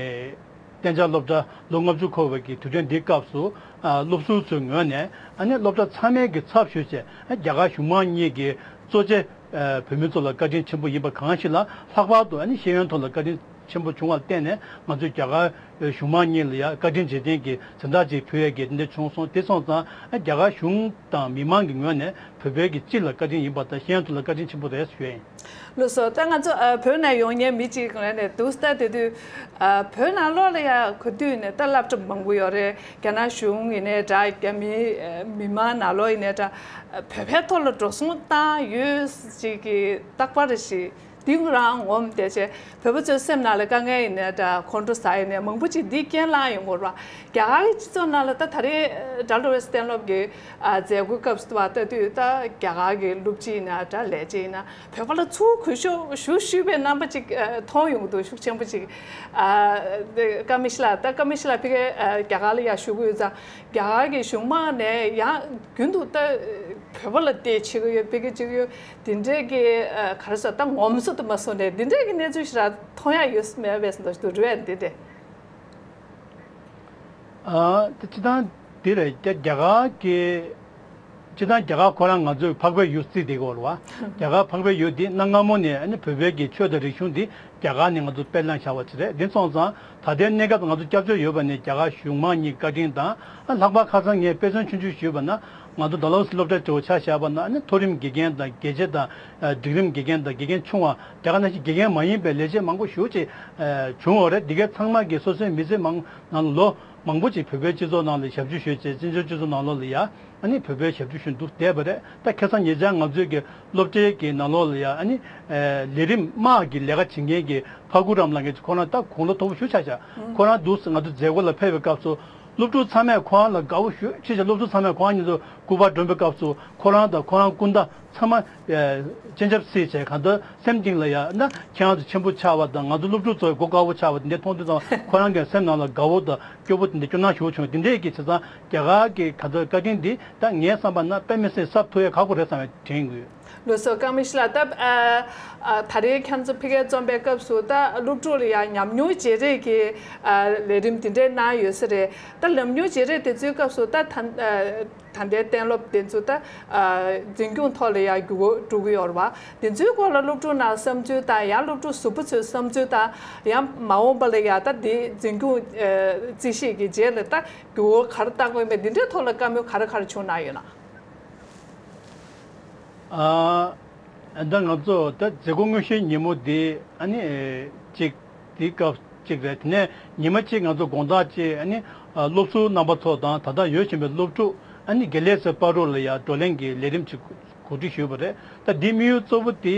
གཏན་འཇགས་སློབ་གྲྭ་ལོ་ལྔ་བཅུ་འཁོར་བའི་གི་དུས་དྲན་འདིའི་སྐབས་སུ་ཨ་སློབ་ཟུར་ཚོའི་ངོས་ནས་ཨ་ནི་སློབ་གྲྭ་ཚང་མའི་གི་ཚབ་ཞུས་བྱས་ཨ་རྒྱ་གར་གཞུང་མང་གཉིས་ཀྱི་གཙོ་ཆེ་ཨ་བོད་མི་ཚོ་ལ་བཀའ་དྲིན་ཆེན་པོ་ཡིན་པ་གང་ཞིག་ལ་ལྷག་པར་དུ་ཨ་ནི་ཤེས་ཡོན་ཐོག་ལ་བཀའ་དྲིན་ཆེན་པོ་བྱུང་བར་བརྟེན་ནས་ང་ཚོས་རྒྱ་གར་གཞུང་མང་གཉིས་ལ་ཡང་བཀའ་དྲིན་རྗེས་དྲན་གྱི་མཚན་རྟགས་ཅིག་ཕུལ་ཡས་ཀྱི་དེ་འདྲ་བྱུང་སོང་། དེ་སོང་ཙང་རྒྱ་གར་གཞུང་དང་མི་མང་གི་ངོས་ནས་བོད་པའི་གི་སྤྱི་ལ་བཀའ་དྲིན་ཡིན་པ་དང་གཞན་ཚོ་ལ་བཀའ་དྲིན་ཆེན་པོ་རེད་ཞུ་ཡ་ཡིན། ལགས་སོ། ད་ང་ཚོ་ཨ་བོད་ནང་ཡོང་མཁན་མི་གཅིག་ངོས་ནས་འདུག་ལྟ་དེ་དུས་ཨ་བོད་ནང་ལོགས་ལ་ཡང་ག་དུས་ནས་ད་སློབ་གྲྭ་མང་པོ་ཡོད་རེད། རྒྱ་ནག་གཞུང་ཡིན་ནའི་འདྲ་རྒྱ་མི་མི་མང་ནང་ལོགས་ཡིན་ནའི་འདྲ་བོད་པའི་ཐོག་ལ་འགྲོ་སོང་བཏང་ཡོད་ཅིག་གི་རྟག་པར་ཞིག་འདི་རང་ངོམ་བསྡད་བྱས་བོད་པ་ཚོའི་སེམས་ནང་ལ་དཀའ་ངལ་ཡིན་ནའི་འདྲ་ཁོང་ཁྲོ་ཟ་ཡིན་ནའི་མང་པོ་ཅིག་འདི་རྐྱེན་ལངས་ཡོང་གི་རེད་བ། རྒྱ་གར་གྱི་སྤྱི་ཚོགས་ནང་ལ་ད་ད་རེས་ཌལ་ཧོ་སི་གཏན་སློབ་ཀྱི་ཨ་མཛད་སྒོའི་སྐབས་སུ་བ་ལྟ་དུས་ད་རྒྱ་གར་གྱི་སློབ་སྤྱི་ཡིན་ན་འདྲ་ལས་བྱེད་ཡིན་ན་བོད་པ་ལ་ཚུར་གུས་ཞབས་ཞུ་ཞུས་པའི་རྣམ་པ་ཅིག་ཨ་མཐོང་ཡོང་གི་འདུག་ཤུགས་ཆེན་པོ་ཅིག་ཨ་དེ་ཀརྨ་ཡེ་ཤེས་ལགས་ད་ཀརྨ་ཡེ་ཤེས་ལགས་ཕ་གིར་ཨ་རྒྱ་གར་ལ་ཡར་བཞུགས་ཀྱི་ཡོད་ཙང་རྒྱ་གར་གྱི་གཞུང་མང་ནས་ཡང་རྒྱུན་དུ་ད་བོད་པ་ལ་དེ་བྱེད་ཀྱི་ཡོད་ཕ་གིར་བྱེད་ཀྱི་ཡོད། དེ་འདྲས་ཀྱི་ཨ་ག་རེ་ཟེར་ད་ངོམ་སོ་དུ་མ་སོང་ནས་དེ་འདྲས་ཀྱི་གནས་ཚུལ་ཞིག་ར་མཐོང་ཡ་ཡོད་མེད་པས་འདུག་རེད་དེ་འདྲས། ཨ་དེ་སྤྱི་བཏང་དེ་རེད། རྒྱ་རྒྱ་གར་གྱི་སྤྱི་བཏང་རྒྱ་གར་ཁོ་རང་ང་ཚོས་འཕགས་པའི་ཡུལ་བརྩིས་བསྡད་ཀྱི་ཡོད་རེད་བ། རྒྱ་གར་འཕགས་པའི་ཡུལ་འདི་གནའ་སྔ་མོ་ནས་ཨ་ནི་བོད་པའི་གི་ཆོས་དང་རིག་གཞུང་འདི་རྒྱ་གར་ནས་ང་ཚོ་སྤེལ་གནང་བཞག་པ་ཅིག་རེད། དེ་སོང་ཙང་ད་ལྟའི་གནས་སྐབས་ང་ཚོ་སྐྱབས་བཅོལ་ཡོད་པ་ནས་རྒྱ་གར་གཞུང་མང་གཉིས་བཀའ་དྲིན་དང་། ཨ་ལྷག་པར་ཁ་སང་ངས་དཔེ་མཚོན་ཆུང་ཆུང་ཞུས་པ་ན་ང་ཚོ་ཌལ་ཧོ་སི་སློབ་གྲྭ་གཙོ་བོ་ཆ་བཞག་པ་ན་ཨ་ནི་མཐོ་རིམ་དགེ་རྒན་དང་དགེ་ཆེ་དང་སྒྲིག་རིམ་དགེ་རྒན་དང་དགེ་རྒན་ཆུང་བ་དེ་ག་ནང་བཞིན་དགེ་རྒན་མ་ཡིན་པའི་ལས་བྱེད་མང་པོ་ཞེ་པོ་ཅིག་བྱུང་བ་རེད། འདི་གའི་ཚང་མ་གིས་སོ་སོའི་མི་ཚེ་མང་ནང་ལོ་མང་པོ་ཅིག་བོད་པའི་སྤྱི་ཚོགས་ནང་ལ་ཞབས་ཞུ་ཞུས་བྱས་བཙན་བྱོལ་སྤྱི་ཚོགས་ནང་ལོགས་ལ་ཡ་ཨ་ནི་བོད་པའི་ཞབས་ཞུ་ཞུ་འདུག་བསྡད་པ་རེད། ད་ཁ་སང་ཉེ་ཆར་ང་ཚོའི་གི་སློབ་གྲྭའི་གི་ནང་ལོགས་ལ་ཡ་ཨ་ནི་ལས་རིམ་དམག་གི་ལས་ཀ་བྱེད་མཁན་གྱི་ཕ་ཁུ་རམ་ལགས་ཀྱིས་ཁོ་རང་ད་དགུང་ལོ་མཐོ་པོ་ཞེ་པོ་ཆགས་ཤག་ཁོ་རང་འདུག་ང་ཚོ་མཛད་སྒོ་ལ་ཕེབས་པའི་སྐབས་སུ། སློབ་ཕྲུག་ཚང་མས་ཁོ་རང་ལ་དགའ་བོ་ཞེ་པོ་ཅིག་བྱས། སློབ་ཕྲུག་ཚང་མས་ཁོ་རང་གཉིས་ཚོ་སྐུ་པར་སྒྲོན་པའི་སྐབས་སུ་ཁོ་རང་དང་ཁོ་རང་སྐུ་ཟླ་ཚང་མ་ཨེ་སྤྱན་ཆབ་བསིལ་བྱས། གང་ལྟར་སེམས་གཏིང་ལ་ཡ་ན་ཁྱེད་རང་ཚོ་ཆེན་པོ་ཆགས་པ་དང་ང་ཚོ་སློབ་ཕྲུག་ཚོ་མགོ་དཀར་པོ་ཆགས་པ་དེ་འདྲ་མཐོང་དུས་ཙང་ཁོ་རང་གི་སེམས་ནང་ལ་དགའ་བོ་དང་ སྐྱོ་པོ་དེ་འདྲ་སྐྱོ་སྣང་ཞེ་པོ་བྱུང་། དེ་འདྲས་ཀྱི་བྱས་ཙང་རྒྱ་གར་གྱི་ག་ཚོད་བཀའ་དྲིན་འདི་ད་ངའི་བསམ་པ་ན་དཔེ་མི་སྲིད་གཟབ་ཐུབ་ཡ་ཁག་པོ་རེད་བསམ་པའི་དྲན་གྱི་ཡོད། ལགས་སོ། ཀརྨ་ཤཱི་ལགས། ད་ཨ་ཨ་ད་རེས་ཁྱེད་ཚོ་ཕ་གིར་འཛོམས་པའི་སྐབས་སུ་ད་སློབ་ཕྲུག་ལ་ཡང་ཉམས་མྱོང་བརྗེ་རེས་ཀྱི་ཨ་ལས་རིམ་དེ་འདྲས་གནང་ཡོད་ས་རེད། ད་ཉམས་མྱོང་བརྗེ་རེས་དེ་ཚོའི་སྐབས་སུ་ད་ད་ཨ་ད་ལྟའི་གཏན་སློབ་དེ་ཚོ་ད་ཨ་འཛིན་སྐྱོང་ཐོག་ལ་ཡང་འགྱུར་བ་འགྲོ་གི་ཡོད་རེད་བ། དེ་ཚོའི་སྐོར་ལ་སློབ་ཕྲུག་ནང་བསམ་ཚུལ་དང་ཡང་སློབ་ཕྲུག་གཟུགས་པོ་ཚོའི་བསམ་ཚུལ་དང་ཡང་མ་འོངས་པ་ལ་ཡང་ད་དེ་འཛིན་སྐྱོང་ཨ་རྩིས་ཞིབ་ཀྱི་རྗེས་ལ་ད་འགྱུར་བ་ག་རེ་བཏང་དགོས་མེད་འདི་འདྲའི་ཐོག་ལ་བཀའ་མོལ་ག་རེ་ག་རེ་བྱུང་གནང་ཡོད་ན། ཨ་ད་ང་ཚོ་ད་མཛད་སྒོ་དངོས་གཞིའི་ཉིན་མོ་འདི་ཨ་ནི་ཨེ་གཅིག་དེའི་སྐབས་གཅིག་རེད། དེ་ནས་ཉི་མ་གཅིག་ང་ཚོ་དགོང་དག་ཅིག་ཨ་ནི་ཨ་སློབ་ཟུར་རྣམ་པ་ཚོ་དང་ད་ལྟ་ཡོད་བཞིན་པའི་སློབ་ཕྲུག་ཨ་ནི་དགེ་ལས་ཚོའི་བར་དུ་ལ་ཡང་བགྲོ་གླེང་གི་ལས་རིམ་ཅིག་གོ་སྒྲིག་ཞུས་པ་རེད། ད་འདིའི་དམིགས་ཡུལ་གཙོ་བོ་དེ་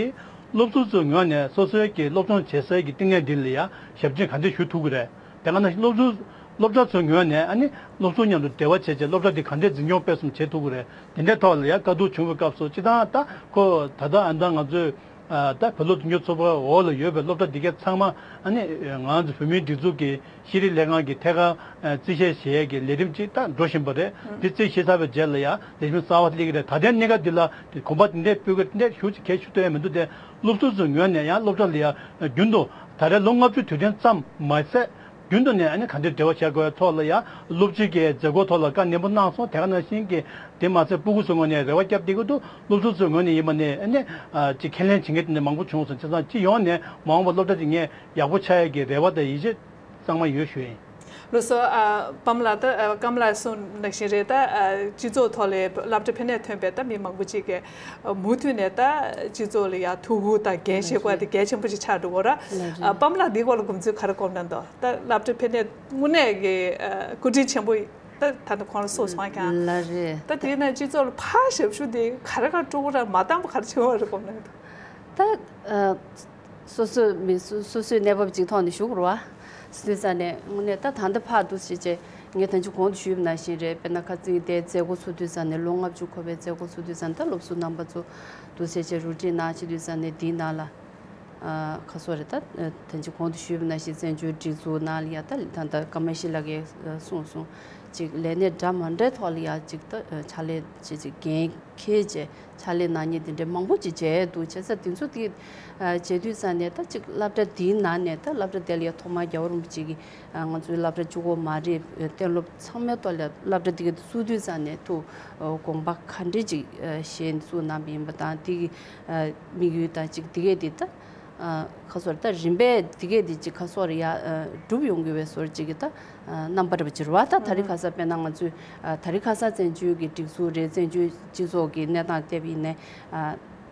སློབ་ཟུར་ཚོའི་ངོས་ནས་སོ་སོའི་གི་སློབ་སྦྱོང་བྱེད་སའི་གི་བསྟི་གནས་འདི་ལ་ཡང་ཞབས་ཕྱི་ག་འདྲས་ཞུ་ཐུབ་ཀྱི་རེད། དེ་ག་ནང་བཞིན་སློབ་ཟུར་སློབ་གྲྭ་ཚོའི་ངོས་ནས་ཨ་ནི་སློབ་ཟུར་མཉམ་དུ་འབྲེལ་བ་བྱས་བྱས་སློབ་གྲྭ་འདི་ག་འདྲས་འཛིན་སྐྱོང་སྤེལ་གསུམ་བྱེད་ཐུབ་ཀྱི་རེད། དེ་འདྲའི་ཐོག་ལ་ཡང་བཀའ་བསྡུར་བྱུང་བའི་སྐབས་སུ་སྤྱིར་བཏང་ད་ཁོ་ད་ལྟ་ཨ་ནི་ད་ང་ཚོས་ཨ་ད་བོད་སློབ་འཛིན་སྐྱོང་ཚོགས་པའི་འོག་ལ་ཡོད་པའི་སློབ་གྲྭ་འདི་གའི་ཚང་མ་ཨ་ནི་ང་ཚོ་བོད་མིའི་སྒྲིག་འཛུགས་ཀྱི་ཤེས་རིག་ལས་ཁང་གི་ཐད་ཀར་ཨ་རྩིས་བཤེར་བྱེད་ཡས་ཀྱི་ལས་རིམ་ཅིག་ད་འགྲོ་བཞིན་པ་རེད། འདི་རྩིས་བྱེད་ཚར་བའི་རྗེས་ལ་ཡང་ལས་རིམ་གསར་པ་སླེབས་ཀྱི་རེད། ད་ལྟའི་གནས་སྐབས་འདི་ལ་གོམ་པ་འདི་འདྲས་སྤོས་ཀྱི་འདི་འདྲས་ཞུ་གལ་ཞུ་ཐུབ་ཡ་མི་འདུག་སྟེ། སློབ་ཟུར་ཚོའི་ངོས་ནས་ཡང་སློབ་གྲྭ་ལ་ཡང་རྒྱུན་དུ་ད་རེས་ལོ་ལྔ་བཅུ་དུས་དྲན་ཙམ་མ་ཟད་རྒྱུན་དུ་ནས་ཨ་ནི་ག་འདྲས་འབྲེལ་བ་བྱ་དགོས་ཐོག་ལ་ཡང་སློབ་སྤྱི་གི་མཛད་སྒོ་ཐོག་ལ་བཀའ་ནན་པོ་གནང་སོང་། དེ་ག་ནང་བཞིན་གྱི་དེ་མ་ཟད་སྤུ་གུ་ཚོའི་ངོས་ནས་རེ་བ་བརྒྱབ་བསྡད་ཀྱི་འདུག་སློབ་ཟུར་ཚོའི་ངོས་ནས་ཡིན་པ་ནས་ཨ་ནི་ཅིག་ཁས་ལེན་བྱེད་མཁན་དེ་འདྲ་མང་པོ་བྱུང་སོང་། བྱས་ཙང་སྤྱི་ཡོངས་ནས་མ་འོངས་པ་སློབ་གྲྭ་དེ་ངས་ཡག་པོ་ཆགས་ཡས་ཀྱི་རེ་བ་དང་ཡིད་ཆེས་གཙང་མ་ཡོད་ཞུ་ཡིན། ལགས་སོ། ཨ་པམ་ལགས། ད་ཨ་ཀམ་ལགས་གསུངས་ནང་བཞིན་རེད། ད་ཨ་སྤྱི་ཚོགས་ཐོག་ལ་སློབ་གྲྭ་ཕན་ནུས་ཐོན་པའི་ད་མི་མང་པོ་ཅིག་གིས་ཨ་མུ་མཐུད་ནས་ད་སྤྱི་ཚོགས་ལ་ཡང་ཐུགས་ཁུར་དང་འགན་བཞེས་དགོས་དེ་གལ་ཆེན་པོ་ཅིག་ཆགས་འགྲོ་གི་རེད། ལགས་རེད། ཨ་པམ་ལགས་འདིའི་སྐོར་ལ་དགོངས་ཚུལ་ག་རེ་བསྐོར་གནང་འདུག་ད་སློབ་གྲྭ་ཕན་ནུས་དངོས་གནས་ཀྱི་ཨ་སྐུ་དྲིན་ཆེན་པོ་ད་ད་ལྟ་ཁོང་ལ་གསུངས་སོང་ཀྱང་། ལགས་རེད། ད་དེས་ན་སྤྱི་ཚོགས་ལ་ཕར་ཞབས་ཞུ་དེ་ག་རེ་ག་སྤྲོ་པོ་ར་མ་འདང་པོ་ག་རེ་བྱུང་བ་རེད་བསྐོར་གནང་འདུག་ད་ཨ། སོ་སོའི་མི་སོ་སོ་སོའི་གནས་བབ་ཅིག་ཐོག་ནས་ཞུ་དགོས་རེད་བ། སོང་དུས་ཙང་ནས་དངོས་གནས་ད་ད་ལྟ་ཕར་འདུག་བྱས་བྱས་ངས་ད་ཅི་གོང་དུ་ཞུས་པ་ནང་བཞིན་རེད། དཔེར་ན་ཁ་སང་དེ་མཛད་སྒོ་ཚུགས་དུས་ཙང་ནས་ལོ་ལྔ་བཅུ་འཁོར་བའི་མཛད་སྒོ་ཚུགས་དུས་ཙང་ནས་ད་སློབ་ཟུར་རྣམ་པ་ཚོ་འདུག་བྱས་བྱས་རུ་སྒྲིག་གནང་བྱེད་དུས་ཙང་ནས་འདིའི་ནང་ལ་ཨ་ཁ་སོ་རེད། ད་ད་ཅི་གོང་དུ་ཞུས་པ་ནང་བཞིན་བཙན་བྱོལ་སྒྲིག་འཛུགས་ནང་ལ་ཡ་ད་ད་ལྟ་ཀརྨ་ཤཱི་ལགས་ཀྱིས་གསུངས་སོང་། ཅིག་ལས་གནས་འདྲ་མ་འདྲའི་ཐོག་ལ་ཡ་ཅིག་ད་ཕྱག་ལས་བྱེད་ཅིག་འགན་འཁྱེར་བྱས། ཕྱག་ལས་གནང་མཁན་དེ་འདྲའི་མང་པོ་ཅིག་མཇལ་འདུག་བྱས་ཙང་དེ་ཚོ་དེ་ཨ་མཇལ་དུས་ཙང་ནས་ད་ཅིག་སློབ་གྲྭ་འདིའི་ནང་ནས་ད་སློབ་གྲྭ་དེ་ལ་ཡ་ཐོག་མར་རྒྱལ་བ་རིན་པོ་ཆེ་གིས་ཨ་ང་ཚོའི་སློབ་གྲྭ་གཅིག་པོ་མ་རེད། གཏན་སློབ་ཚང་མའི་ཐོག་ལ་སློབ་གྲྭ་འདི་ག་དེ་བཙུགས་དུས་ཙང་ནས་ཐུགས་དགོངས་པ་ག་འདྲས་ཅིག་བཞེས་ནས་བཙུགས་གནང་བ་ཡིན་པ་དང་། དེ་གི་དམིགས་ཡུལ་དང་ཅིག་དེ་གས་དེ་ད་ཁ་སོར་ད་རིམ་པས་དེ་གས་དེ་ཅིག་ཁ་སོར་ཡ་གྲུབ་ཡོང་གི་བའི་སོར་ཅིག་གི་ད། རྣམ་པ་རེད་པ་ཅིག་རེད་བ། ད་ད་རེས་ཁ་སང་དཔེར་ན་ང་ཚོས་ད་རེས་ཁ་སང་བཙན་བྱོལ་གྱི་སྒྲིག་འཛུགས་རེད། བཙན་བྱོལ་སྤྱི་ཚོགས་ཀྱི་གནས་སྟངས་བལྟས་པ་ཡིན་ནའི་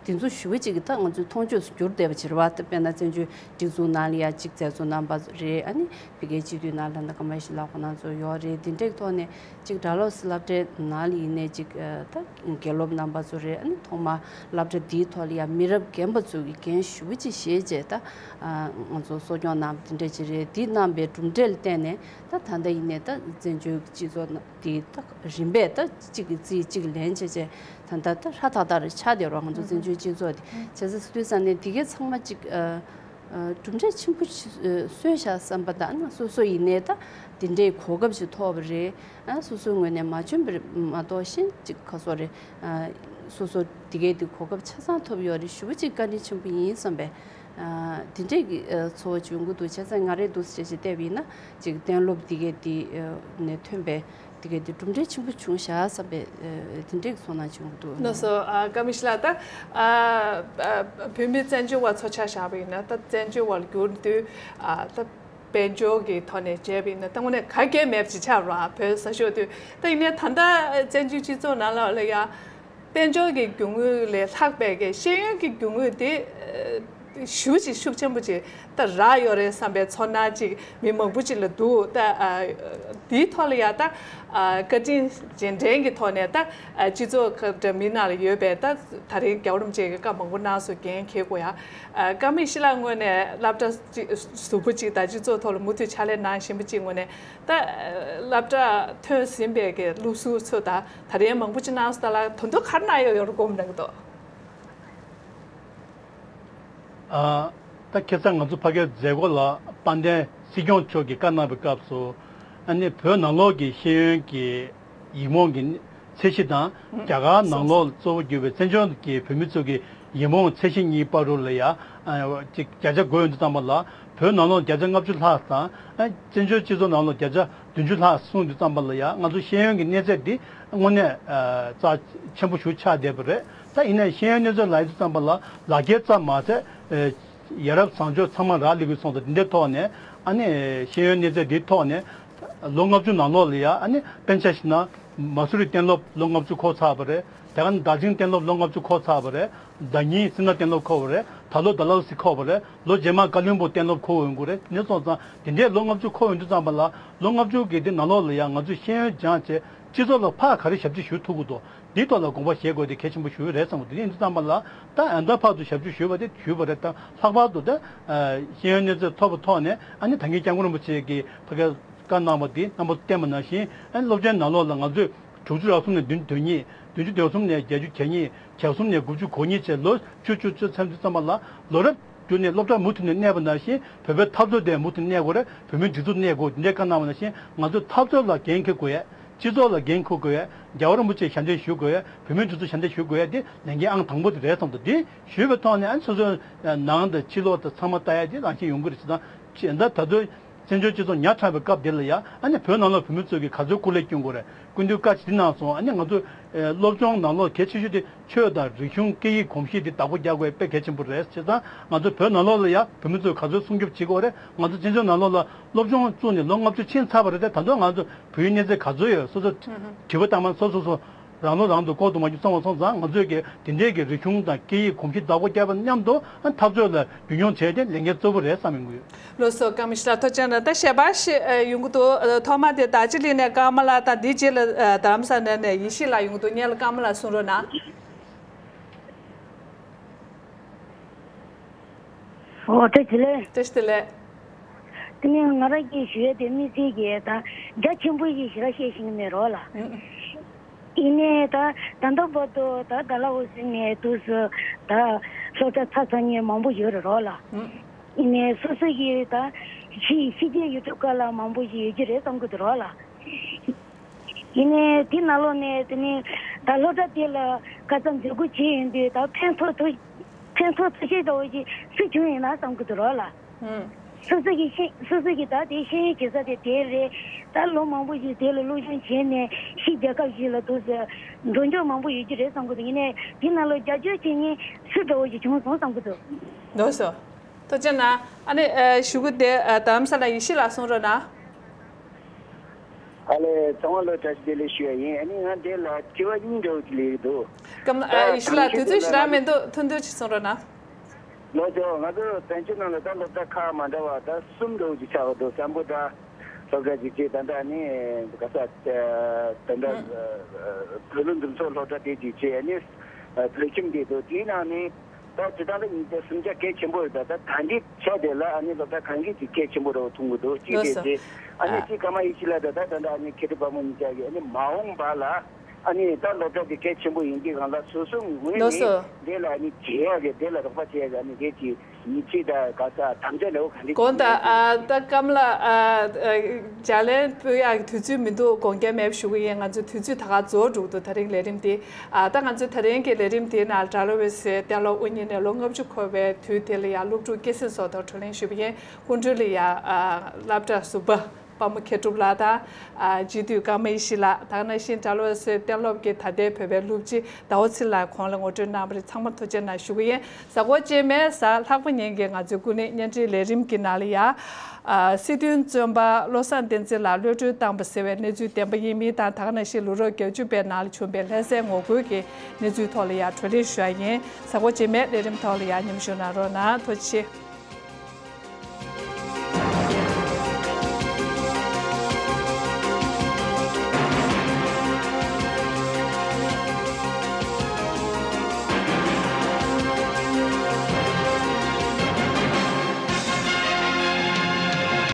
དེ་ཚོ་ཞེ་པོ་ཅིག་གི་ད་ང་ཚོའི་མཐོང་ཆོས་སུ་གྱུར་བསྡད་པ་ཅིག་རེད་བ། ད་དཔེར་ན་བཙན་བྱོལ་སྒྲིག་འཛུགས་ནང་ལ་ཡ་གཅིག་མཛད་གཙོ་རྣམ་པ་རེད། ཨ་ནི་ཕ་གིའི་སྤྱི་འཐུས་ནང་ལ་ད་ཀརྨ་ཡེ་ཤེས་ལགས་ཁོང་རྣམ་ཚོ་ཡོད་རེད། དེ་འདྲའི་ཐོག་ནས་གཅིག་སྒྲ་སློབ་སློབ་གྲྭའི་ནང་ལ་ཡིན་ནའི་གཅིག་ད་དགེ་སློབ་རྣམ་པ་ཚོ་རེད། ཨ་ནི་ཐོག་མར་སློབ་གྲྭ་འདིའི་ཐོག་ལ་ཡ་མི་རབས་རྒན་པ་ཚོ་གི་འགན་ཞེ་པོ་ཅིག་བཞེས་བྱས་ད་ང་ཚོ་གསོ་སྐྱོང་གནང་བ་དེ་འདྲ་ཅིག་རེད། དེ་གནང་པའི་གྲུབ་འབྲས་ལ་བརྟེན་ནས། ད་ད་ལྟ་ཡིན་ནའི་ད་བཙན་བྱོལ་སྤྱི་ཚོགས་ནང་དེ་ད་རིམ་པས་ད་གཅིག་གིས་རྩིས་གཅིག་ལེན་བྱས་བྱས་ད་ལྟ་ད་ཧྲ་ཐག་ཐག་རེ་ཆགས་བསྡད་རོགས། ང་ཚོ་བཙན་བྱོལ་སྤྱི་ཚོགས་དེ་བྱས་ཙང་དུས་ཙང་ནས་དེ་གའི་ཚང་མ་གཅིག་ཨ་ཨ་གྲུབ་འབྲས་ཆེན་པོ་ཞིག་སོན་བཞག་བསམ་པ་དང་། སོ་སོ་ཡིན་ནའི་ད་དེ་འདྲའི་གོ་སྐབས་ཤིག་ཐོབ་པ་རེད། ཨ་སོ་སོའི་ངོས་ནས་མ་བྱོན་པ་རེད་མ་གཏོགས་གཞན་གཅིག་ཁ་སོ་རེད། ཨ་སོ་སོ་དེ་གའི་དེ་གོ་སྐབས་ཆ་ཚང་ཐོབ་ཡོད་རེད། ཞེ་པོ་གཅིག་བཀའ་དྲིན་ཆེན་པོ་ཡིན་བསམ་པའི། ཨ་དེ་འདྲས་ཀྱི་ཨ་ཚོར་བ་བྱུང་གི་འདུག་བྱས་ཙང་ང་རས་འདུག་སེ་བྱས་བལྟས་པ་ཡིན་ན་ཅིག་གཏན་སློབ་འདི་གས་འདི་ཨ་ནས་ཐོན་པའི་འདི་གས་འདི་གྲུབ་འབྲས་ཆེན་པོ་བྱུང་བཞག་བསམ་པའི་ཨ་དེ་འདྲས་ཀྱི་ཚོར་སྣང་བྱུང་གི་འདུག་ལགས་སོ། ཨ་ཀརྨ་ཤཱི་ལགས། ད་ཨ་ཨ་བོད་མི་བཙན་བྱོལ་བ་ཚོ་ཆ་བཞག་པ་ཡིན་ན། ད་བཙན་བྱོལ་བ་ལ་གྱུར་དུས་ཨ་ད་དཔལ་འབྱོར་གྱི་ཐོག་ནས་བྱས་པ་ཡིན་ན་ད་དངོས་གནས་ག་གེ་མེད་པ་ཅིག་ཆགས་རེད་བ། བོད་ས་ཕྱོགས་དུས་ད་ཡིན་ནའི་ད་ལྟ་བཙན་བྱོལ་སྤྱི་ཚོགས་ནང་ལོགས་ལ་ཡ། དཔལ་འབྱོར་གྱི་རྒྱུ་དངོས་ལས་ལྷག་པའི་གི་ཤེས་ཡོན་གྱི་རྒྱུ་དངོས་དེ་ཨ་ཞེ་པོ་ཅིག་ཤུགས་ཆེན་པོ་ཅིག་ད་རག་ཡོད་རེད་བསམ་པའི་ཚོར་སྣང་ཅིག་མི་མང་པོ་ཅིག་ལ་འདུག་ད་ཨ་དེའི་ཐོག་ལ་ཡ་ད་ཨ་བཀའ་དྲིན་རྗེས་དྲན་གྱི་ཐོག་ནས་ད་ཨ་སྤྱི་ཚོགས་ཁག་འདྲ་མིན་ནང་ལ་ཡོད་པའི་ད་ད་རིང་རྒྱལ་བ་རིན་པོ་ཆེ་གི་བཀའ་མང་པོ་གནང་སོང་། འགན་འཁྱེར་དགོས་ཡ། ཨ་ཀརྨ་ཡེ་ཤེས་ལགས་ངོས་ནས་སློབ་གྲྭ་ཅིག་གཟུགས་པོ་ཅིག་དང་སྤྱི་ཚོགས་ཐོག་ལ་མུ་མཐུད་ཕྱག་ལས་གནང་བཞིན་པ་ཅིག་ངོས་ནས། ད་སློབ་གྲྭ་ཐོན་ཟིན་པའི་གི་སློབ་ཟུར་ཚོ་དང་ད་རེས་མང་པོ་ཅིག་གནང་སོང་། ད་ལ་དོན་དུ་ག་རེ་གནང་ཡོད་ཡོད་རེད་དགོངས་གནང་གི་འདུག་ཨ་ད་ཁ་སང་ང་ཚོ་ཕ་གིའི་མཛད་སྒོ་ལ་དཔལ་ལྡན་སྲིད་སྐྱོང་མཆོག་གིས་བཀའ་གནང་བའི་སྐབས་སུ་ ཨ་ནི་བོད་ནང་ལོགས་ཀྱི་ཤེས་ཡོན་གྱི་ཡིག་རྨོངས་ཀྱི་ཚད་གཞི་དང་། ཨང་། རྒྱ་གར་ནང་ལོགས་གཙོ་བོ་གྱུར་པའི་བཙན་བྱོལ་གྱི་བོད་མི་ཚོ་གི་ཡིག་རྨོངས་ཚད་གཞི་གཉིས་བར་དུ་ལ་ཡ། ཨ། ཅིག་བརྒྱ་ཆ་བགོས་ཡོང་དུས་ཙམ་པ་ལ། བོད་ནང་ལོགས་བརྒྱ་ཆ་ལྔ་བཅུ་ལྷག་དང་། ཨ། བཙན་བྱོལ་སྤྱི་ཚོགས་ནང་ལོགས་བརྒྱ་ཆ་བདུན་ཅུ་ལྷག་སོང་དུས་ཙམ་པ་ལ་ཡ། ང་ཚོ་ཤེས་ཡོན་གྱི་གནས་ཚད་འདི་དངོས་གནས། ཨ། རྩ་ཆེན་པོ་ཞིག་ཆགས་བསྡད་པ་རེད། ད་ཡིན་ནའི་ཤེས་ཡོན་གནས་ཚད་ལབ་དུས་ཙམ་པ་ལ་ལག་འཁྱེར་ཙམ་མ་ཟད། ཨ། ཡ་རབས་བཟང་སྤྱོད་ཚང་མ་རག་ལས་ཀྱི་སོང་ཙང་། འདི་འདྲའི་ཐོག་ནས། ཨ་ནི་ཤེས་ཡོན་གནས་ཚད་འདིའི་ཐོག་ནས་ལོ་ལྔ་བཅུ་ནང་ལོགས་ལ་ཡ། ཨ་ནི་དཔེར་ན་ཆ་བཞག་ན། མ་སུ་རི་གཏན་སློབ་ལོ་ལྔ་བཅུ་འཁོར་ཚར་བ་རེད། དེ་ག་ནང་བཞིན་དར་ཇིང་གཏན་སློབ་ལོ་ལྔ་བཅུ་འཁོར་ཚར་བ་རེད། ཟླ་ཉིན་སི་ན་གཏན་སློབ་འཁོར་བ་རེད། ད་ལོ་ཌལ་ཧོ་སི་འཁོར་བ་རེད། ལོ་རྗེས་མ་ཀ་ལོན་སྦུག་གཏན་སློབ་འཁོར་ཡོང་གི་རེད། དེ་འདྲ་སོང་ཙང་དེ་འདྲའི་ལོ་ལྔ་བཅུ་འཁོར་ཡོང་དུས་ཙམ་པ་ལ། ལོ་ལྔ་བཅུ་གི་དེ་ནང་ལོགས་ལ་ཡ་ང་ཚོས་ཤེས་ཡོན་སྦྱངས་བྱས་སྤྱི་ཚོགས་ལ་ཕར་ག་རེ་ཞབས་ཕྱི་ཞུ་ཐུབ་ཀྱི་འདུག་འདིའི་ཐོག་ལ་དགོངས་པ་བཞེས་དགོས་དེ་གལ་ཆེན་པོ་ཞིག་རེད་བསམ་གི་འདུག་དེ་ཡིན་དུས་ཙམ་པ་ལ། ད་ཨ་ད་བར་དུ་ཞབས་ཕྱི་ཞུས་པ་དེ་ཞུས་པ་རེད། ད་ལྷག་པར་དུ་ད་ཤེས་ཡོན་གནས་ཚད་མཐོ་བའི་ཐོག་ནས། ཨ་ནི་ད་གིན་སྐྱབས་མགོན་རིན་པོ་ཆེ་གིས་ཕ་གིར་བཀའ་གནང་བ་དེ་རྣམ་པ་ཚོ་བསྟན་པ་ནང་བཞིན། ཨ་ནི་སློབ་ཆེན་ནང་ལོགས་ལ་ང་ཚོས་དྲུག་ཅུ་རེ་གསུམ་ནས་བདུན་ཅུ་དོན་གཉིས། བདུན་ཅུ་དོན་གསུམ་ནས་བརྒྱད་ཅུ་གྱ་གཉིས། གྱ་གསུམ་ནས་དགུ་བཅུ་གོ་གཉིས་བྱས། ལོ་བཅུ་བཅུ་བཅུ་ཚར་དུས་ཙམ་པ་ལ། ལོ་རབས་བཅུ་ནས་སློབ་གྲྭ་མུ་མཐུད་ནས་གནས་པ་ནང་བཞིན། བོད་པའི་འཐབ་རྩོད་དེ་མུ་མཐུད་གནས་དགོས་རེད། བོད་མིའི་སྒྲིག་འཛུགས་གནས་དགོས། དེ་འདྲའི་བཀའ་གནང་བ་ནང་བཞིན། ང་ཚོས་འཐབ་རྩོད་ལ་འགན་འཁུར་དགོས་ཡ། སྤྱི་ཚོགས་ལ་འགན་འཁུར་དགོས་ཡ། རྒྱལ་བ་རིན་པོ་ཆེ་ཞབས་འདེགས་ཞུ་དགོས་ཡ། བོད་མིའི་སྒྲིག་འཛུགས་ཞབས་འདེགས་ཞུ་དགོས་ཡ། དེ་ལས་འགན་ཨང་དང་པོ་དེ་རེད་བསམ་འདུག་དེ་ཞུས་པའི་ཐོག་ནས། ཨ་ནི་སོ་སོའི་ནང་དང་ཕྱི་ལོགས་དང་ཚང་མ་ལྟ་ཡ་དེ་རང་བཞིན་ཡོང་གི་རེད་ཟེར། ད་ད་དུང་བཙན་བྱོལ་སྤྱི་ཚོགས་ཉག་ཕྲ་བའི་སྐབས་དེ་ལ་ཡ། ཨ་ནི་བོད་ནང་ལོགས་བོད་མི་ཚོ་གིས་ག་ཚོད་སྐུ་ལས་བསྐྱོན་དགོས་རེད། སྐུ་མདུན་བཀའ་ཇི་གནང་སོང་། ཨ་ནི་ང་ཚོ་སློབ་སྦྱོང་ནང་ལོགས་གལ་ཆེ་ཤོས་དེ། ཆོས་དང་རིག་གཞུང་སྐད་ཡིག་གོམས་གཤིས་དེ་བདག་པོ་རྒྱག་དགོས་དཔེ་གལ་ཆེན་པོ་རེད། བྱས་ཙང་ང་ཚོ་བོད་ནང་ལོགས་ལ་ཡ་བོད་མི་ཚོས་ག་ཚོད་སྲུང་སྐྱོབ་བྱེད་དགོས་རེད། ང་ཚོ་བཙན་བྱོལ་ནང་ལོགས་ལ་སློབ་སྦྱོང་བཙུགས་ནས་ལོ་ལྔ་བཅུ་ཕྱིན་ཚར་བ་རེད་དེ། ད་དུང་ང་ཚོ་བོད་ཡིག་གནས་ཚད་ག་ཚོད་ཡོད། སོ་སོ་དྲི་བ་བཏང་མ། སོ་སོ་སོ་རང་བློ་རང་དུ་ལྐོག་ཏུ་མ་གྱུར་སོང་བ་སོང་ཙང་། ང་ཚོས་ཀྱི་དེ་འདྲའི་གི་རིག་གཞུང་དང་སྐད་ཡིག་གོམས་གཤིས་བདག་པོ་རྒྱག་པ་མཉམ་དུ། ཨ། འཐབ་རྩོད་ལ་རྒྱུས་མྱོང་བྱས་ཏེ་ལས་འགན་གཙོ་བོ་རེད་བསམ་ཡོང་གི་ཡོད། ལགས་སོ། ཀརྨ་ཡེ་ཤེས་ལགས། ཐུགས་རྗེ་གནང་། ད་ཞལ་པར་ཞིག་ཨ་ཡོང་གི་འདུག་ཨ། ཐོག་མ་དེ་རྡོ་རྗེ་གླིང་ནས་ཀརྨ་ལགས་དང་། དེའི་རྗེས་ལ་ཨ་རྡ་རམ་ས་ལ་ནས་ཡེ་ཤེས་ལགས་ཡོང་གི་འདུག་སྔོན་ལ་ཀརྨ་ལགས་གསུང་རོགས་གནང་། ཨོ། བཀྲ་ཤིས་བདེ་ལེགས། བཀྲ་ཤིས་བདེ་ལེགས། དེ་ནས་ང་རང་གིས་ཞུ་ཡས་དེ་དམིགས་བསལ་གྱི་ད་རྒྱ་ཆེན་པོ་ཞིག་ཞེ་དྲག་བཤད་ཤེས་ཀྱི་མེད་རོགས་ལགས། ཨུ། ཡིན་ནའི་ད་ད་ལྟ་བར་དུ་ད་ཌལ་ཧོ་སི་ནས་དུས་སུ་ད་སློབ་གྲྭ་ཚར་ཚར་མཁན་མང་པོ་ཡོད་རེད་རོགས་ལགས། ཨུ། ཡིན་ནའི་སོ་སོ་ཡི་ད་ཕྱི་ཕྱི་རྒྱལ་ཡུལ་གྲུ་ཁག་ལ་མང་པོ་ཞིག་ཡོད་ཀྱི་རེད་བསམ་གྱི་འདུག་རོགས་ལགས། ཡིན་ནའི་དེ་ནང་ལོགས་ནས་དེ་ནས་ད་སློབ་གྲྭ་དེ་ལ་ཁ་ཚ་འཛུལ་སྒོ་བྱས་ཡོང་དུས། ད་ཕན་ཐོགས་ཐོགས་ཕན་ཐོགས་ཐོགས་ཤེས་འདྲ་བོ་ཞིག་སུ་བྱུང་ཡིན་ན་བསམ་གྱི་འདུག་རོགས་ལགས། ཨུ། སོ་སོ་གི་ཤེས་སོ་སོ་གི་ད་དེ་ཤེས་ཡོན་བྱེད་ས་དེ་དེ་རེད། ད་ལོ་མང་པོ་ཞིག་དེ་ལ་སློབ་སྦྱོང་བྱས་ནས་ཕྱི་རྒྱལ་ཁབ་ཞིག་ལ་འདུག་ཟེར་འགྲོ་མགྱོགས་མང་པོ་ཡོད་ཀྱི་རེད་བསམ་གྱི་འདུག་ཡིན་ནའི་དེ་ནང་ལ་རྒྱབ་སྐྱོར་བྱེད་མཁན་སུ་འདྲ་བོ་ཞིག་བྱུང་སོང་བསམ་གྱི་འདུག་ལགས་སོ། ཐུགས་རྗེ་གནང་། ཨ་ནི་ཨ་གཞུག་གུ་དེ་ཨ་རྡ་རམ་ས་ལ་ཡེ་ཤེས་ལགས་གསུང་རོགས་གནང་། ཨ་ལས། ཚང་མ་ལ་བཀྲ་ཤིས་བདེ་ལེགས་ཞུ་ཡ་ཡིན། ཨ་ནི་ང་འདི་ལ་དྲི་བ་གཉིས་འདྲ་བོ་ཅིག་སླེབས་ཀྱི་འདུག་ཀརྨ་ད་ཨ་ཡེ་ཤེས་ལགས། དུས་ཚོད་ཞེ་དྲག་མི་འདུག་ཐུང་ཐུང་ཅིག་གསུང་རོགས་གནང་། ལགས་སོ། ང་ཚོ་བཙན་བྱོལ་ནང་ལ་ད་སློབ་གྲྭ་ཁག་མ་འདྲ་བ་ད་གསུམ་འདྲ་བོ་ཅིག་ཆགས་ཀྱི་འདུག་བཙན་པོ་ད་སློབ་གྲྭ་ཅིག་བྱས། ད་ལྟ་ནི་ག་ས་ད་ལྟ་ཨུ་བོད་ལུང་འདུ་ཚོགས་སློབ་གྲྭ་དེ་ཅིག་བྱས། ཨ་ནི་བོད་ཁྱིམ་དེ་འདུག་དེའི་ནང་ནས་ད་ཇི་ལྟར་ལ་ཡིན་ཏེ་གསུམ་ཆ་གལ་ཆེན་པོ་རེད། ད་ད་ད་འདི་ཆ་དེ་ལ་ཨ་ནི་སློབ་གྲྭ་གང་གི་ཅིག་གལ་ཆེན་པོ་རེད་མཐོང་གི་འདུག་གཅིག་ལགས་དེ་སོ། དེ་ཨ་ནི་ཨ་གཅིག་ཀརྨ་ཡེ་ཤེས་ལགས་ད་ད་ལྟ་ཨ་ནི་མཁས་གྲུབ་དཔལ་མོ་གཉིས་ཆ་གི་ཨ་ནི་མ་འོངས་པ་ལ་ཨ་ནི་ད་སློབ་གྲྭ་དེ་གལ་ཆེན་པོ་ཡིན་གྱི་སྒང་ལ་སོ་སོའི་ངོས་ལགས་ནས་སོ། དེ་ལ་ཨ་ནི་བྱེད་ཡག་གི་དེ་ལ་རོགས་པ་བྱེད་ཡག་གི་ཨ་ནི་དེ་ཅིག་ཡིད་ཆེས་དང་ག་ས་དམ་བཅའ་ལེའུ་ག་འདྲ་དགོངས་དག་ཞིག་ཨ་ད་ཀརྨ་ལགས་ཨ་ཨ་ལྗགས་ལན་ཕུལ་ཡག་གི་དུས་ཚོད་མི་འདུག་དགོངས་འགལ་མེད་པ་ཞུ་གི་ཡིན། ང་ཚོའི་དུས་ཚོད་ད་ག་རྫོགས་འགྲོ་གི་འདུག་ད་རིང་ལས་རིམ་དེ། ཨ་ད་ང་ཚོའི་ད་རིང་གི་ལས་རིམ་དེའི་ནང་ཌལ་ཧོ་སི་གཏན་སློབ་དབུ་བརྙེས་ནས་ལོ་ལྔ་བཅུ་འཁོར་བའི་དུས་དེ་ལ་ཡང་སློབ་ཕྲུག་སྐྱེད་སྲིང་སོགས་དང་བགྲོ་གླེང་ཞུས་པ་ཡིན། སྐུ་མགྲོན་ལ་ཡང་ཨ་སློབ་གྲྭ་ཟུར་པ་དཔའ་མོ་མཁས་གྲུབ་ལགས་དང་། ཨ་སྤྱི་འཐུས་ཀརྨ་ཡེ་ཤེས་ལགས། དེ་ནང་བཞིན་ཌལ་ཧོ་སི་གཏན་སློབ་ཀྱི་ད་ལྟའི་བོད་པའི་སློབ་སྤྱི་ཟླ་བ་ཚེ་ལགས་ཁོང་ལ་ངོ་སྤྲོད་གནང་བ་རེད། ཚང་མར་ཐུགས་རྗེ་གནང་ཞུ་གི་ཡིན། གཟའ་འཁོར་རྗེས་མའི་གཟའ་ལྷག་པ་ཉིན་གྱི་ང་ཚོའི་སྐུ་ནས་བརྙན་འཕྲིན་ལས་རིམ་གྱི་ནང་ལ་ཡང་། ཨ་སྲིད་དོན་བཙོན་པ་བློ་བཟང་བསྟན་འཛིན་ལགས་གློད་གྲོལ་བཏང་བ་ཟེར་བའི་གནས་ཚུལ་བདེན་པ་ཡིན་མིན་དང་། དེ་ག་ནང་བཞིན་ལོ་རབས་བརྒྱད་ཅུ་པའི་ནང་ལ་བྱུང་བའི་ལྷ་སའི་ངོ་རྒོལ་གྱི་གནས་ཚུལ་ཐོག་ལ་ཡང་བགྲོ་གླེང་ཞུ་ཡ་ཡིན། གཟའ་འཁོར་རྗེས་མའི་ལས་རིམ་ཐོག་ལ་ཡང་མཉམ་ཞུགས་གནང་རོགས་གནང་། ཐུགས་རྗེ་ཆེ།